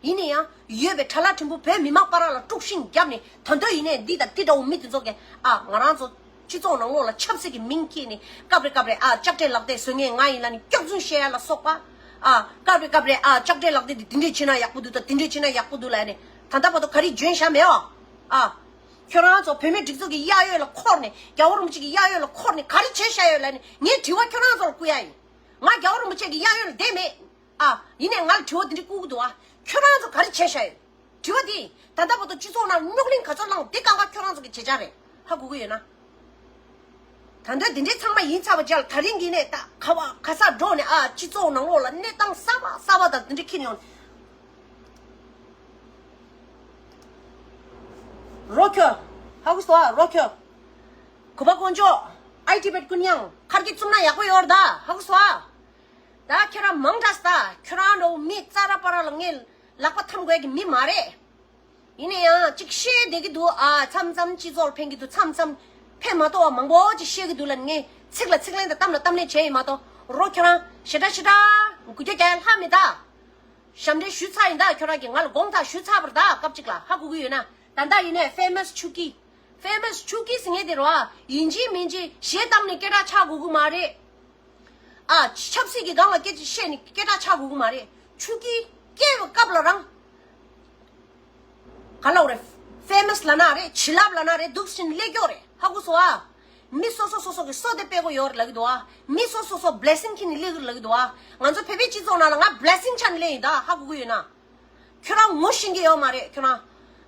ཡིན་ན་ཡང་ཡོད་པའི་ཁྲ་ལ་ཕྲན་བུ་བོད་མི་མང་བར་ལ་དཀྲུག་ཤིང་བརྒྱབ་ནས་ད་འདོད་ཡིན་ནས་འདི་དང་འདི་འདྲ་བོ་མི་དེ་ཚོ་གི་ཨ་ང་རང་ཚོ་སྤྱི་ཚོགས་ནང་ལོགས་ལ་ཆབ་སྲིད་ཀྱི་མིང་འཁྱེར་ནས་སྐབས་རེ་སྐབས་རེ་ཨ་ལྕགས་སྤྲེལ་ལག་དེབ་བཟོ་མཁན་ང་ཡིན་ལབ་ནས་སྐྱག་རྫུན་བཤད་ཡ་ལ་སོགས་པ། ཨ་སྐབས་རེ་སྐབས་རེ་ཨ་ལྕགས་སྤྲེལ་ལག་དེབ་དེ་འདི་འདྲས་བྱས་ན་ཡག་པོ་འདུག་ད་དེ་འདྲས་བྱས་ན་ཡག་པོ་འདུག་ལབ་ནས་ད་ལྟ་བར་དུ་ག་རེ་འཇོན་བཞག་མེད་ཨ། ཨ། ཁྱོད་རང་ཚོ་བོད་མིའི་སྒྲིག་འཛུགས་ཀྱི་གཡས་གཡོན་ལ་འཁོར་ནས་རྒྱལ་བ་རིན་པོ་ཆེ་གི་གཡས་གཡོན་ལ་འཁོར་ནས་ག་རེ་བྱས་བཞག་ཡོད་ལབ་ནས་ངའི་དྲི་བ་ཁྱོད་རང་ཚོ་ལ་བསྐུར་ཡ་ཡིན། ང་རྒྱལ་བ་རིན་པོ་ཆེ་གི་གཡས་གཡོན་ལ་བསྡད་མེད། ཨ། ཡིན་ནའི་ང་ལ་དྲི་བ་འདི་འདྲས་བསྐུར་གི་འདུག་ཨ། ཁྱོད་རང་ཚོ་ག་རེ་བྱས་བཞག་ཡོད། དྲི་བ་འདི་ད་ལྟ་བར་དུ་སྤྱི་ཚོགས་ནང་རྙོག་གླེང་ག་ཚོད་བསླངས་འདི་གང་ག་ཁྱོད་རང་ཚོ་གི་བྱེད་བྱ་རེད། ཧ་གོ་གི་ཡོད་ན། ད་ལྟ་འདི་འདྲའི་ཚང་མ་ཡིན་ཚར་བ་ཅག་ལ་ད་རིང་གི་ནས་ད་ག་བ་ག་ས་འགྲོ་ནས་ཨ་སྤྱི་ཚོགས་ནང་ལོགས་ལ་གནས་སྟངས་གསར་པ་གསར་པ་དང་འདི་འདྲ་ཁྱེར་ཡོང་། རོ་ཁྱོད། ཧ་གོ་སོང་ཨ་རོ་ཁྱོད། གུས་པ་དཀོན་མཆོག་ཨའི་ཊི་བེད་ཀུན་ཡང་ཁར་གྱི་བཙུམ་ན་ཡག་པོ་ཡོད་རེད་ད་ཧ་གོ་སོང་ཨ། ད་ཁྱོད་རང་མང་དྲགས་ད་ཁྱོད་རང་འདྲ་བོ་མི་རྩ་ར་པ་ར་ལ་ངས་ལག་པ་འཐམ་དགོས་ཀྱི་མི་མ་རེད། ཡིན་ན་ཡང་ཅིག་བཤད་བསྡད་ཀྱི་འདུག་ཨ། མཚམས་མཚམས་སྤྱི་ཚོགས་ལ་ཕན་གྱི་འདུག་མཚམས་མཚམས་ཕན་མ་ཐོགས་པ་མང་པོ་ཅིག་བཤད་ཀྱི་འདུག་ལབ་ནས་ངས་ཚིག་ལ་ཚིག་ལན་དང་གཏམ་ལ་གཏམ་ལན་བྱས་ཡིན་མ་གཏོགས་རོ་ཁྱོད་རང་ཞེ་དྲག་ཞེ་དྲག་འགུལ་སྐྱོད་རྒྱག་ཡ་ལྷག་མེད་ད། ཞབས་འདྲེན་ཞུས་ཚར་ཡིན་ད་ཁྱོད་རང་གིས་ང་ལ་དགོངས་དག་ཞུས་ཚར་བ་རེད་ད་སྐབས་གཅིག་ལ་ཧ་གོ་གི་ཡོད་ན། ད་ལྟ་ཡིན་ནའི་ཕེ་མ་སི་ཆུ་ཀི། ཕེ་མ་སི་ཆུ་ཀི་ཟེར་མཁན་དེ་རོ་ཨ་ཡིན་གཅིག་མིན་གཅིག་གཞས་བཏང་ནས་སྐད་གྲགས་ཆགས་དགོས་ཀྱི་མ་རེད། ཨ། ཆབ་སྲིད་ཀྱི་སྒང་ལ་སྐད་ཆ་བཤད་ནས་སྐད་གྲགས་ཆགས་དགོས་ཀྱི་མ་རེད། ཆུ་ཀི་སྐྱེས་པའི་སྐབས་ལ་རང་། ག་ལབ་རེད། ཕེ་མ་སི་ལབ་ན་རེད། བྱིན་རླབས་ལབ་ན་རེད། འདུག་སེ་བྱས་ནས་སླེབས་ཀྱི་ཡོད་རེད། ཧ་གོ་སོང་ཨ། མི་སོ་སོ་སོ་སོ་གི་བསོད་བདེ་སྤེལ་དགོས་ཡོད་རེད་ལབ་ཀྱི་འདུག་ཨ། མི་སོ་སོ་སོ་སོ་བི་ལེ་སིང་འཁྱེར་ནས་སླེབས་ཀྱི་རེད་ལབ་ཀྱི་འདུག་ཨ། ང་ཚོ་བོད་པའི་སྤྱི་ཚོགས་ནང་ལ་ང་བི་ལེ་སིང་ཆགས་ནས་སླེབས་ཡིན་ད་ཧ་གོ་གི་ཡོད་ན། ཁྱོད་རང་ངོ་ཤེས་ཀྱི་ཡོད་མ་རེད་ཁྱོད་རང་།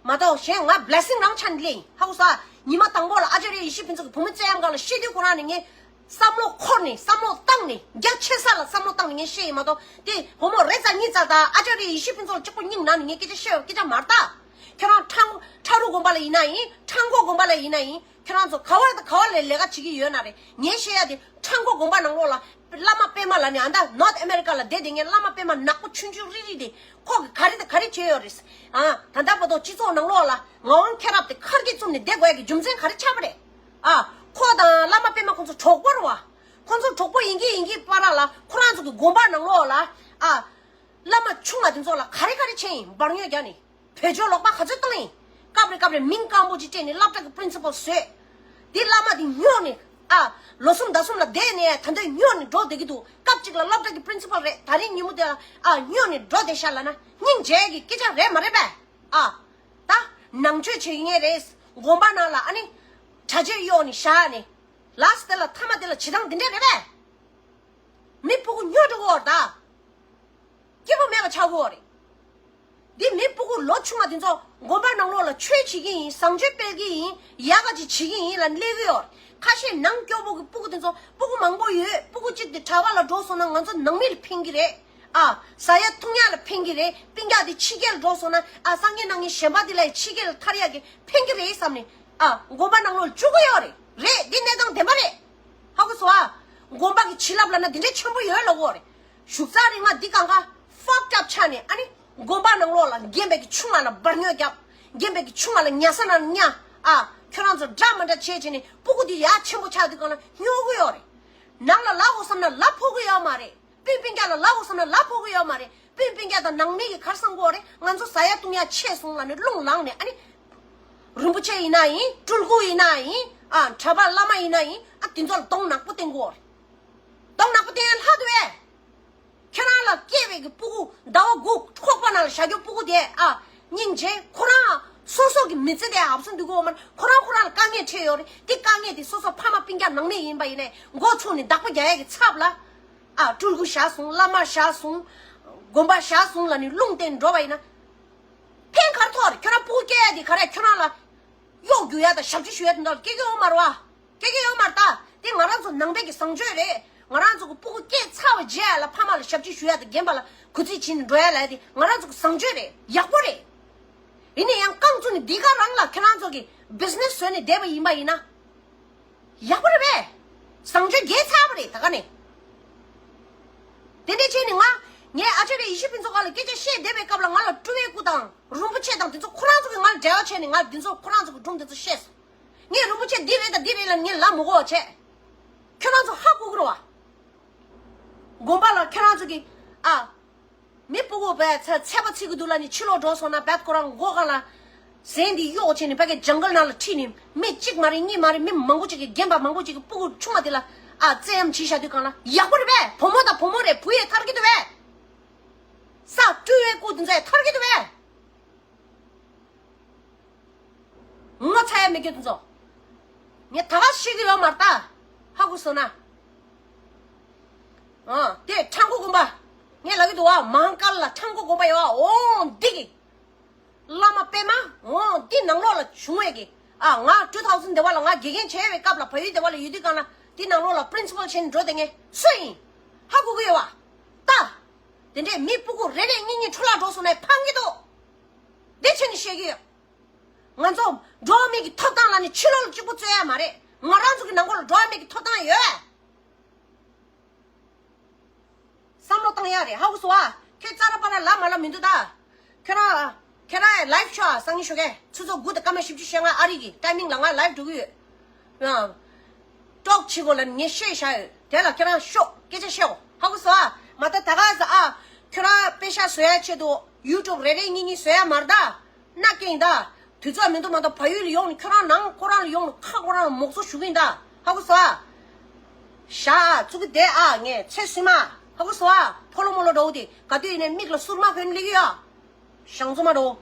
མ་གཏོགས་གཞན་ང་བི་ལེ་སིང་རང་ཆགས་ནས་སླེབས་ཡིན་ཧ་གོ་སོང་ཨ། ཉི་མ་དང་པོ་ལ་ཨ་ཅཱརྱ་ཡེ་ཤེས་ཕུན་ཚོགས་ཀྱི་བུ་མོ་བཙལ་ཡག་སྒང་ལ་བཤད་དུས་ཁོ་རང་ནས་ངས། བསམ་བློ་འཁོར་ནས་བསམ་བློ་བཏང་ནས་རྒྱ་ཆེ་ས་ལ་བསམ་བློ་བཏང་ནས་ངས་བཤད་ཡིན་མ་གཏོགས་དེ་བུ་མོ་རེ་ཙམ་གཉིས་ཙམ་དང་ཨ་ཅཱརྱ་ཡེ་ཤེས་ཕུན་ཚོགས་གཅིག་པོ་སྙིང་ནང་ནས་ངས་སྐད་ཆ་བཤད་ཡོད་སྐད་ཆ་མ་རེད་ད། ཁྱོད་རང་ཁྲ་ཁྲ་རུ་དགོན་པ་ལ་ཡིན་ན་ཡིན། ཁྲ་མགོ་དགོན་པ་ལ་ཡིན་ན་ཡིན། ཁྱོད་རང་ཚོ་ག་བ་དང་ག་བ་ལ་ལས་ཀ་བྱེད་ཀྱི་ཡོད་ན་རེད། ངས་བཤད་ཡ་དེ་ཁྲ་མགོ་དགོན་པ་ནང་ལོགས་ལ་བླ་མ་པད་མ་ལབ་ནས་ཨ་མདའ་ནོར་ཐི་ཨ་མེ་རི་ཀ་ལ་བསྡད་བསྡད་མཁན་བླ་མ་པད་མ་ནག་པོ་ཆུང་ཆུང་རིལ་རིལ་དེ་ཁོ་གིས་ག་རེ་དང་ག་རེ་བྱས་ཡོད་རེད། ཨ། ད་ལྟ་བར་དུ་སྤྱི་ཚོགས་ནང་ལོགས་ལ་ངག་དབང་མཁྱེན་རབ་དེ་ཁར་གྱིས་བཙུམ་ནས་བསྡད་དགོས་ཡ་གི་རྒྱུ་མཚན་ག་རེ་ཆགས་པ་རེད། ཨ། ཁོ་དང་བླ་མ་པད་མ་ཁོང་ཚོ་གྲོགས་པོ་རེད་བ། ཁོང་ཚོ་གྲོགས་པོ་ཡིན་གྱི་ཡིན་གྱི་བར་ལ་ཁོ་རང་ཚོ་གི་དགོན་པ་ནང་ལོགས་ལ། ཨ། བླ་མ་ཆུང་བ་དེ་ཚོ་ལ་ག་རེ་ག་རེ་བྱས་ཡིན། འབར་ཉོ་རྒྱག་ནས། བེད་སྤྱོད་ལོག་པ་ག་ཚོད་བཏང་ཡིན། སྐབས་རེ་སྐབས་རེ་མིང་སྐམ་པོ་ཅིག་སྤྲད་ནས་སློབ་གྲྭ་གི་པི་རིན་སི་པལ་བཟོས། དེ་བླ་མ་དེ་སྨྱོ་ནས། ཨ། ལོ་གསུམ་ཟླ་གསུམ་ལ་བསྡད་ནས་ད་ལྟ་སྨྱོ་ནས་འགྲོ་བསྡད་ཀྱི་འདུག་སྐབས་གཅིག་ལ་སློབ་གྲྭ་གི་པི་རིན་སི་པལ་རེད། ད་རིང་ཉིན་མོ་དེ་ལ། ཨ། སྨྱོ་ནས་འགྲོ་བསྡད་ཤག་ལབ་ན་སྙིང་རྗེ་གི་སྐད་ཆ་རེད་མ་རེད་པས། ཨ། ད་ནང་ཆོས་བྱེད་ཀྱི་ངེས་རེད། དགོན་པ་ནང་ལ་ཨ་ནི། གྲྭ་ཆས་གཡོགས་ནས་བཞག་ནས། ལཱ་སི་དེ་ལ་མཐའ་མ་དེ་ལ་བྱེད་སྟངས་འདི་འདྲས་རེད་པས། མི་སྤུ་གུ་སྨྱོ་འགྲོ་གི་ཡོད་རེད་ད། སྐྱིད་པོ་མེད་པ་ཆགས་ཀྱི་ཡོད་རེད། འདི་མི་སྤུ་གུ་ལོ་ཆུང་བ་འདི་ཚོ་དགོན་པ་ནང་ལོགས་ལ་ཆོས་བྱེད་ཀྱི་ཡིན། བཟང་སྤྱོད་སྤེལ་གྱི་ཡིན། ཡག་ག་ཅིག་བྱེད་ཀྱི་ཡིན་ལབ་སླེབས་ཀྱི་ཡོད་རེད། ཁ་ཤས་ནང་སྐྱོ་པོ་གི་སྤུ་གུ་འདི་ཚོ་སྤུ་གུ་མང་པོ་ཡོད། སྤུ་གུ་གཅིག་དེ་གྲྭ་པ་ལ་འགྲོ་སོང་ན་ང་ཚོ་ནང་མི་ལ་ཕན་གྱི་རེད། ཨ། ཟ་ཡ་འཐུང་ཡ་ལ་ཕན་གྱི་རེད། སྤུན་ཀྱག་དེ་ཕྱི་རྒྱལ་ལ་འགྲོ་སོང་ན་ཨ་སངས་རྒྱས་གནང་མཁན་གཞན་པ་དེ་ལ་ཡང་ཕྱི་རྒྱལ་ལ་ཐར་ཡ་གི་ཕན་གྱི་རེད་བསམ་ནས། ཨ། དགོན་པ་ནང་ལོགས་བཅུག་གི་ཡོད་རེད། རེད། འདི་གནས་སྟངས་བདེན་པ་རེད། ཧ་གོ་སོང་ཨ། དགོན་པ་གི་ བྱིན་རླབས་ལབ་ན་འདི་འདྲའི་ཆེན་པོ་ཡོད་ལབ་དགོས་རེད། བཞུགས་ཚར་རིང་མ་འདི་གང་ག་fucked up ཆགས་ནས། ཨ་ནི་དགོན་པ་ནང་ལོགས་ལ་རྒན་པའི་གི་ཆུང་མ་ལ་འབར་ཉོ་རྒྱབ། རྒན་པའི་གི་ཆུང་མ་ལ་ཉ་ས་ན་ཉ། ཨ། ཁྱོད་རང་ཚོ་འདྲ་མི་འདྲ་བྱས་བྱས་ནས་སྤུ་གུ་འདི་ཡར་ཆེན་པོ་ཆགས་དུས་གང་ལ་སྨྱོ་གི་ཡོད་རེད། ནང་ལ་ལབ་དགོས་བསམ་ན་ལབ་ཕོད་གི་ཡོད་མ་རེད། སྤུན་སྤུན་ཀྱག་ལ་ལབ་དགོས་བསམ་ན་ལབ་ཕོད་གི་ཡོད་མ་རེད། སྤུན་སྤུན་ཀྱག་དང་ནང་མི་གིས་ག་རེ་བསམ་གི་ཡོད་རེད། ང་ཚོ་ཟ་ཡ་བཏུང་ཡ་ཆད་སོང་ལབ་ནས་རླུང་ལངས་ནས། ཨ་ནི་རིན་པོ་ཆེ་ཡིན་ན་ཡིན། སྤྲུལ་སྐུ་ཡིན་ན་ཡིན། ཨ། གྲྭ་པ་བླ་མ་ཡིན་ན་ཡིན། ཨ། དེ་ཚོ་ལ་གདོང་ནག་པོ་བསྟན་གི་ཡོད་རེད། གདོང་ནག་པོ་བསྟན་ཡ་ལྷག་འདུག་གས། ཁྱེད་རང་ལ་སྐྱེས་པའི་གི་སྤུ་གུ་ཟླ་བ་དགུ་ཁོག་པ་ནང་ལ་བཞག་རྒྱུ་སྤུ་གུ་དེ། ཨ། སྙིང་རྗེ། ཁོ་རང་སོ་སོ་གི་མི་ཚེ་དེ་ཧབ་སོང་འདུག་གི་ཡོད་མ་རེད། ཁོ་རང་ཁོ་རང་ལ་དཀའ་ངལ་འཕྲད་ཡོད་རེད། དེ་དཀའ་ངལ་དེ་སོ་སོ་ཕ་མ་སྤུན་ཀྱག་ནང་མི་ཡིན་པ་ཡིན་ནའི་མགོ་ཚུགས་ནས་བདག་པོ་རྒྱག་ཡ་གི་ཚབ་ལ། ཨ། སྤྲུལ་སྐུ་བཞག་སོང་། བླ་མ་བཞག་སོང་། དགོན་པ་བཞག་སོང་ལབ་ནས་རླུང་བསྟན་འགྲོ་བ་ཡིན་ན། ཕན་ག་རེ་ཐོགས་རེད། ཁྱོད་རང་སྤུ་གུ་སྐྱེ་ཡ་དེ་ག་རེ་ཁྱོད་རང་ལ་གཡོག་རྒྱུག་ཡ་དང་ཞབས་ཕྱི་ཞུ་ཡ་དེ་འདྲ་ལ་སྐྱེ་གི་ཡོད་མ་རེད་བ། སྐྱེ་གི་ཡོད་མ་རེད་ད། དེ་ང་རང་ཚོ་ནང་པའི་གི་བཟང་སྤྱོད་རེད། ང་རང་ཚོ་གི་སྤུ་གུ་སྐྱེས་ཚར་བའི་རྗེས་ལ་ཕ་མ་ལ་ཞབས་ཕྱི་ཞུ་ཡ་དང་རྒན་པ་ལ་གུས་བརྩི་བྱེད་ནས་འགྲོ་ཡ་ལབ་ཡ་དེ་ང་རང་ཚོ་གི་བཟང་སྤྱོད་རེད། ཡག་པོ་རེད། ཡིན་ནའི་ཡང་རྐང་བཙུགས་ནས་འདི་ག་རང་ལ་ཁྱེད་རང་ཚོ་གི་བི་ཛི་ནེ་སི་བཟོས་ནས་བསྡད་པ་ཡིན་པ་ཡིན་ན། ཡག་པོ་རེད་པས། བཟང་སྤྱོད་རྒྱས་ཚར་བ་རེད་ད་ག་ནས། དེ་འདྲས་བྱས་ནས་ང་། ངས་ཨ་ཅག་རེ་ཡེ་ཤུ་ཕུན་ཚོགས་ཁང་ལ་སྐད་ཆ་བཤད་བསྡད་པའི་སྐབས་ལ་ང་ལ་སྤྲུལ་པའི་སྐུ་དང་རིན་པོ་ཆེ་དང་དེ་ཚོ་ཁོ་རང་ཚོ་གིས་ང་ལ་འབྲེལ་བ་བྱས་ནས་ང་ལ་དེ་ཚོ་ཁོ་རང་ཚོ་གི་སྒྲུང་དེ་ཚོ་བཤད་སོང་། ངས་རིན་པོ་ཆེ་འདི་རེད་ད་འདི་རེད་ལབ་ངས་ལབ་མི་དགོས་པ་བྱས། ཁྱོད་རང་ཚོ་ཧ་གོ་གི་རེད་བ། དགོན་པ་ལ་ཁྱོད་རང་ཚོ་གིས། ཨ། མི་སྤུ་གུ་བས་ཚ་ཚད་པ་ཚིག་གི་འདུག་ལབ་ནས་ཕྱི་ལོགས་འགྲོ་སོང་ན་བད་ཁོ་རང་མགོ་སྒང་ལ་ཟན་འདི་གཡོག་བྱས་ནས་ཕ་གི་ཇང་གལ་ནང་ལ་ཁྲིད་ནས་མི་གཅིག་མ་རེད་གཉིས་མ་རེད་མི་མང་པོ་ཅིག་གིས་རྒན་པ་མང་པོ་ཅིག་གིས་སྤུ་གུ་ཆུང་བ་དེ་ལ། ཨ། བཙན་གཡེམ་བྱས་བཞག་དུས་གང་ལ་ཡག་པོ་རེད་པས། བུ་མོ་དང་བུ་མོ་རེད། བུ་ཡས་ཐར་གི་འདུག་པས། ས་སྤྲུལ་བའི་སྐུ་དེ་ཚོ་ཡས་ཐར་གི་འདུག་པས། ངོ་ཚ་ཡ་མེད་རྒྱུ་དེ་ཚོ། ངས་ད་ག་ཤེས་ཀྱི་ཡོད་མ་རེད་ད། ཧ་གོ་སོང་ན། ཨ། དེ་ཁྲ་མགོ་དགོན་པ། ངས་ལབ་ཀྱི་འདུག་བ། མ་ཧཱ་ཀཱལ་ལ་ཁྲ་མགོ་དགོན་པ་ཡོད་བ། འོང་འདི་གི། བླ་མ་པད་མ། འོང་འདི་ནང་ལོགས་ལ་བྱུང་བའི་གི། ཨ། ང་ཊུ་ཐའུ་ཟན་སྡེ་བ་ལ་ང་དགེ་རྒན་བྱས་པའི་སྐབས་ལ་བལ་ཡུལ་སྡེ་བ་ལ་ཡོད་དུས་གང་ལ་འདི་ནང་ལོགས་ལ་པི་རིན་སི་པལ་བྱས་ནས་འགྲོ་བསྡད་མཁན་སུ་ཡིན། ཧ་གོ་གི་ཡོད་བ། ད། དེ་འདྲས་མི་སྤུ་གུ་རེ་རེ་གཉིས་གཉིས་འཕྲོ་བརླག་འགྲོ་སོང་ན་ཕངས་ཀྱི་འདུག་འདི་བྱས་ནས་བཤད་ཀྱི་ཡོད། ང་ཚོ་འགྲོ་བ་མིའི་གི་ཐོབ་ཐང་ལབ་ནས་ཕྱི་ལོགས་ལ་གཅིག་པུ་རྩོད་ཡ་མ་རེད། ང་རང་ཚོ་གི་ནང་ཁུལ་ལ་འགྲོ་བ་མིའི་གི་ཐོབ་ཐང་ཡོད། བསམ་བློ་བཏང་ཡ་རེད། ཧ་གོ་སོང་ཨ། ཁྱོད་རྩ་ར་པ་ར་ལབ་མ་ལབ་མི་འདུག་ད། ཁྱོད་རང་། ཁྱོད་རང་ལའིབ་ཤོ་ཨ། སང་ཉིན་ཞོགས་ཀས་ཆུ་ཚོད་དགུ་དང་སྐར་མ་བཞི་བཅུ་ཞེ་ལྔ་ཨ་རི་གི་ཊའི་མིང་ལ་ང་ལའིབ་འགྲོ་གི་ཡོད། ཨ། ཊོག་བྱེད་དགོས་ལབ་ངས་བཤད་བཞག་ཡོད། དེ་ལ་ཁྱེད་རང་ཤོག་སྐད་ཆ་བཤད་འོ། ཧ་གོ་སོང་ཨ། མ་ད་ད་ག་ཟ་ཨ། ཁྱོད་རང་པེ་ཤག་བཟོ་ཡ་ཆེད་དུ་ཡུ་ཊུབ་རེ་རེ་གཉིས་གཉིས་བཟོ་ཡ་མ་རེད་ད། མནའ་སྐྱེལ་ཡིན་ད། དུས་ཚོད་མི་འདུག་མ་ད་བལ་ཡུལ་ལ་ཡོང་ནས་ཁྱོད་རང་ནང་ཁོ་རང་ལ་ཡོང་ནས་ཁ་ཁོ་རང་ལ་མོག་སོ་ཞུ་གི་ཡིན་ད། ཧ་གོ་སོང་ཨ། ཤ་ཨ་ཚུགས་ཀྱི་བསྡད་ཨ། ངས་ཚེ་སྲིད་མ། ཧ་གོ་སོང་ཨ། ཕོ་ལོ་མོ་ལོ་འདྲ་བོ་དེ་ག་དུས་ཡིན་ནའི་མིག་ལ་སུར་མ་གོན་སླེབས་ཀྱི་ཡོད། ཞང་ཚོ་མ་འགྲོ།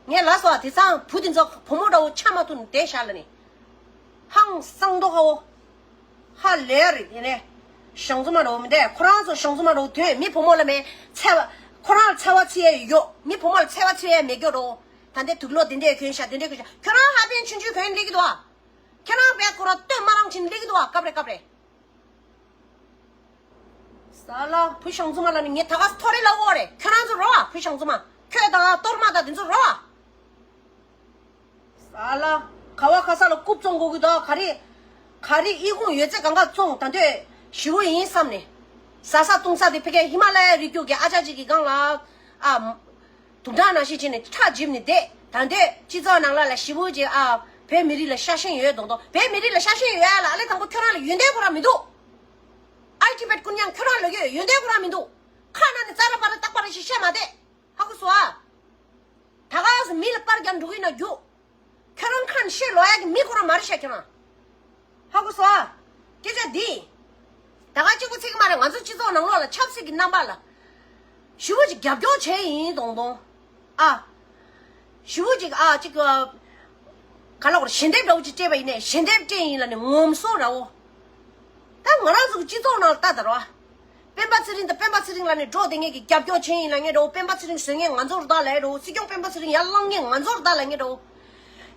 ངས་ལབ་སོང་དེ་ཚང་བུ་དེ་ཚོ་བུ་མོ་འདྲ་བོ་ཆ་མ་ཐུབ་ནས་བསྡད་ཤག་ལབ་ནས། ཧང་སང་མདོག་ཁ་བོ། ཧ་ལས་རེད་དེ་ནས། ཞང་ཚོ་མ་འགྲོ་མི་འདས་ཁོ་རང་ཚོ་ཞང་ཚོ་མ་འགྲོ་དོན་མི་བུ་མོ་ལ་མེད་འཚེ་བ། ཁོ་རང་འཚེ་བ་འཚེ་ཡས་ཡོད། མི་བུ་མོ་ལ་འཚེ་བ་འཚེ་ཡས་མེད་རྒྱུ་འགྲོ། ད་ལྟའི་དུག་ལོག་དེ་འདྲས་གོན་ཤག་དེ་འདྲས་གོན་ཤག་ཁྱོད་རང་ཧ་པན་ཆུང་ཆུང་གོན་སླེབས་ཀྱི་འདུག་ཨ། ཁྱོད་རང་བས་ཁོ་རང་སྟོད་མ་རང་ཕྱིན་སླེབས་ཀྱི་འདུག་ཨ། སྐབས་རེ་སྐབས་རེ། ས་ལ་བུ་ཞང་ཚོ་མ་ལ་ནི་ངས་ད་ག་ཐོ་རེ་ལ་འོ་རེད། ཁྱོད་རང་ཚོ་རོ་ཨ། བུ་ཞང་ཚོ་མ་ཁྱོད་དང་གཏོར་མ་དང་དེ་ཚོ་རོ་ཨ། ས་ལ་ཁ་བ་ཁ་ས་ལ་རྐུབ་བཙོང་དགོས་ཀྱི་འདུག་ག་རེ་ག་རེ་ཨི་ཁུང་ཡོད་ཚད་གང་ག་བཙོང་། ད་འདོད་ཞི་བོ་ཡིན་བསམ་ནས། ཟ་ས་བཏུང་ས་དེ་ཕ་གིའི་ཧི་མ་ལ་ཡའི་རི་རྒྱུད་ཀྱི་ཨ་ཅག་ཅིག་གི་སྒང་ལ་ཨ། དུག་སྦྲང་ནང་བཞིན་བྱས་ནས་ཁྲག་འཇིབ་ནས་བསྡད། ད་འདོད་སྤྱི་ཚོགས་ནང་ལ་ལ་ཞི་བོ་ཅིག་ཨ། བོད་མི་རིགས་ལ་ཤ་ཞེན་ཡོད་མདོག་མདོག་བོད་མི་རིགས་ལ་ཤ་ཞེན་ཡོད་ཨ་ལ་ཨ་ལེ་དང་པོ་ཁྱོད་རང་ལ་ཡོན་ཏན་ཁོ་རང་མི་འདུག་ཨའི་ཊི་བེད་ཀུན་ཡང་ཁྱོད་རང་ལ་ཡོད་ཡོན་ཏན་ཁོ་རང་མི་འདུག་ཁ་ནང་ནས་རྩ་ར་པ་ར་རྟག་པ་ར་ཞིག་བཤད་མ་བསྡད། ཧ་གོ་སོང་ཨ། ད་ག་སེ་མི་ལ་པར་རྒྱག་འགྲོ་གི་ན་རྒྱུ། ཁྱོད་རང་ཁ་ནས་བཤད་ལོ་ཡ་གི་མི་ཁོ་རང་མ་རེད་ཤག་ཁྱོད་རང་། ཧ་གོ་སོང་ཨ། སྐད་ཆ་འདི། ད་ག་གཅིག་པུ་ཚིག་གི་མ་རེད། ང་ཚོ་སྤྱི་ཚོགས་ནང་ལོགས་ལ་ཆབ་སྲིད་ཀྱི་རྣམ་པ་ལ། ཞི་བོ་ཅིག་རྒྱབ་སྐྱོར་བྱས་ཡིན་མདོག་མདོག་ཨ། ཞི་བོ་ཅིག་ཨ་ཅིག་ག་ལ་བར་ཞལ་འདེབས་འདྲ་བོ་ཅིག་སྤྲད་པ་ཡིན་ནས་ཞལ་འདེབས་སྤྲད་ཡིན་ལ་ནི་ངོམ་སོ་འདྲ་བོ། ད་ང་རང་ཚོ་གི་སྤྱི་ཚོགས་ནང་ལ་ལྟ་དར་བ། སྤེན་པ་ཚེ་རིང་དང་སྤེན་པ་ཚེ་རིང་ལ་ནི་འགྲོ་དེ་ངེད་ཀྱི་རྒྱབ་སྐྱོར་བྱེད་ཡིན་ལ་ངེད་འགྲོ། སྤེན་པ་ཚེ་རིང་བཟོས་ངེད་ང་ཚོར་ད་ལས་འགྲོ། སྲིད་སྐྱོང་སྤེན་པ་ཚེ་རིང་ཡར་བསླང་ངེད་ང་ཚོར་ད་ལ་ངེད་འགྲོ།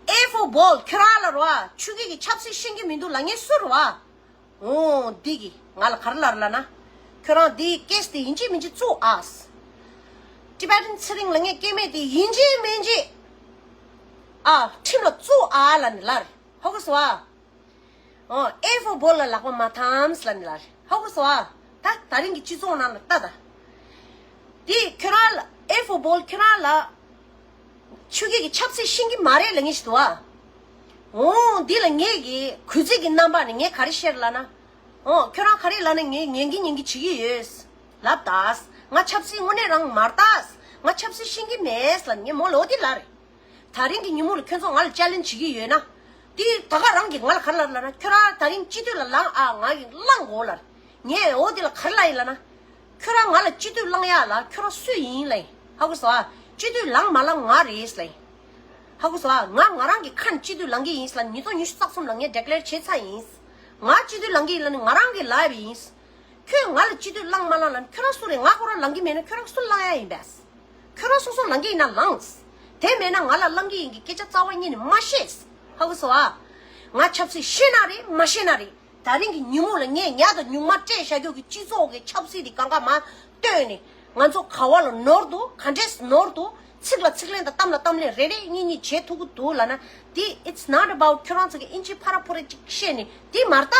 ཨེ་ཧྥོ་བོལ་ཁྱོད་རང་ལ་རོ་ཨ། ཆུ་སྐྱེས་ཀྱི་ཆབ་སྲིད་ཤེས་ཀྱི་མི་འདུག་ལ་ངེད་སུ་རོ་ཨ། འོ་འདི་གི་ང་ལ་ག་རེ་ལབ་རེད་ལབ་ན། ཁྱོད་རང་འདིའི་ཀེས་དེ་ཡིན་གཅིག་མིན་གཅིག་བཙུགས་ཨ། ཊི་བེ་ཊན་ཚེ་རིང་ལ་ངས་སྐྱེ་དམན་དེ་ཡིན་གཅིག་མིན་གཅིག་ཨ་ཁྲིམས་ལ་བཙུགས་ཨ་ལབ་ནས་ལབ་རེད། ཧ་གོ་སོང་ཨ། འོ་ཨེ་ཧྥོ་བོལ་ལ་ལག་པ་མ་འཐམས་ལབ་ནས་ལབ་རེད། ཧ་གོ་སོང་ཨ། ད་ད་རིང་གི་སྤྱི་ཚོགས་ནང་ལ་ལྟ་ད། དེ་ཁྱོད་རང་ལ་ཨེ་ཧྥོ་བོལ་ཁྱོད་རང་ལ་ཆོས་སྐད་ཀྱི་ཆབ་སྲིད་ཤེས་ཀྱི་མ་རེད་ལབ་མཁན་ཞིག་འདུག་ཨ། འོ་འདི་ལ་ངས་ཀྱི་གུས་བརྩི་གི་རྣམ་པ་ནས་ངས་ག་རེ་བཤད་ལབ་ན། འོ་ཁྱོད་རང་ག་རེ་ལབ་ན་ངས་ཉན་གི་ཉན་གི་བྱེད་ཀྱི་ཡོད། ལབ་ད། ང་ཆབ་སྲིད་དངོས་གནས་རང་མ་ལྟ། ང་ཆབ་སྲིད་ཤེས་ཀྱི་མེད་ལབ་ངས་མོ་ལ་འོ་དེ་ལབ་རེད། ད་རིང་གི་ཉིན་མོ་ལ་ཁྱོད་ཚོ་ང་ལ་ཅལ་ལེན་བྱེད་ཀྱི་ཡོད་ན། དེ་ད་ག་རང་གིས་ང་ལ་ག་རེ་ལབ་ལབ་ན། ཁྱོད་རང་ད་རིང་སྤྱི་འཐུས་ལ་ལངས་ཨ། ང་གིས་བླངས་དགོས་ལབ། ངས་འོ་དེ་ལ་ག་རེ་ལབ་ཡིན་ལབ་ན། ཁྱོད་རང་ང་ལ་སྤྱི་འཐུས་ལངས་ཡག་ལ་ཁྱོད་རང་སུ་ཡིན་ལབ་ཡིན། ཧ་གོ་སོང་ཨ། སྤྱི་འཐུས་ལངས་མ་ལངས་ང་རེད་ལབ་ཡིན། ཧ་གོ་སོང་ཨ། ང་ང་རང་གི་ཁ་ནས་སྤྱི་འཐུས་ལངས་ཀྱི་ཡིན་ལབ་ནས་ཉིས་སྟོང་ཉི་ཤུ་རྩ་གསུམ་ལ་ངས་ཌི་ཀི་ལེར་བྱས་ཚར་ཡིན། ང་སྤྱི་འཐུས་ལངས་ཀྱི་ཡིན་ལབ་ནས་ང་རང་གིས་ལབ་ཡ་ཡིན། ཁྱོད་ང་ལ་སྤྱི་འཐུས་ལངས་མ་ལངས་ལབ་ན་ཁྱོད་རང་སུ་རེད། ང་ཁོ་རང་ལངས་ཀྱི་མེད་ན་ཁྱོད་རང་སུ་ལངས་ཡ་ཡིན་པས། ཁྱོད་རང་སོ་སོ་ལངས་ཀྱི་ཡིན་ན་ལངས། དེ་མེད་ན་ང་ལ་ལངས་ཀྱི་ཡིན་གྱི་སྐད་ཆ་རྩ་བ་ཉིད་ནས་མ་བཤད། ཧ་གོ་སོང་ཨ། ང་ཆབ་སྲིད་ཤེས་ན་རེད་མ་ཤེས་ན་རེད། ད་རིང་གི་ཉིན་མོ་ལ་ངས་ཉག་དང་ཉུང་མ་སྤྲད་བཞག་རྒྱུ་གི་སྤྱི་ཚོགས་ཀྱི་ཆབ་སྲིད་དེ་གང་ག་མ་བཏོན་ནས་ང་ཚོ་ག་བ་ལ་ནོར་འདུག་ག་འདྲས་ནོར་འདུག་ཚིག་ལ་ཚིག་ལན་དང་གཏམ་ལ་གཏམ་ལན་རེ་རེ་གཉིས་གཉིས་བྱེད་ཐུབ་ཀྱི་འདུག་ལབ་ན། དེ་it's not about ཁྱོད་རང་ཚོ་གི་ཨིན་ཇི་ཕ་ར་ཕུ་ར་ཅིག་བཤད་ནས་དེ་མ་རེད་ད།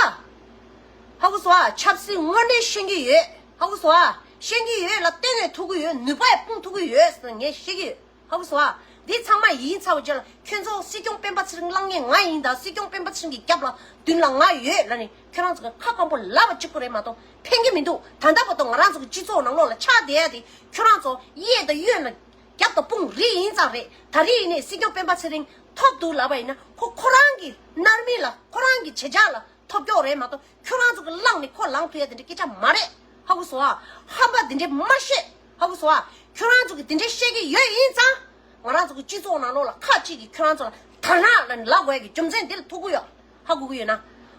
ཧ་གོ་སོང་ཨ། ཆབ་སྲིད་དངོས་གནས་ཤེས་ཀྱི་ཡོད། ཧ་གོ་སོང་ཨ། ཤེས་ཀྱི་ཡོད་ལ་བསྟན་ནས་ཐུབ་ཀྱི་ཡོད། ནུས་པ་ཡང་སྤུངས་ཐུབ་ཀྱི་ཡོད་ཟེར་ནས་ངས་བཤད་ཀྱི་ཡོད། ཧ་གོ་སོང་ཨ། འདི་ཚང་མ་ཡིན་ཚར་བའི་རྗེས་ལ་ཁྱོད་ཚོ་སྲིད་སྐྱོང་སྤེན་པ་ཚེ་རིང་ལངས་མཁན་ང་ཡིན་ད། སྲིད་སྐྱོང་སྤེན་པ་ཚེ་རིང་གི་རྒྱབ་ལ་མདུན་ལ་ང་ཡོད་ལབ་ནས་ཁྱོད་རང་ཚོ་གི་ཁ་སྐམ་པོ་ལབ་པ་གཅིག་པུ་རེད་མ་གཏོགས་ཕན་གྱི་མི་འདུག་ད་ལྟ་བར་དུ་ང་རང་ཚོ་གི་སྤྱི་ཚོགས་ནང་ལོགས་ལ་ཆགས་བསྡད་ཡ་དེ་ཁྱོད་རང་ཚོ་གཡས་དང་གཡོན་ལ་རྒྱབ་དང་དཔུང་རེ་ཡིན་ཙང་རེད། ད་རེས་ཡིན་ནས་སྲིད་སྐྱོང་སྤེན་པ་ཚེ་རིང་ཐོབ་འདུག་ལབ་པ་ཡིན་ན་ཁོ་ཁོ་རང་གི་རྣམ་སྨིན་ལ་ཁོ་རང་གི་བྱེད་བྱ་ལ་ཐོབ་སྐྱོ་རེད་མ་གཏོགས་ཁྱོད་རང་ཚོ་གི་བླངས་ནས་ཁོ་ལངས་ཐུབ་ཡ་དེ་འདྲ་སྐད་ཆ་མ་རེད། ཧ་གོ་སོང་ཨ། ཧམ་པ་དེ་འདྲས་མ་བཤད། ཧ་གོ་སོང་ཨ། ཁྱོད་རང་ཚོ་གི་དེ་འདྲས་བཤད་ཀྱི་ཡོད་ཡིན་ཙང་། ང་རང་ཚོ་གི་སྤྱི་ཚོགས་ནང་ལོགས་ལ་ཁག་ཅིག་གིས་ཁྱོད་རང་ཚོ་ལ་དར་ནག་ལ་ལབ་དགོས་ཡ་གི་རྒྱུ་མཚན་དེ་ལ་ཐུག་གི་ཡོད། ཧ་གོ་གི་ཡོད་ན།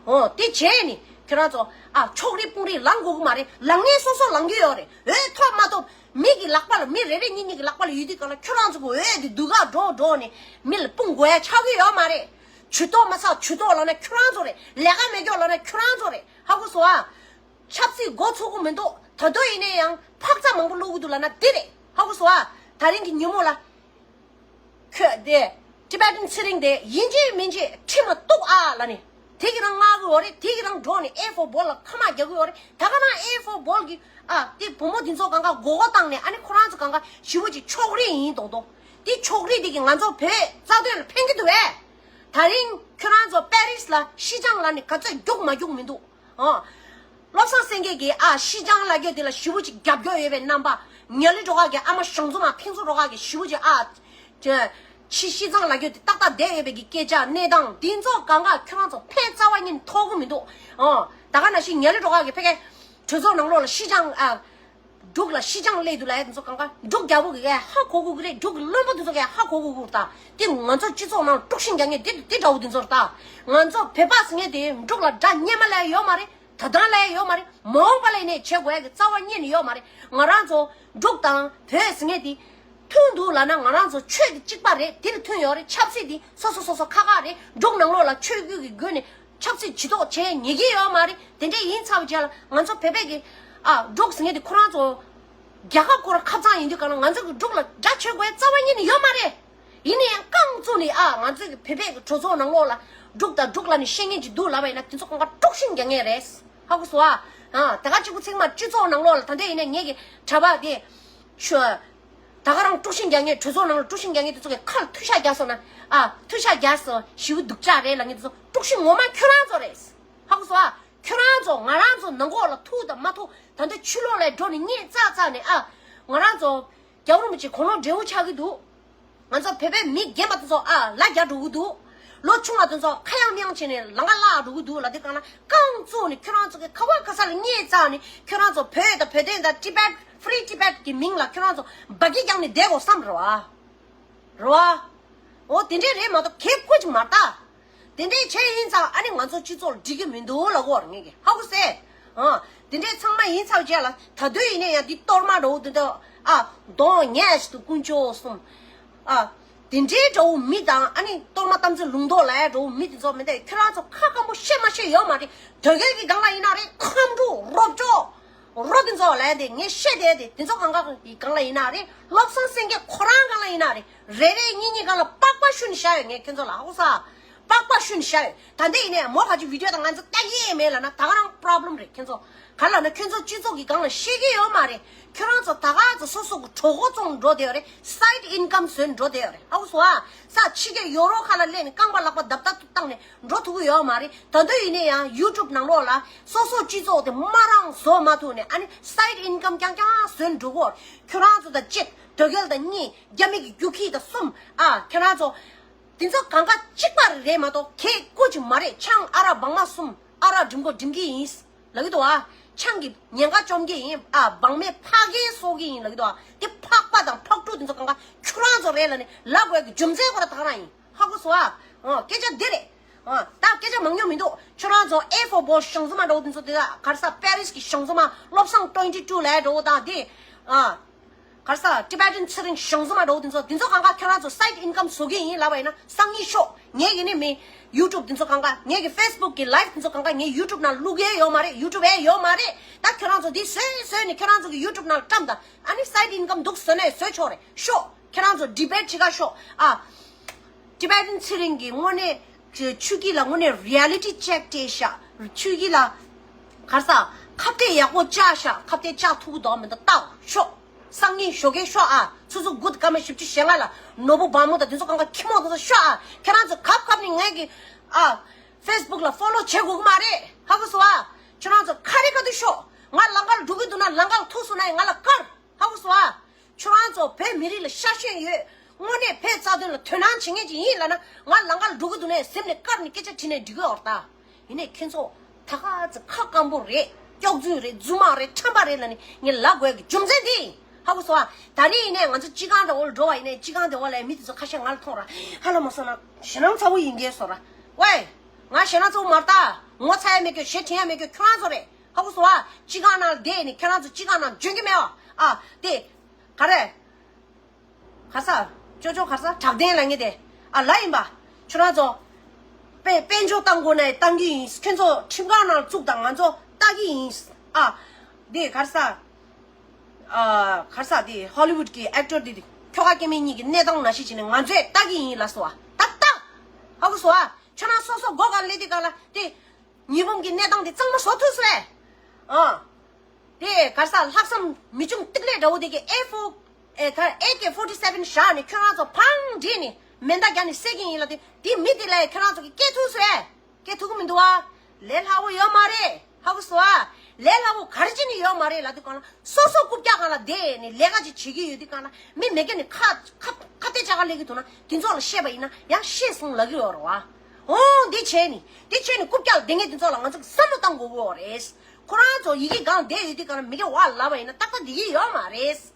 འོ་དེ་བྱས་ནས་ཁྱོད་རང་ཚོ་ཨ་ཕྱོགས་རིས་དཔུང་རིས་ལངས་དགོས་གི་མ་རེད། ལངས་མཁན་སོ་སོ་ལངས་གི་ཡོད་རེད། འོས་ཐོབ་མ་ཐོབ་མི་གི་ལག་པ་ལ་མི་རེ་རེ་གཉིས་གཉིས་ཀྱི་ལག་པ་ལ་ཡོད་དུས་གང་ལ་ཁྱོད་རང་ཚོ་གི་འོས་དེ་སྡུག་ག་འགྲོ་འགྲོ་ནས་མི་ལ་སྤུངས་དགོས་ཡ་ཆགས་གི་ཡོད་མ་རེད། ཇུས་གཏོགས་མ་ཚར་ཇུས་གཏོགས་ལབ་ན་ཁྱོད་རང་ཚོ་རེད། ལས་ཀ་མེད་སྐྱོ་ལབ་ན་ཁྱོད་རང་ཚོ་རེད། ཧ་གོ་སོང་ཨ། ཆབ་སྲིད་འགོ་ཚུགས་ཀྱི་མི་འདུག་ད་དུང་ཡིན་ན་ཡང་འཕག་འཚག་མང་པོ་བླུག་གི་འདུག་ལབ་ན་འདི་རེད། ཧ་གོ་སོང་ཨ། ད་རིང་གི་ཉིན་མོ་ལ། ཁོས་དེ་ཊི་བེ་ཊན་ཚེ་རིང་དེ་ཡིན་གཅིག་མིན་གཅིག་ཁྲིམས་ལ་གཏུག་ཨ་ལབ་ནས་དེ་གི་རང་མངགས་གི་ཡོད་རེད། དེ་གི་རང་འགྲོ་ནས་ཨེ་ཧྥོ་བོལ་ལ་ཁ་མ་རྒྱག་གི་ཡོད་རེད། ད་ག་རང་ཨེ་ཧྥོ་བོལ་གི་ཨ་དེ་བུ་མོ་དེ་ཚོ་གང་ག་མགོ་སྐོར་བཏང་ནས་ཨ་ནི་ཁོ་རང་ཚོ་གང་ག་ཞི་བོ་ཅིག་ཕྱོགས་རིས་ཡིན་མདོག་མདོག་དེ་ཕྱོགས་རིས་དེ་གི་ང་ཚོ་བོད་རྩ་དོན་ལ་ཕན་གི་འདུག་བས། ད་རིང་ཁྱོད་རང་ཚོ་པེ་རིས་ལ་ཤི་ཅང་ལ་ནི་ག་ཚོད་རྒྱུག་མ་རྒྱུག་མི་འདུག་ཨ། བློ་བཟང་སེང་གེ་གིས་ཨ་ཤི་ཅང་ལ་རྒྱུག་དེ་ལ་ཞི་བོ་ཅིག་རྒྱབ་སྐྱོར་ཡོད་པའི་རྣམ་པ། ཉ་ལི་སྒྲོལ་དཀར་གྱི་ཨ་མ་ཞང་ཚོ་མ་ཕིང་ཚོ་སྒྲོལ་དཀར་གྱིས་ཞི་བོ་ཅིག་ཨ། ཅེ། ཤི་ཤི་ཅང་ལ་རྒྱུག་དེ་ཏག་ཏག་བསྡད་ཡོད་པའི་གི་སྐད་ཆ་གནས་སྟངས་འདི་ཚོ་གང་ག་ཁྱོད་རང་ཚོ་ཕན་རྩ་བ་ཉིད་ཐོགས་གི་མི་འདུག་ཨ། ད་ག་ནང་བཞིན་ཉ་ལི་སྒྲོལ་དཀར་གྱིས་ཕ་གིའི་གྲོས་ཚོགས་ནང་ལོགས་ལ་ཤི་ཅང་ཨ། འབྲུག་ལ་ཤི་ཅང་སླེབས་འདུག་ལབ་ཡ་དེ་ཚོ་གང་ག་འབྲུག་རྒྱལ་པོ་གི་ཧ་གོ་གོ་གི་རེད། འབྲུག་གི་བློན་པོ་དེ་ཚོ་གི་ཧ་གོ་གོ་གི་རེད་ད། དེ་ང་ཚོ་སྤྱི་ཚོགས་ནང་དཀྲུག་ཤིང་རྒྱག་མཁན་དེ་དེ་འདྲ་བོ་དེ་ཚོ་རེད་ད། ང་ཚོ་བོད་པ་ཟེར་མཁན་དེ་འབྲུག་ལ་དགྲ་སྔོན་མ་ལས་ཡོད་མ་རེད། ད་ལྟ་ལས་ཡོད་མ་རེད། མ་འོངས་པ་ལས་ནས་བྱེད་དགོས་ཡ་གི་རྩ་བ་ཉིད་ནས་ཡོད་མ་རེད། ང་རང་ཚོ་འབྲུག་དང་བོད་ཟེར་མཁན་དེ་མཐུན་འདུག་ལབ་ན་ང་རང་ཚོ་ཆོས་དེ་གཅིག་པ་རེད། དེ་ལ་མཐུན་ཡོད་རེད། ཆབ་སྲིད་དེ་སོ་སོ་སོ་སོ་ཁ་ཁ་རེད། འབྲུག་ནང་ལོགས་ལ་ཆོས་བརྒྱུད་ཀྱི་སྒོ་ནས་ཆབ་སྲིད་ཇུས་གཏོགས་བྱས་ཉེས་ཀྱི་ཡོད་མ་རེད། དེ་འདྲས་ཡིན་ཚར་བའི་རྗེས་ལ་ང་ཚོ་བོད་པའི་གི་ཨ་འབྲུག་ཟེར་མཁན་དེ་ཁོ་རང་ཚོ་རྒྱལ་ཁབ་ཁོ་རང་ཁབ་ཚང་ཡིན་དུས་གང་ལ་ང་ཚོ་གི་འབྲུག་ལ་དགྲ་བྱེད་དགོས་རྩ་བ་ཉིད་ནས་ཡོད་མ་རེད། ཡིན་ན་ཡང་རྐང་བཙུགས་ནས་ཨ་ང་ཚོ་གི་བོད་པའི་གི་གྲོས་ཚོགས་ནང་ལོགས་ལ་འབྲུག་དང་འབྲུག་ལ་ནི་ཤེས་མཁན་ཅིག་འདུག་ལབ་པ་ཡིན་ན་དེ་ཚོ་གང་ག་དཀྲུག་ཤིང་རྒྱག་མཁན་རེད། ཧ་གོ་སོང་ཨ། ཨ་ད་ག་གཅིག་པུ་ཚིག་མ་སྤྱི་ཚོགས་ནང་ལོགས་ལ་ད་ལྟ་ཡིན་ན་ངེད་ཀྱི་གྲྭ་པ་དེ་ཤོ། ད་ག་རང་དཀྲུག་ཤིང་རྒྱག་མཁན་གྲོས་ཚོགས་ནང་ལ་དཀྲུག་ཤིང་རྒྱག་མཁན་དེ་ཚོ་གི་ཁ་ལ་མཐུ་ཤ་རྒྱག་སོང་ན་ཨ་མཐུ་ཤ་རྒྱག་སོང་ཞེ་པོ་སྡུག་ཅག་རེད་ལབ་མཁན་དེ་ཚོ་དཀྲུག་ཤིང་ངོ་མ་ཁྱོད་རང་ཚོ་རེད། ཧ་གོ་སོང་ཨ། ཁྱོད་རང་ཚོ་ང་རང་ཚོ་ནང་ཁོག་ལ་ཐུག་དང་མ་ཐུག་ད་ལྟ་ཕྱི་ལོགས་ལ་འགྲོ་ནས་རྙེད་ཙག་ཙག་ནས་ཨ། ང་རང་ཚོ་རྒྱལ་བ་རིན་པོ་ཆེ་དགུང་ལོ་བགྲེས་པོ་ཆགས་ཀྱི་འདུག་ང་ཚོ་བོད་པའི་མི་རྒན་པ་དེ་ཚོ་ཨ་ལ་རྒྱ་འགྲོ་གི་འདུག་ལོ་ཆུང་བ་དེ་ཚོ་ཁ་ཡང་མིང་བྱས་ནས་ལམ་ཁ་བརླག་འགྲོ་གི་འདུག་ལབ་དུས་གང་ལ་རྐང་བཙུགས་ནས་ཁྱོད་རང་ཚོ་གི་ཁ་བ་ཁ་ས་ལ་རྙེད་ཙག་ནས་ཁྱོད་རང་ཚོ་བོད་དང་བོད་དོན་དང་ཊི་བེཊ་ཧྥི་རི་ཊི་བེཊ་གི་མིང་ལ་ཁྱོད་རང་ཚོ་འབའ་གི་རྒྱག་ནས་བསྡད་དགོས་བསམ་རེད་བ། རེད་བ། འོ་དེ་འདྲས་རེད་མ་གཏོགས་གལ་ཁོ་ཅིག་མ་རེད་ད། དེ་འདྲས་བྱས་ཡིན་ཙང་ཨ་ནི་ང་ཚོ་སྤྱི་ཚོགས་ལ་འགྲིག་གི་མི་འདུག་ལབ་དགོས་རེད་ངེད་ཀྱིས་ཧ་གོ་སོང་། ཨ། དེ་འདྲས་ཚང་མ་ཡིན་ཚར་རྗེས་ལ་ད་དུང་ཡིན་ན་ཡང་འདི་གཏོར་མ་འདྲ་བོ་འདི་འདྲ་ཨ་གདོང་ཉེས་ཤིག་ཏུ་དཀོན་མཆོག་གསུམ། ཨ། དེ་འདྲའི་འདྲ་བོ་མི་དང་ཨ་ནི་གཏོར་མ་དམ་ཚིག་ལུང་རྟོགས་ལབ་ཡ་འདྲ་བོ་མི་དེ་ཚོ་མི་འདུག་ཁྱོད་རང་ཚོ་ཁ་སྐམ་པོ་བཤད་མ་བཤད་ཡོད་མ་རེད། དོལ་རྒྱལ་གྱི་སྒང་ལ་ཡིན་ན་རེད། ཁམས་ཕྲུག་རོབ་ཅོ། རོ་དེ་ཚོ་ལ་དེ་ངས་བཤད་དེ་དེ་དེ་ཚོ་གང་ག་གི་སྒང་ལ་ཡིན་ན་རེད། བློ་བཟང་སེང་གེ་ཁོ་རང་སྒང་ལ་ཡིན་ན་རེད། རེ་རེ་གཉིས་གཉིས་སྒང་ལ་པགས་པ་བཤུ་ནས་བཞག་ཡོད་ངས་ཁྱོད་ཚོ་ལ་ཧ་གོ་ས། པགས་པ་ཤུན་བཤད་ཡོད། ད་འདི་ཡིན་ནས་མོ་ཁ་ཅིག་བི་ཌིའོ་དང་ང་ཚོ་ལྟ་གི་མེད་ལབ་ན་ད་ག་རང་པོ་རོབ་ལེམ་རེད་ཁྱེད་ཚོ། ག་ལབ་ན་ཁྱོད་ཚོ་སྤྱི་ཚོགས་ཀྱི་སྒང་ལ་ཤེས་ཀྱི་ཡོད་མ་རེད། ཁྱོད་རང་ཚོ་ད་ག་ཚོད་སོ་སོ་གི་གྲོད་ཁོག་བཙོང་འགྲོ་བསྡད་ཡོད་རེད། སའིཌ་ཨིན་ཀམ་བཟོས་འགྲོ་བསྡད་ཡོད་རེད། ཧ་གོ་སོང་ཨ། ས་ཕྱི་རྒྱལ་ཡོ་རོབ་ཁ་ལ་སླེབས་ནས་རྐང་པ་ལག་པ་རྡབ་རྡབ་ཏུ་བཏང་ནས་འགྲོ་ཐུབ་ཀྱི་ཡོད་མ་རེད། ད་དུང་ཡིན་ནས་ཡང་ཡུ་ཊུབ་ནང་ལོགས་ལ་སོ་སོ་སྤྱི་ཚོགས་དེ་མ་རང་བཟོ་མ་ཐུབ་ནས་ཨ་ནི་སའིཌ་ཨིན་ཀམ་རྐྱང་རྐྱང་བཟོས་འགྲོ་གི་ཡོད་རེད། ཁྱོད་རང་ཚོ་དང་གཅིག་དོལ་རྒྱལ་དང་གཉིས། རྒྱ་མི་གི་རྒྱུག་ཁྱི་དང་གསུམ། ཨ་ཁྱོད་རང་ཚོ། དེ་ཚོ་གང་ག་གཅིག་པ་རེད་མ་གཏོགས་ཁྱེད་སྐུ་ཅིག་མ་རེད། ཆང་ཨ་རག་སྦྲང་མ་གསུམ། ཨ་རག་འགྲིམ་གོ་འགྲིམ་གི་ཡིན། ལབ་ཀྱི་འདུག་ཨ། ཆང་གི་ཉེན་ཁ་བཅོམ་གི་ཡིན། ཨ་སྦྲང་མའི་ཕག་རྒན་གསོ་གི་ཡིན་ལབ་ཀྱི་འདུག་ཨ། དེ་ཕག་པ་དང་ཕག་ཕྲུག་དེ་ཚོ་གང་ག་ཁྱོད་རང་ཚོ་རེད་ལབ་ནས་ལབ་དགོས་ཀྱི་རྒྱུ་མཚན་ཁོ་རང་ད་ག་རང་ཡིན། ཧ་གོ་སོང་ཨ། ཨ་སྐད་ཆ་འདི་རེད། ཨ་ད་སྐད་ཆ་མང་ཉུང་མི་འདུག་ཁྱོད་རང་ཚོ་ཨེ་ཕོར་བྷོ་ཤང་ཙི་མ་འདྲ་བོ་དེ་ཚོ་དེ་དག་ག་རེ་ཟ་པེ་རིས་ཀྱི་ཤང་ཙི་མ་བློ་བཟང་ཊུ་ཝེན་ཊི་ཊུ་ལབ་འདྲ་བོ་དང་དེ། ཨ། ག་རེ་ཟ་ཊི་བེ་ཊན་ཚེ་རིང་ཤང་ཙི་མ་འདྲ་བོ་དེ་ཚོ་དེ་ཚོ་གང་ག་ཁྱོད་རང་ཚོ་སའིཌ་ཨིན་ཀམ་བཟོ་གི་ཡིན་ལབ་པ་ཡིན་ན་སང་ཉིན་ཤོག་ངས་ཡིན་ནི་མིན། ཡུ་ཊུབ་དེ་ཚོ་གང་ག་ངས་ཀྱི་ཕེ་སི་བུག་གི་ལའིབ་དེ་ཚོ་གང་ག་ངས་ཡུ་ཊུབ་ནང་བླུག་ཡས་ཡོད་མ་རེད། ཡུ་ཊུབ་ཡས་ཡོད་མ་རེད། ད་ཁྱོད་རང་ཚོ་དེ་བཟོས་བཟོས་ནས་ཁྱོད་རང་ཚོ་གི་ཡུ་ཊུབ་ནང་བཀྲམ་དང་ཨ་ནི་སའིཌ་ཨིན་ཀམ་འདུག་བཟོས་ནས་བཟོས་ཆོག་རེད། ཤོག་ཁྱེད་རང་ཚོ་ཌི་བེ་ཊི་བྱེད་ག་ཤོག་ཨ། ཊི་བེ་ཊན་ཚེ་རིང་གིས་དངོས་གནས་ཆོས་སྐྱིད་ལ་དངོས་གནས་རི་ཡ་ལི་ཊི་ཅེག་སྤྲད་ཤག་ཆོས་སྐྱིད་ལ་ག་རེ་ཟ་ཁ་གཏད་ཡག་པོ་བཅག་ཤག་ཁ་གཏད་བཅག་ཐུབ་ཀྱི་འདུག་མི་འདུག་ལྟ་ཤོག་སང་ཉིན་ཞོགས་ཀས་ཤོག་ཨ། ཆུ་ཚོད་དགུ་དང་སྐར་མ་བཞི་བཅུ་ཞེ་ལྔ་ལ་ནོར་བུ་བ་མོ་དང་དེ་ཚོ་གང་ག་ཁྱི་མོ་དེ་ཚོ་ཤོག་ཨ། ཁྱེད་རང་ཚོ་ཁབ་ཁབ་ནས་ངས་ཀྱི་ཨ་ཕེ་སི་བུག་ལ་ཕོ་ལོ་བྱེད་དགོས་ཀྱི་མ་རེད། ཧ་གོ་སོང་ཨ། ཁྱེད་རང་ཚོ་ཁ་རི་ཁ་ཐུག་ཤོག་ང་ལམ་ཁར་འགྲོ་གི་འདུག་ན་ལམ་ཁར་ཐུག་སོང་ན་ཡང་ང་ལ་བཀར། ཧ་གོ་སོང་ཨ། ཁྱོད་རང་ཚོ་བོད་མི་རིགས་ལ་ཤ་ཞེན་ཡོད། དངོས་གནས་བོད་རྩ་དོན་ལ་དོ་སྣང་བྱེད་མཁན་ཅིག་ཡིན་ལབ་ན་ང་ལམ་ཁར་འགྲོ་གི་འདུག་ནས་གཟིམ་ནས་བཀར་ནས་སྐད་ཆ་དྲིས་ནས་འགྲིག་གི་ཡོད་རེད་ད། ཡིན་ནས་ཁྱེད་ཚོ་ད་ག་ཚོད་ཁ་སྐམ་པོ་རེད། སྐྱག་རྫུན་རེད། རྫུན་མ་རེད། ཁྲམ་པ་རེད་ལབ་ནས་ངས་ལབ་དགོས་ཀྱི་རྒྱུ་མཚན་འདི་ཡིན། ཧ་གོ་སོང་ཨ། ད་རེས་ཡིན་ནས་ང་ཚོ་སྤྱི་ཁང་འདྲ་བོ་ལ་འགྲོ་བ་ཡིན་ནས་སྤྱི་ཁང་འདྲ་བོ་ལ་མི་དེ་ཚོ་ཁ་ཤས་ང་ལ་མཐོང་ར་ཧ་ལས་མ་སོང་ན་ཞེད་སྣང་ཚ་བོ་ཡིན་གྱི་སོ་ར། ཝེ། ང་ཞེད་སྣང་ཚ་བོ་མ་རེད་ད། ངོ་ཚ་ཡ་མེད་ཀྱི་ཞེ་དྲན་ཡ་མེད་ཀྱི་ཁྱོད་རང་ཚོ་རེད། ཧ་གོ་སོང་ཨ། སྤྱི་ཁང་ནང་བསྡད་ནས་ཁྱེད་རང་ཚོ་སྤྱི་ཁང་ནང་འཇོན་གྱི་མེད་ཨ། ཨ་དེ། ག་རེ། ག་ས། ཅོ་ཅོ་ག་ས་དྲག་ལྡན་ལ་ངེས་དེ། ཨ་ལ་ཡིན་པ། ཁྱོད་རང་ཚོ། དཔེ་དཔལ་འབྱོར་བཏང་དགོས་ན་བཏང་གི་ཡིན། ཁྱོད་ཚོ་ཁྲིམས་ཁང་ནང་བཙུགས་དང་ང་ཚོ་ལྟ་གི་ཡིན། ཨ། དེ་ག་ས། ཨ། ག་ས་དེ་ཧོ་ལི་ཝུད་ཀྱི་ཨེག་ཊར་དེ་ཁྱོ་ག་སྐྱེ་དམན་གཉིས་ཀྱི་གནས་སྟངས་ནང་བཞིན་བྱས་ནས་ང་ཚོས་ལྟ་གི་ཡིན་ལ་སོ་ཨ། ད་ལྟ། ཧ་གོ་སོང་ཨ། ཁྱོད་རང་སོ་སོ་སྒོ་ག་ལས་དེ་ག་ལ་དེ། ཉི་འབུམ་གྱི་གནས་སྟངས་དེ་གཙང་མ་བཟོ་ཐུབ་སོང་ཨེ། ཨ། དེ་ག་ས་ལྷག་བསམ་མི་ཆུང་ཏིག་ལེ་འདྲ་བོ་དེ་གི་ཨེ་ཕོར། ཨེ་ཁ་ཨེ་ཀེ་ཕོར་ཊི་སེ་བེན་བཞག་ནས་ཁྱོད་རང་ཚོ་ཕང་བསྒྲིགས་ནས་མེ་མདའ་རྒྱག་ནས་བསད་ཀྱི་ཡིན་ལབ་དུས་དེ་མི་དེ་ལ་ཁྱོད་རང་ཚོ་གི་སྐད་ཐུག་སོང་ཨེ། སྐད་ཐུག་གི་མི་འདུག་ཨ། ལས་སླ་བོ་ཡོད་མ་རེད། ཧ་གོ་སོང་ཨ། ལས་སླ་བོ་ག་རེ་བྱས་ནས་ཡོད་མ་རེད་ལབ་དུས་གང་ལ་སོ་སོ་རྐུབ་བཀྱག་སྒང་ལ་བསྡད་ནས་ལས་ཀ་ཅིག་བྱེད་ཀྱི་ཡོད་དུས་གང་ལ་མི་མེད་མཁན་ནས་ཁ་ཁ་ཁ་གཏད་བཅག་ག་སླེབས་ཀྱི་འདུག་ན་དེ་ཚོ་ལ་བཤད་པ་ཡིན་ན་ཡང་བཤད་སོང་ལབ་ཀྱི་ཡོད་རེད་བ། འོང་འདི་བྱས་ནས་འདི་བྱས་ནས་རྐུབ་བཀྱག་ལ་བསྡད་མཁན་དེ་ཚོ་ལ་ང་ཚོ་གིས་བསམ་བློ་བཏང་དགོས་ཀྱི་ཡོད་རེད། ཁོ་རང་ཚོ་ཡི་གེ་སྒང་བསྡད་ཡོད་དུས་གང་ལ་མི་སྐྱ་བ་ལབ་པ་ཡིན་ན་ཏག་ཏག་བསྡད་ཀྱི་ཡོད་མ་རེད།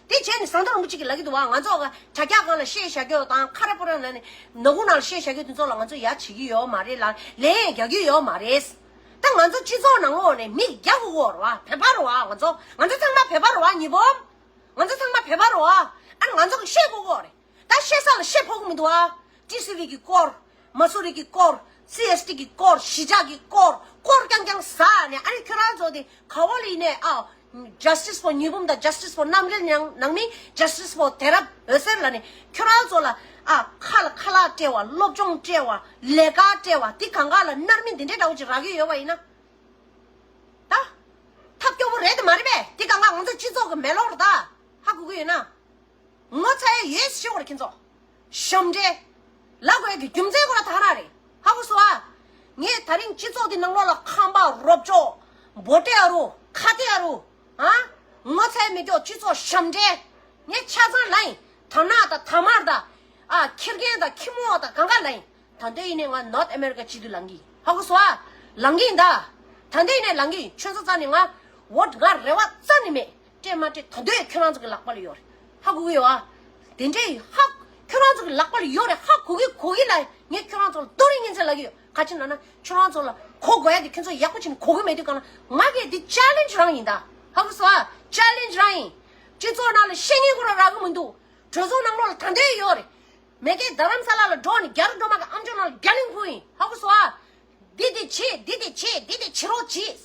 དེ་བྱས་ནས་ཟམ་གདོང་རིན་པོ་ཆེ་གིས་ལབ་ཀྱི་འདུག་བ། ང་ཚོ་ག་དྲ་རྒྱ་སྒང་ལ་བཤད་བཞག་རྒྱུ་དང་ཁ་ར་པོ་ར་ལ་ནི་ནག་ཁུང་ནང་ལ་བཤད་བཞག་རྒྱུ་དེ་ཚོ་ལ་ང་ཚོ་ཡ་བྱེད་ཀྱི་ཡོད་མ་རེད་ལ་ལན་རྒྱག་གི་ཡོད་མ་རེད། ད་ང་ཚོ་སྤྱི་ཚོགས་ནང་ལོགས་ནས་མི་རྒྱག་དགོས་ཀྱི་ཡོད་རེད་བ། བོད་པ་རེད་བ། ང་ཚོ་ང་ཚོ་ཚང་མ་བོད་པ་རེད་བ། ཉི་འབུམ། ང་ཚོ་ཚང་མ་བོད་པ་རེད་བ། ཨ་ནི་ང་ཚོ་གིས་བཤད་དགོས་ཀྱི་ཡོད་རེད། ད་བཤད་ས་ལ་བཤད་ཕོད་ཀྱི་མི་འདུག་ཨ། ཏི་སི་ཝི་གི་སྐོར། མ་སུ་རི་གི་སྐོར། སི་ཨེས་ཊི་གི་སྐོར། གཞིས་ཆགས་ཀྱི་སྐོར། སྐོར་རྐྱང་རྐྱང་ཟ་ནས་ཨ་ནི་ཁྱོད་རང་ཚོ་དེ་ག་བ་ལ་ཡིན་ནས་ཨ། Justice for ཉི་འབུམ་དང་Justice for གནམ་རི་ནང་ནང་མི། Justice for དེ་རབ་འོད་ཟེར་ལ་ནི་ཁྱོད་རང་ཚོ་ལ་ཨ་ཁ་ལ་ཁ་ལག་སྤྲད་པ། སློབ་སྦྱོང་སྤྲད་པ། ལས་ཀ་སྤྲད་པ། དེ་གང་ག་ལ་མནར་མེད་འདི་འདྲའི་འདྲ་བོ་ཅིག་རག་གི་ཡོད་པ་ཡིན་ན། ད། ཐབས་སྐྱོ་པོ་རེད་དེ་མ་རེད་པས། དེ་གང་ག་ང་ཚོ་སྤྱི་ཚོགས་ཀྱི་མེ་ལོང་རེད་ད། ཧ་གོ་གི་ཡོད་ན། ངོ་ཚ་ཡ་ཡོད་ཤོད་རེད་ཁྱེད་ཚོ། ཞབས་འདྲེན། ལབ་དགོས་ཀྱི་རྒྱུ་མཚན་ཁོ་ར་ད་རང་རེད། ཧ་གོ་སོང་ཨ། ངས་ད་རིང་སྤྱི་ཚོགས་འདི་ནང་ལོགས་ལ་ཁང་པ་རོབ་ཅོག་འབོ་ཏེ་ཨ་རུ་ཁ་ཏེ་ཨ་རུ། ཨ། ངོ་ཚ་ཡ་མེད་ཀྱོག་སྤྱི་ཚོགས་ཞབས་འདྲེན། ངས་ཆ་ཚང་ལབ་ཡིན། ད་ནག་དང་ད་དམར་དང་། ཨ། ཁེར་རྐྱང་དང་ཁེར་མོ་དང་གང་ག་ལབ་ཡིན། ད་ལྟ་ཡིན་ནས་ང་North America སྤྱི་འཐུས་ལངས་ཀྱི་ཡིན། ཧ་གོ་སོང་ཨ། ལངས་ཀྱི་ཡིན་ད། ད་ལྟ་ཡིན་ནས་ལངས་ཀྱི་ཡིན། ཁྱོད་ཚོ་རྩ་ནས་ང་vote ང་རེ་བ་རྩ་ནས་མེད། སྤྲད་མ་སྤྲད་ད་ལྟ་ཁྱོད་རང་ཚོ་གི་ལག་པ་ལ་ཡོད་རེད། ཧ་གོ་གི་ཡོད་ཨ། དེ་འདྲའི་ཧ། ཁྱོད་རང་ཚོ་གི་ལག་པ་ལ་ཡོད་རེད། ཧ་གོ་གི་གོ་གི་ལ་ངས་ཁྱོད་རང་ཚོ་ལ་རྡོ་རིང་ངན་ཚད་ལབ་ཀྱི་ཡོད། ག་ཅི་ལབ་ན་ཁྱོད་རང་ཚོ་ལ་གོ་དགོས་ཡ་དེ་ཁྱོད་ཚོ་ཡག་པོ་བྱས་ནས་གོ་གི་མེད་དུས་གང་ལ་ང་གི་འདི་challenge རང་ཡིན་ད། ཧ་གོ་སོང་ཨ། challenge རང་ཡིན། སྤྱི་ཚོགས་ནང་ལ་བཤད་མཁན་ཁོ་རང་རག་གི་མི་འདུག་གྲོས་ཚོགས་ནང་ལོགས་ལ་ད་ལྟའི་ཡོད་རེད། མེ་ཀེ་རྡ་རམ་ས་ལ་ལ་འགྲོ་ནས་རྒྱ་རི་སྒྲོལ་མ་གི་ཨམ་ཅོག་ནང་ལ་རྒྱ་གླིང་ཕུ་ཡིན། ཧ་གོ་སོང་ཨ། འདི་འདི་བྱེད། འདི་འདི་བྱེད། འདི་འདི་བྱེད་རོགས་བྱེད།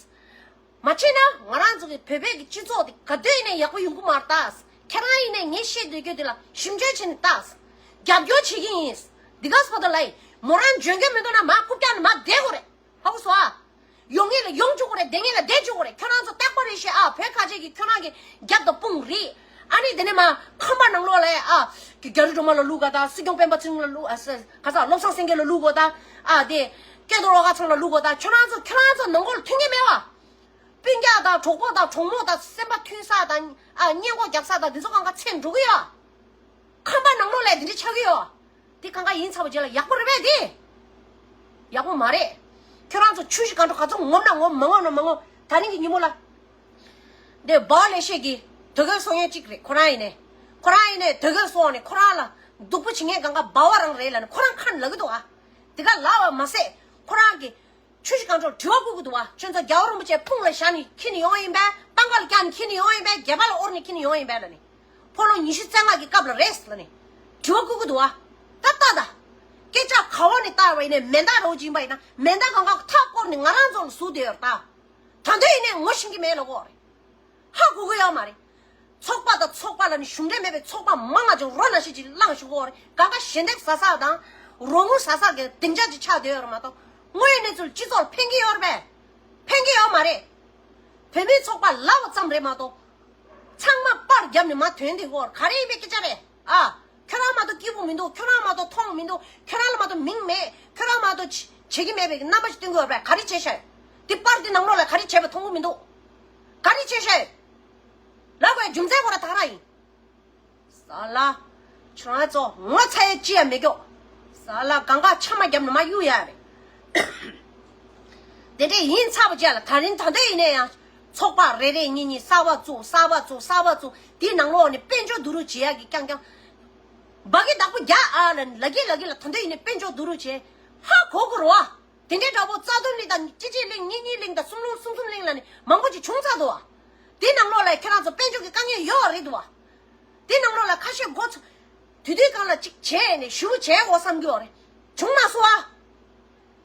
མ་བྱེད་ན་ང་རང་ཚོ་གི་བོད་པའི་གི་སྤྱི་ཚོགས་འདི་ག་དུས་ཡིན་ནའི་ཡག་པོ་ཡོང་གི་མ་རེད་ད། ཁྱེད་རང་ཡིན་ནའི་ངས་བཤད་སྡོད་རྒྱུ་འདི་ལ་ཞིབ་འཇུག་བྱེད་ནས་ལྟ། རྒྱབ་སྐྱོར་བྱེད་ཀྱི་ཡིན། འདི་ག་སྤོ་ད་ལ་ཡིན། མོ་རང་འཇོན་གྱི་མི་འདུག་ན་མ་རྐུབ་བཀྱག་ནས་མ་བསྡད་དགོས་རེད། ཧ་གོ་སོང་ཨ། ཡོང་ངེས་ལ་ཡོང་བཅུག་དགོས་རེད། བསྡད་ངེས་ལ་བསྡད་བཅུག་དགོས་རེད། ཁྱོད་རང་ཚོ་རྟག་པར་རེ་བཤད་ཨ། བོད་ཁ་ཆེ་གི་ཁྱོད་རང་གི་རྒྱབ་དང་དཔུང་རེད། ཨ་ནི་དེ་ནས་མ་ཁང་པ་ནང་ལོགས་ལ་ཨ། གི་རྒྱ་རི་སྒྲོལ་མ་ལ་བླུག་ག་ད། སྲིད་སྐྱོང་སྤེན་པ་ཚེ་རིང་ལ་བླུག་ཨ། ས་ག་ས་བློ་བཟང་སེང་གེ་ལ་བླུག་གོ་ད། ཨ་དེ་སྐལ་རྡོར་བློ་དགའ་ཚང་ལ་བླུག་གོ་ད། ཁྱོད་རང་ཚོ་ཁྱོད་རང་ཚོ་ནང་ཁོག་ལ་མཐུན་གྱི་མེད་བ། སྤུན་ཀྱག་དང་གྲོགས་པོ་དང་གྲོགས་མོ་དང་སེམས་པ་མཐུན་ས་དང་ཨ། སྙན་གོ་རྒྱབ་ས་དང་འདི་ཚོ་གང་ག་ཚེ་འགྲོ་གི་ཡོད། ཁང་པ་ནང་ལོགས་ལ་འདི་འདྲ་ཆགས་ཀྱི་ཡོད། འདི་གང་ག་ཡིན་ཚར་བ་རྗེས་ལ་ཡག་པོ་རེད་པས་འདི། ཡག་པོ་མ་རེད། ཁྱོད་རང་ཚོ་ཆུ་བཞི་སྒང་དྲུག་ག་ཚོད་ངོམ་ན་ངོམ། མ་ངོམ་ན་མ་ངོམ། ད་རིང་གི་ཉིན་མོ་ལ། འདི་སྦ་ལེ་ཤེད་ཀྱི་དོལ་རྒྱལ་སྲོང་ཡན་གཅིག་རེད། ཁོ་རང་ཡིན་ནས། ཁོ་རང་ཡིན་ནས་དོལ་རྒྱལ་སྲོང་ནས་ཁོ་རང་ལ་སྡུག་པོ་བྱེད་མཁན་གང་ག་སྦ་བ་རང་རེད་ལབ་ནས་ཁོ་རང་ཁ་ནས་ལབ་ཀྱི་འདུག་ཨ། དེ་ག་ལབ་པ་མ་ཟད་ཁོ་རང་གི་ཆུ་བཞི་སྒང་དྲུག་དྲི་བ་བཀོད་ཀྱི་འདུག་བ། ཁྱོད་ཚོ་རྒྱལ་བ་རིན་པོ་ཆེ་དཔུང་ལ་བཞག་ནས་འཁྱེར་ནས་ཡོང་ཡིན་པས། པང་ཁ་ལ་བཀྱག་ནས་འཁྱེར་ནས་ཡོང་ཡིན་པས། སྒལ་པ་ལ་དབོར་ནས་འཁྱེར་ནས་ཡོང་ཡིན་པས་ལབ་ནས། ཕོ་ལོ་ཉི་ཤུ་རྩ་ལྔ་གི་སྐབས་ལ་རེད་ལབ་ནས་དྲི་བ་བཀོད་ཀྱི་འདུག་བ། ད་ལྟ་ད། སྐད་ཆ་ག་བ་ནས་བཏང་བ་ཡིན་ནའི་མེ་མདའ་རོ་བྱིན་པ་ཡིན་ན་མེ་མདའ་གང་ག་མཐའ་བསྐོར་ནས་ང་རང་ཚོ་ལ་ཟུག་བསྡད་ཡོད་རེད་ད། ད་འདོད་ཡིན་ནའི་ངོ་ཤེས་ཀྱི་མེད་ལབ་གོ་རེད། ཧ་གོ་གི་ཡོད་མ་རེད། ཚོགས་པ་དང་ཚོགས་པ་ལ་ནི་གཞུང་འབྲེལ་མེད་པའི་ཚོགས་པ་མང་ང་ཅིག་རོ་ན་ཤི་ཅིག་བླངས་ཞུ་གོ་རེད། གང་ག་ཞལ་འདེབས་ཟ་ས་དང་རོགས་དངུལ་ཟ་ས་གི་སྡིངས་ཆ་ཅིག་ཆགས་བསྡད་ཡོད་རེད་མ་གཏོགས་དངོས་ཡོད་གནས་ཚུལ་སྤྱི་ཚོགས་ལ་ཕན་གི་ཡོད་རེད་པས། ཕན་གི་ཡོད་མ་རེད། བོད་མིའི་ཚོགས་པ་ལབ་པ་ཙམ་རེད་མ་གཏོགས། ཚང་མ་པར་བརྒྱབ་ནས་མ་ཐོན་དེ་གོ་ག་རེ་ཡིན་པའི་སྐད་ཆ་རེད་ཨ། ཁྱོད་རང་མ་གཏོགས་སྐྱིད་པོ་མི་འདུག་ཁྱོད་རང་མ་གཏོགས་མཐོང་མི་འདུག་ཁྱོད་རང་ལ་མ་གཏོགས་མིང་མེད། ཁྱོད་རང་མ་གཏོགས་བྱེད་ཀྱི་མེད་པའི་རྣམ་པ་ཞིག་སྟོན་གྱི་ཡོད་པས། ག་རེ་བྱས་ཤག་འདི་པར་འདི་ནང་ལོགས་ལ་ག་རེ་བྱས་པ་མཐོང་གི་མི་འདུག་ག་རེ་བྱས་ཤག་ལབ་དགོས་རྒྱུ་མཚན་ཁོ་ར་ད་ག་རང་ཡིན། ས་ལ། ཁྱོད་རང་ཚོ་ངོ་ཚ་ཡས་ཅི་ཡང་མེད་ཀྱོག་ས་ལ་གང་ག་ཆ་མ་བརྒྱབ་ནས་མ་གཡུག་ཡ་རེད། དེ་འདྲས་ཡིན་ཚར་བ་རྗེས་ལ་ད་རིང་ད་ལྟ་ཡིན་ནའི་ཡང་། ཚོགས་པ་རེ་རེ་གཉིས་གཉིས་གསར་པ་བཙུགས་གསར་པ་བཙུགས་གསར་པ་བཙུགས་དེའི་ནང་ལོགས་ནས་དཔལ་འབྱོར་བསྡུ་རུབ་བྱེད་ཡག་གི་རྐྱང་རྐྱང་། འབའ་གི་བདག་པོ་རྒྱག་ཨ་ལ་ལ་གི་ལ་གི་ལ་ད་ལྟ་ཡིན་ནའི་དཔལ་འབྱོར་བསྡུ་རུབ་བྱེད། ཧ་གོ་གི་རེད་བ། དེ་འདྲའི་འདྲ་པོ་རྩ་དོན་གླིང་དང་གཅིག་གཅིག་གླིང་གཉིས་གཉིས་གླིང་དང་གསུམ་གསུམ་གསུམ་གསུམ་གླིང་ལ་ནི་མང་པོ་ཅིག་བྱུང་ཚར་འདུག་བ། དེའི་ནང་ལོགས་ལ་ཁྱེད་རང་ཚོ་དཔལ་འབྱོར་གྱི་དཀའ་ངལ་ཡོད་རེད་འདུག་བ། དེ་ནང་ལོགས་ལ་ཁ་ཤས་མགོ་ཚོ། དུས་དུས་གང་ལ་ཅིག་བྱས་ནས་ཞུ་བྱས་འོ་བསམ་གྱི་ཡོད་རེད། བྱུང་མ་སོང་ཨ།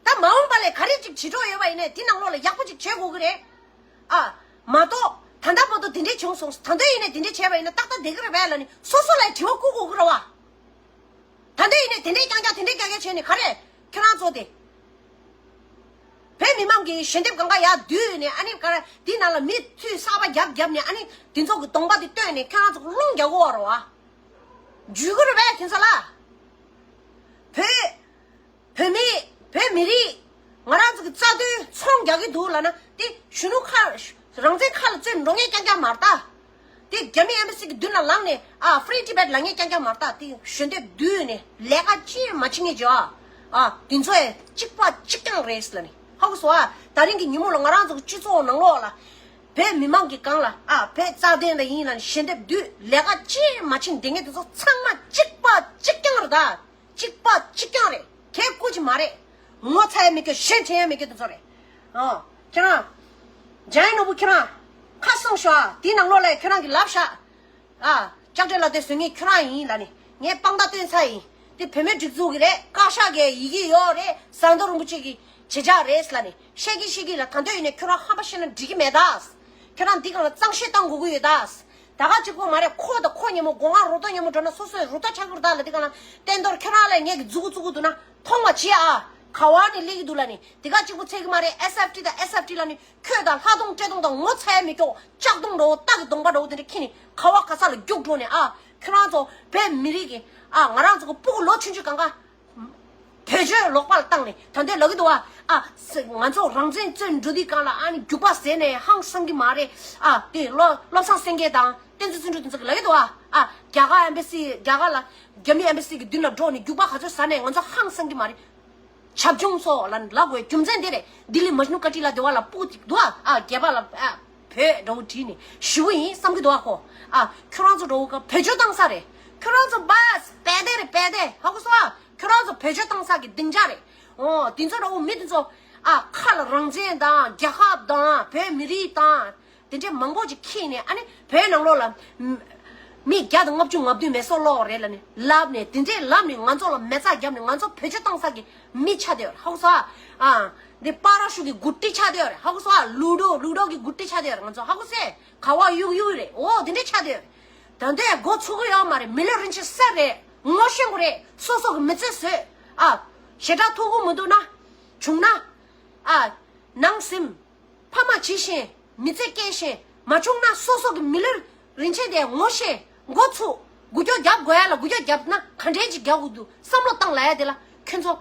ད་མ་འོངས་པ་ལས་ག་རེ་ཅིག་བྱེད་འགྲོ་ཡོད་པ་ཡིན་ནའི་དེ་ནང་ལོགས་ལ་ཡག་པོ་ཅིག་བྱེད་དགོས་ཀྱི་རེད། ཨ། མ་གཏོགས་ད་ལྟ་བར་དུ་དེ་འདྲས་བྱུང་སོང་ད་ལྟ་ཡིན་ནའི་དེ་འདྲས་བྱས་པ་ཡིན་ན་ཏག་ཏག་བསྡད་ཀྱི་རེད་པས་ལ་ནི་སོ་སོ་ལ་དྲི་བ་བཀོད་དགོས་ཀྱི་རེད་བ། ད་ལྟ་ཡིན་ནའི་དེ་འདྲས་རྐྱང་རྐྱང་དེ་འདྲས་རྐྱང་རྐྱང་བྱས་ནས་ག་རེ་ཁྱེད་རང་ཚོ་དེ། བོད་མི་མང་གིས་ཞལ་འདེབས་གང་ག་ཡར་བསྡུས་ནས་ཨ་ནི་ག་རེ་འདི་ནང་ལ་མི་མཐུད་གསར་པ་རྒྱབ་རྒྱབ་ནས་ཨ་ནི་འདི་ཚོ་གི་གདོང་པ་དེ་བཏོན་ནས་ཁྱེད་རང་ཚོ་གི་རླུང་རྒྱག་གི་ཡོད་རེད་བ། འཇུས་གི་རེད་པས་དེ་ཚོ་ལ། བོད། བོད་མི། བོད་མི་རིགས། ང་རང་ཚོ་གི་རྩ་དོན་ཚོང་རྒྱག་གི་འདུག་ལབ་ན་དེ་གཞོན་ནུ་ཁ། རང་བཙན་ཁ་ལ་བཙོན་འགྲོ་མཁན་རྐྱང་རྐྱང་མ་རེད་ད། དེ་རྒྱ་མི་ཨེམ་བྷ་སི་གི་མདུན་ལ་ལངས་ནས་ཨ་Free Tibet ལབ་མཁན་རྐྱང་རྐྱང་མ་རེད་ད། དེ་ཞལ་འདེབས་བསྡུས་ནས་ལས་ཀ་ཅི་མ་བྱེད་མཁན་ཅིག་ཨ། ཨ་དེ་ཚོ་ཡང་གཅིག་པ་གཅིག་རྐྱང་རེད་ལབ་ནས་ཧ་གོ་སོང་ཨ། ད་རིང་གི་ཉིན་མོ་ལ་ང་རང་ཚོ་གི་སྤྱི་ཚོགས་ནང་ལོགས་ལ་བོད་མི་མང་གི་སྒང་ལ་ཨ་བོད་རྩ་དོན་ལ་ཡིན་ལབ་ནས་ཞལ་འདེབས་བསྡུས་ལས་ཀ་ཅི་མ་བྱེད་བསྡད་མཁན་དེ་ཚོ་ཚང་མ་གཅིག་པ་གཅིག་རྐྱང་རེད་ད། གཅིག་པ་གཅིག་རྐྱང་རེད། ཁྱེད་སྐུ་མཁྱེན་མ་རེད། ངོ་ཚ་ཡ་མེད་ཀྱི་ཞེན་ཆེ་ཡ་མེད་ཀྱི་དེ་ཚོ་རེད། ཨོ། ཁྱེད་རང་། འཇམ་དབྱངས་ནོར་བུ་ཁྱེད་རང་། ཁ་གསང་ཤོག་ཨ། དེའི་ནང་ལོགས་ལ་ཁྱེད་རང་གི་ལབ་ཤག་ཨ། ལྕགས་སྤྲེལ་ལ་དེ་བཟོ་མཁན་ཁྱེད་རང་ཡིན་ལབ་ནས་ངས་དཔང་རྟགས་བཏོན་ཚར་ཡིན། དེ་བུད་མེད་སྒྲིག་འཛུགས་ཀྱི་རེད། བཀའ་ཤག་གིས་ཡི་གེ་ཡོད་རེད། ཟམ་གདོང་རིན་པོ་ཆེ་གི་བྱེད་བྱ་རེད་ལབ་ནས་བཤད་ཀྱི་བཤད་ཀྱི་ལ་ད་འདོད་ཡིན་ནས་ཁྱོད་རང་ཧམ་པ་བཤད་ན་འགྲིག་གི་མེད་ད། ཁྱོད་རང་འདི་སྒང་ལ་གཙང་བཤེར་བཏང་དགོས་ཀྱི་ཡོད་ད། ད་ག་གཅིག་པོ་མ་རེད། ཁོ་དང་ཁོ་མཉམ་པོ་སྒོ་ང་རུ་ཏོ་མཉམ་པོ་འགྲོ་ན་སོ་སོའི་རུ་ཏོ་ཆགས་ཀྱི་རེད་ད་ལ། འདི་ག་ལ་བསྟན་རྡོར་ཁྱོད་རང་ལ་ངས་ཀྱི་མཛུ་གུ་བཙུགས་ཀྱི་འདུག་ན་མཐོང་བ་བྱེད་ཨ། ག་བ་ནས་སླེབས་ཀྱི་འདུག་ལ་ནི་འདི་ག་གཅིག་པོ་ཚད་ཀྱི་མ་རེད། ཨེས་ཨེཕ་ཊི་དང་ཨེས་ཨེཕ་ཊི་ལ་ནི་ཁོས་དང་ལྷ་གདོང་སྤྲེལ་གདོང་དང་ངོ་ཚ་ཡ་མི་སྐྱོ་ལྕགས་གདོང་འདྲ་བོ་སྟག་གི་གདོང་པ་འདྲ་བོ་དེ་འདྲ་ཁྱེར་ནས་ག་བ་ག་ས་ལ་རྒྱུགས་འགྲོ་ནས་ཨ། ཁྱོད་རང་ཚོ་བོད་མི་རིགས་ཀྱི་ཨ། ང་རང་ཚོ་གི་སྤུ་གུ་ལོ་ཆུང་ཆུང་གང་ག་བེད་སྤྱོད་ལོག་པར་བཏང་ནས་ད་ལྟའི་ལབ་ཀྱི་འདུག་ཨ། ཨ་ང་ཚོ་རང་བཙན་རྩོད་འགྲོ་དུས་སྒང་ལ་ཨ་ནི་རྒྱུག་པ་ཟས་ནས་ཧང་སང་གི་མ་རེད། ཨ་དེ་བློ་བློ་བཟང་སེང་གེ་དང་བསྟན་འཛིན་བརྩོན་འགྲུས་དེ་ཚོ་གི་ལབ་ཀྱི་འདུག་ཨ། ཨ་རྒྱ་གར་ཨེམ་བྷ་སི་རྒྱ་གར་ལ་རྒྱ་མི་ཨེམ་བྷ་སི་གི་མདུན་ལ་འགྲོ་ནས་རྒྱུག་པ་ག་ཚོད་ཟ་ནས་ང་ཚོ་ཧང་སང་གི་མ་རེད། བྱབ་ཆུང་ཚོ་ལ་ལབ་དགོས་རྒྱུ་མཚན་དེ་རེད། ལྡི་ལི་མཇ་ནུ་ཀ་ཊི་ལ་དེ་བ་ལ་སྤུ་གུ་ཅིག་འདུག་ཨ། ཨ་རྒྱལ་པ་ལ་ཨ་བོད་འདྲ་བོ་བྲིས་ནས་ཞུ་གི་ཡིན་བསམ་གི་འདུག་ཨ་ཁོ། ཨ་ཁྱོད་རང་ཚོ་འདྲ་བོ་ག་བེད་སྤྱོད་བཏང་ས་རེད། ཁྱོད་རང་ཚོ་བཱས་བེ་དེ་རེད་བེ་དེ་ཧ་གོ་སོང་ཨ། ཁྱོད་རང་ཚོ་བེད་སྤྱོད་བཏང་ས་གི་སྡིངས་ཆ་རེད། འོ་དེ་ཚོ་འདྲ་བོ་མི་དེ་ཚོ་ཨ་ཁ་ལ་རང་བཙན་དང་རྒྱལ་ཁབ་དང་བོད་མི་རིགས་དང་། དེ་འདྲའི་མང་པོ་ཅིག་ཁྱེར་ནས་ཨ་ནི་བོད་ནང་ལོགས་ལ་མ་མི་བརྒྱ་དང་ལྔ་བཅུ་ང་བདུན་མེ་སྲེག་ལོག་རེད་ལབ་ནས་ལབ་ནས་དེ་འདྲའི་ལབ་ནས་ང་ཚོ་ལ་མེ་བཙའ་བརྒྱབ་ནས་ང་ཚོ་བེད་སྤྱོད་བཏང་ས་གི་མི་ཆགས་བསྡད་ཡོད་རེད་ཧ་གོ་སོང་ཨ། ཨ་འདི་པ་ར་ཤུ་གི་གུ་ཏི་ཆགས་བསྡད་ཡོད་རེད་ཧ་གོ་སོང་ཨ། ལུ་ཌོ་ལུ་ཌོ་གི་གུ་ཏི་ཆགས་བསྡད་ཡོད་རེད། ང་ཚོ་ཧ་གོ་སོང་ཨ། ག་བ་གཡུག་གཡུག་རེད། འོ་དེ་འདྲའི་ཆགས་བསྡད་ཡོད་རེད། ད་ལྟའི་འགོ་ཚུགས་གི་ཡོད་མ་རེད། མི་ལོ་རིན་ཆེན་གསེར་རེད། ངོ་ཤེས་དགོས་རེད། སོ་སོ་གི་མི་ཚེ་བཟོས་ཨ། ཞེ་དྲག་ཐུགས་ཁུར་མི་འདུག་ན། བྱུང་ན། ཨ། ནང་སེམས། ཕ་མ་བྱིས་ཤིང་། མི་ཚེ་སྐྱེལ་ཤིང་། མ་བྱུང་ན་སོ་སོ་གི་མི་ལུས་རིན་ཆེན་དེ་ངོ་ཤེས། མགོ་ཚུགས། འགུལ་སྐྱོད་རྒྱབ་དགོས་ཡ་ལ་འགུལ་སྐྱོད་རྒྱབ་ན་ག་འདྲས་ཅིག་རྒྱག་དགོས་འདུག་བསམ་བློ་བཏང་ལ་ཡ་དེ་ལ་ཁྱོད་ཚོ།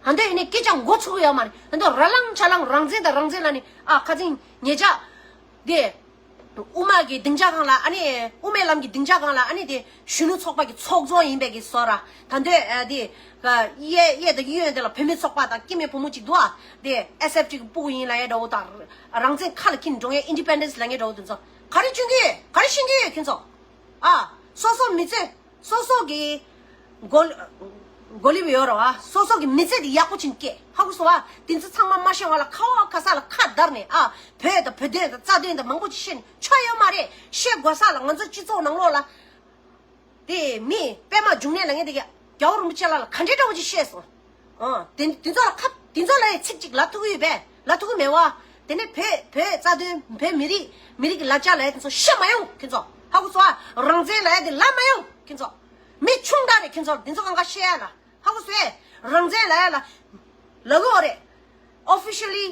ཧ་འདོད་ཡིན་ནས་སྐད་ཆ་མགོ་ཚུགས་ཡོད་མ་རེད། ཧ་འདོད་ར་ལང་ཆ་ལང་རང་བཙན་དང་རང་བཙན་ལ་ནི་ཨ་ཁ་ཚིང་ཉེ་ཆ། དེ། དབུ་མ་གི་སྡིངས་ཆ་སྒང་ལ་ཨ་ནི་དབུ་མའི་ལམ་གྱི་སྡིངས་ཆ་སྒང་ལ་ཨ་ནི་དེ་གཞོན་ནུ་ཚོགས་པ་གི་ཚོགས་གཙོ་ཡིན་པའི་གི་བཟོ་འདྲ་ད་འདོད་ཨ་དེ་གཡས་གཡས་དང་གཡོན་དེ་ལ་བུད་མེད་ཚོགས་པ་དང་སྐྱེ་དམན་བུ་མོ་གཅིག་འདུག་ཨ། དེ་ཨེས་ཨེཕ་གཅིག་གི་སྤུ་གུ་ཡིན་ལབ་ཡས་འདྲ་བོ་དང་རང་བཙན་ཁ་ལ་འཁྱེར་འགྲོ་ཡས་ཨིན་ཌི་པེན་ཌེན་སི་ལབ་མཁན་འདྲ་བོ་དེ་ཚོ་ག་རེ་བྱུང་གི་ཡོད། ག་རེ་ཤེས་ཀྱི་ཡོད་ཁྱེད་ཚོ། ཨ། སོ་སོ་མི་ཚེ། སོ་སོ་གི་མགོ་མགོ་ལེབ་ཡོད་རེད་བ། སོ་སོ་གི་མི་ཚེ་དེ་ཡག་པོ་ཅིག་སྐྱེལ། ཧ་གོ་སོང་བ། དེ་ཚོ་ཚང་མ་མ་ཤེས་པ་ལ་ཁ་བ་ཁ་ས་ལ་ཁ་བརྡར་ནས་ཨ། བོད་དང་བོད་དོན་དང་རྩ་དོན་དང་མང་པོ་ཅིག་བཤད་ནས་ཆོ་ཡོད་མ་རེད། བཤད་དགོས་ས་ལ་ང་ཚོ་སྤྱི་ཚོགས་ནང་ལོགས་ལ། དེ་མི་པད་མ་འབྱུང་གནས་ལབ་མཁན་དེ་ག་རྒྱལ་བ་རིན་པོ་ཆེ་ལགས་ལ་ག་འདྲའི་འདྲ་བོ་ཅིག་བཤད་སོང་། ཨ། དེ་དེ་ཚོ་ལ་ཁ་དེ་ཚོ་ལ་ཡང་ཚིག་གཅིག་ལབ་ཐུབ་ཀྱི་ཡོད་པས། ལབ་ཐུབ་ཀྱི་མེད་བ། དེ་ནས་བོད་བོད་རྩ་དོན་བོད་མི་རིགས་མི་རིགས་ཀྱི་ལ་ཆ་ལབ་ཡ་དེ་ཚོ་བཤད་མ་ཡོང་ཁྱེད་ཚོ། ཧ་གོ་སོང་ཨ། རང་བཙན་ལབ་ཡ་དེ་ལབ་མ་ཡོང་ཁྱེད་ཚོ། མི་ཆུང་དྲགས་རེད་ཁྱེད་ཚོ། དེ་ཚོ་གང་ག་བཤད་ཡ་ལ། ཧ་གོ་སོང་ཨེ། རང་བཙན་ལབ་ཡ་ལ་ལབ་གི་ཡོད་རེད། ཨོ་ཕི་ཤལ་ལི་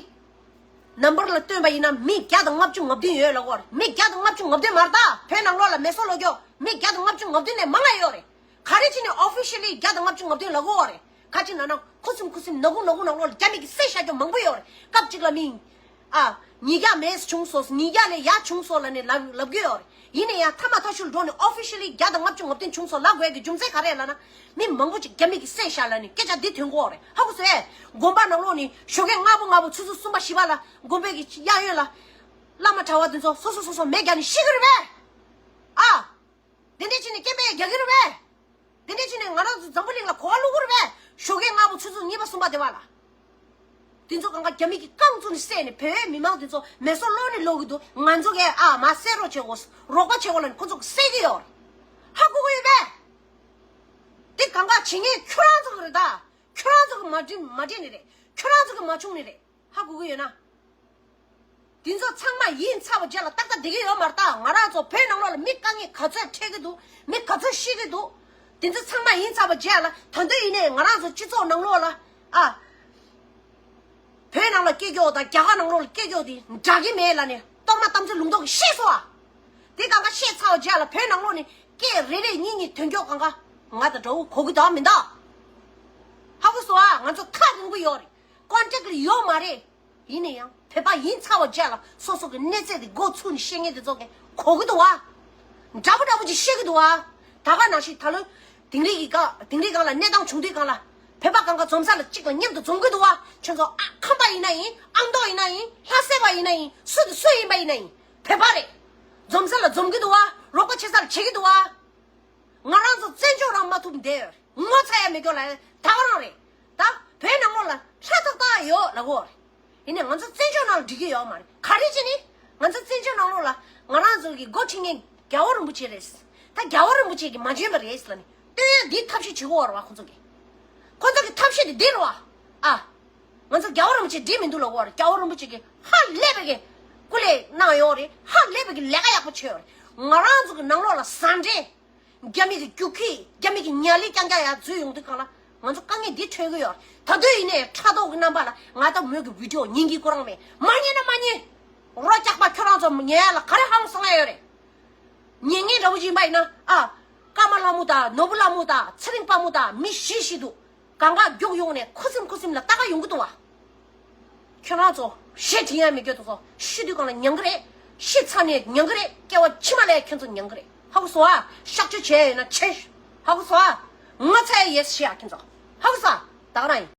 ནམ་བར་ལ་སྟོན་པ་ཡིན་ན་མི་བརྒྱ་དང་ལྔ་བཅུ་ང་བདུན་ཡོད་ལབ་གི་ཡོད་རེད། མི་བརྒྱ་དང་ལྔ་བཅུ་ང་བདུན་མ་རེད་ད། བོད་ནང་ལོགས་ལ་མེ་སོར་ལོག་རྒྱུ་མི་བརྒྱ་དང་ལྔ་བཅུ་ང་བདུན་ནས་མང་ང་ཡོད་རེད། ག་རེ་བྱས་ནས་ཨོ་ཕི་ཤལ་ལི་བརྒྱ་དང་ལྔ་བཅུ་ང་བདུན་ལབ་གི་ཡོད་རེད། ག་ཅི་ན་ན་ཁུ་སིམ་ཁུ་སིམ་ནག་ཁུང་ནག་ཁུང་ནང་ལོགས་ལ་རྒྱ་མི་གིས་བསད་བཞག་རྒྱུ་མང་པོ་ཡོད་རེད། སྐབས་གཅིག་ལ་མི། ཨ། ཉིས་བརྒྱ་མེད་བྱུང་སོང་། ཉིས་བརྒྱ་ལས་ཡར་བྱུང་སོང་ལབ་ནས་ལབ་ལབ་གི་ཡོད་རེད། ཡིན་ན་ཡང་མཐའ་མ་མཐའ་གཞུག་འགྲོ་ནས་ཨོ་ཕི་ཤལ་ལི་བརྒྱ་དང་ལྔ་བཅུ་ང་བདུན་བྱུང་སོང་ལབ་དགོས་ཀྱི་རྒྱུ་མཚན་ག་རེ་ལབ་ན། མི་མང་པོ་ཅིག་རྒྱ་མི་གིས་བསད་བཞག་ལབ་ནས་སྐད་ཆ་འདི་ཐོན་གི་ཡོད་རེད། ཧ་གོ་སོང་ཨེ། དགོན་པ་ནང་ལོགས་ནས་ཞོགས་ཀས་སྔ་པོ་སྔ་པོ་ཆུ་ཚོད་གསུམ་པ་བཞི་པ་ལ་དགོན་པའི་གི་གཡས་གཡོན་ལ་བླ་མ་གྲྭ་བ་དེ་ཚོ་སོ་སོ་སོ་སོ་མེ་བརྒྱབ་ནས་ཤི་གི་རེད་པས། ཨ། དེ་འདྲས་བྱས་ནས་སྐད་འབོད་རྒྱག་གི་རེད་པས། དེ་འདྲས་བྱས་ནས་ང་རང་ཚོ་འཛམ་བུ་གླིང་ལ་གོ་བ་བླུག་གི་རེད་པས། ཞོགས་ཀས་སྔ་པོ་ཆུ་ཚོད་གཉིས་པ་གསུམ་པ་དེ་བ་ལ། དེ་ཚོ་གང་ག་རྒྱ་མི་གིས་རྐང་བཙུགས་ནས་བསད་ནས་བོད་མི་མང་དེ་ཚོ་མེ་སོར་ལོག་ནས་ལོག་གི་འདུག་ང་ཚོ་གས་ཨ་མ་བསད་རོགས་བྱེད་དགོས། རོགས་པ་བྱེད་དགོས་ལབ་ནས་ཁོ་ཚོ་གིས་བསད་ཀྱི་ཡོད་རེད། ཧ་གོ་གི་ཡོད་པས། དེ་གང་ག་བྱེད་མཁན་ཁྱོད་རང་ཚོ་གི་རེད་ད། ཁྱོད་རང་ཚོ་གི་མ་འགྲིག་མ་འགྲིག་ནི་རེད། ཁྱོད་རང་ཚོ་གི་མ་བྱུང་ནི་རེད། ཧ་གོ་གི་ཡོད་ན། དེ་ཚོ་ཚང་མ་ཡིན་ཚར་བ་རྗེས་ལ་ཏག་ཏག་བསྡད་ཀྱི་ཡོད་མ་རེད་ད། ང་རང་ཚོ་བོད་ནང་ལོགས་ལ་མི་དཀའ་ངལ་ག་ཚོད་འཕྲད་ཀྱི་འདུག་མི་ག་ཚོད་ཤི་གི་འདུག་དེ་ཚོ་ཚང་མ་ཡིན་ཚར་བ་རྗེས་ལ་ད་དུང་ཡིན་ནའི་ང་རང་ཚོ་སྤྱི་ཚོགས་ནང་ལོགས་ལ་ཨ། བོད་ནང་ལ་སྐྱེས་རྒྱུ་དང་རྒྱ་གར་ནང་ལོགས་ལ་སྐྱེས་རྒྱུ་དེ་འདྲ་གི་མེད་ལབ་ནས་གཏོར་མ་གཏམ་ཚོད་ལུང་རྟོགས་ཀྱིས་བཤད་སོང་ཨ། དེ་གང་ག་བཤད་ཚར་བ་རྗེས་ལ་བོད་ནང་ལོགས་ནས་སྐད་རེ་རེ་གཉིས་གཉིས་ཐོན་རྒྱུ་གང་ག་ང་དང་འདྲ་བོ་གོ་གི་འདུག་མི་འདུག་ཧ་གོ་སོང་ཨ། ང་ཚོ་ཐག་རིང་པོ་ཡོད་རེད། ཀོན་ཊེག་ལ་ཡོད་མ་རེད། ཡིན་ན་ཡང་བོད་པ་ཡིན་ཚར་བ་རྗེས་ལ་སོ་སོ་གི་གནས་ཚད་དེ་མགོ་ཚུགས་ནས་བཤད་མཁན་དེ་ཚོ་གིས་གོ་གི་འདུག་བ། འདྲ་པོ་འདྲ་པོ་ཅིག་བཤད་གི་འདུག་བ། ད་ག་ནང་བཞིན་ད་ལོ་དིང་རི་གི་སྐབས་དིང་རི་སྒང་ལ་གནས་སྟངས་བྱུང་དུས་སྒང་ལ་བོད་པ་གང་ག་འཛོམས་ས་ལ་གཅིག་དང་མཉམ་དུ་འཛོམས་གི་འདུག་བ། ཁྱོད་ཚོ་ཨ་ཁམས་པ་ཡིན་ན་ཡིན། ཨ་མདོ་ཡིན་ན་ཡིན། ལྷ་སའི་བ་ཡིན་ན་ཡིན། སུ་དང་སུ་ཡིན་པ་ཡིན་ན་ཡིན། བོད་པ་རེད། འཛོམས་ས་ལ་འཛོམས་གི་འདུག་བ། རོགས་པ་བྱེད་ས་ལ་བྱེད་གི་འདུག་བ། ང་རང་ཚོ་བཙན་བྱོལ་ནང་མ་ཐུབ་བསྡད་ཡོད་རེད། ངོ་ཚ་ཡ་མེད་སྐྱོ་ལ་ད་ག་རང་རེད། ད་བོད་ནང་ལོགས་ལ་ཧྲ་ཏག་ཏག་ཡོད་ལབ་གོ་རེད། ཡིན་ནའི་ང་ཚོ་བཙན་བྱོལ་ནང་ལ་འགྲིག་གི་ཡོད་མ་རེད། ག་རེ་བྱས་ནི། ང་ཚོ་བཙན་བྱོལ་ནང་ལོགས་ལ་ང་རང་ཚོ་གི་འགོ་ཁྲིད་མཁན་རྒྱལ་བ་རིན་པོ་ཆེ་རེད། ད་རྒྱལ་བ་རིན་པོ་ཆེ་གིས་མ་འཇོན་པ་རེད་ལབ་ནི་སྟོན་ཡ་འདི་ཐབས་ཤེས་བྱེད་གོ་རེད་བ་ཁོ་ཚོ་གིས། ཁོ་ཚོ་གི་ཐབས་ཤེས་དེ་འདི་རེད་བ། ཨ། ང་ཚོ་རྒྱལ་བ་རིན་པོ་ཆེ་འགྲིག་མི་འདུག་ལབ་གོ་རེད། རྒྱལ་བ་རིན་པོ་ཆེ་གིས་ཧ་ལས་པའི་གི་སྐུ་ལས་གནང་ཡོད་རེད། ཧ་ལས་པའི་གི་ལས་ཀ་ཡག་པོ་བྱས་ཡོད་རེད། ང་རང་ཚོ་གི་ནང་ལོགས་ལ་ཟ་འདྲེ། རྒྱ་མི་གི་རྒྱུག་ཁྱི། རྒྱ་མི་གི་ཉ་ལི་རྐྱང་རྐྱང་ཡར་འཛུལ་ཡོང་དུས་སྒང་ལ་ང་ཚོ་དཀའ་ངལ་འདི་འཕྲད་གི་ཡོད། ད་དུང་ཡིན་ནའི་ཕྲག་དོག་གི་རྣམ་པ་ལ་ང་དང་མོས་གི་བི་ཌི་ཡོ་ཉན་གི་ཁོ་རང་མེད། མ་ཉན་ན་མ་ཉན། རོ་སྐྱག་པ་ཁྱོད་རང་ཚོ་ཉན་ཡ་ལ་ག་རེ་ཧང་སང་ཡ་ཡོད་རེད། ཉན་ངེས་འདྲ་བོ་ཅིག་ཡིན་པ་ཡིན་ན་ཨ། ཀརྨ་ལྷ་མོ་དང་ནོར་བུ་ལྷ་མོ་དང་ཚེ་རིང་དཔའ་མོ་དང་མི་བཞི་ཤི་འདུག་གང་ག་རྒྱུག་ཡོང་ནས་ཁུ་སིམ་ཁུ་སིམ་ལ་ལྟ་ག་ཡོང་གི་འདུག་བ། ཁྱོད་རང་ཚོ་ཞེ་དྲིན་ཡ་མི་སྐྱོ་དུ་སོ། ཤི་དུས་གང་ལ་མྱང་གི་རེད། ཤི་ཚར་ནས་མྱང་གི་རེད། སྐྱེ་བ་ཕྱི་མ་ལ་ཁྱོད་ཚོ་མྱང་གི་རེད། ཧ་གོ་སོང་ཨ། གཤག་བཅོས་བྱས་ཡོད་ན་བྱས། ཧ་གོ་སོང་ཨ། ངོ་ཚ་ཡ་ཡེ་ཤི་ཨ་ཁྱོད་ཚོ། ཧ་གོ་སོང་ཨ། ད་ག་རང་ཡིན།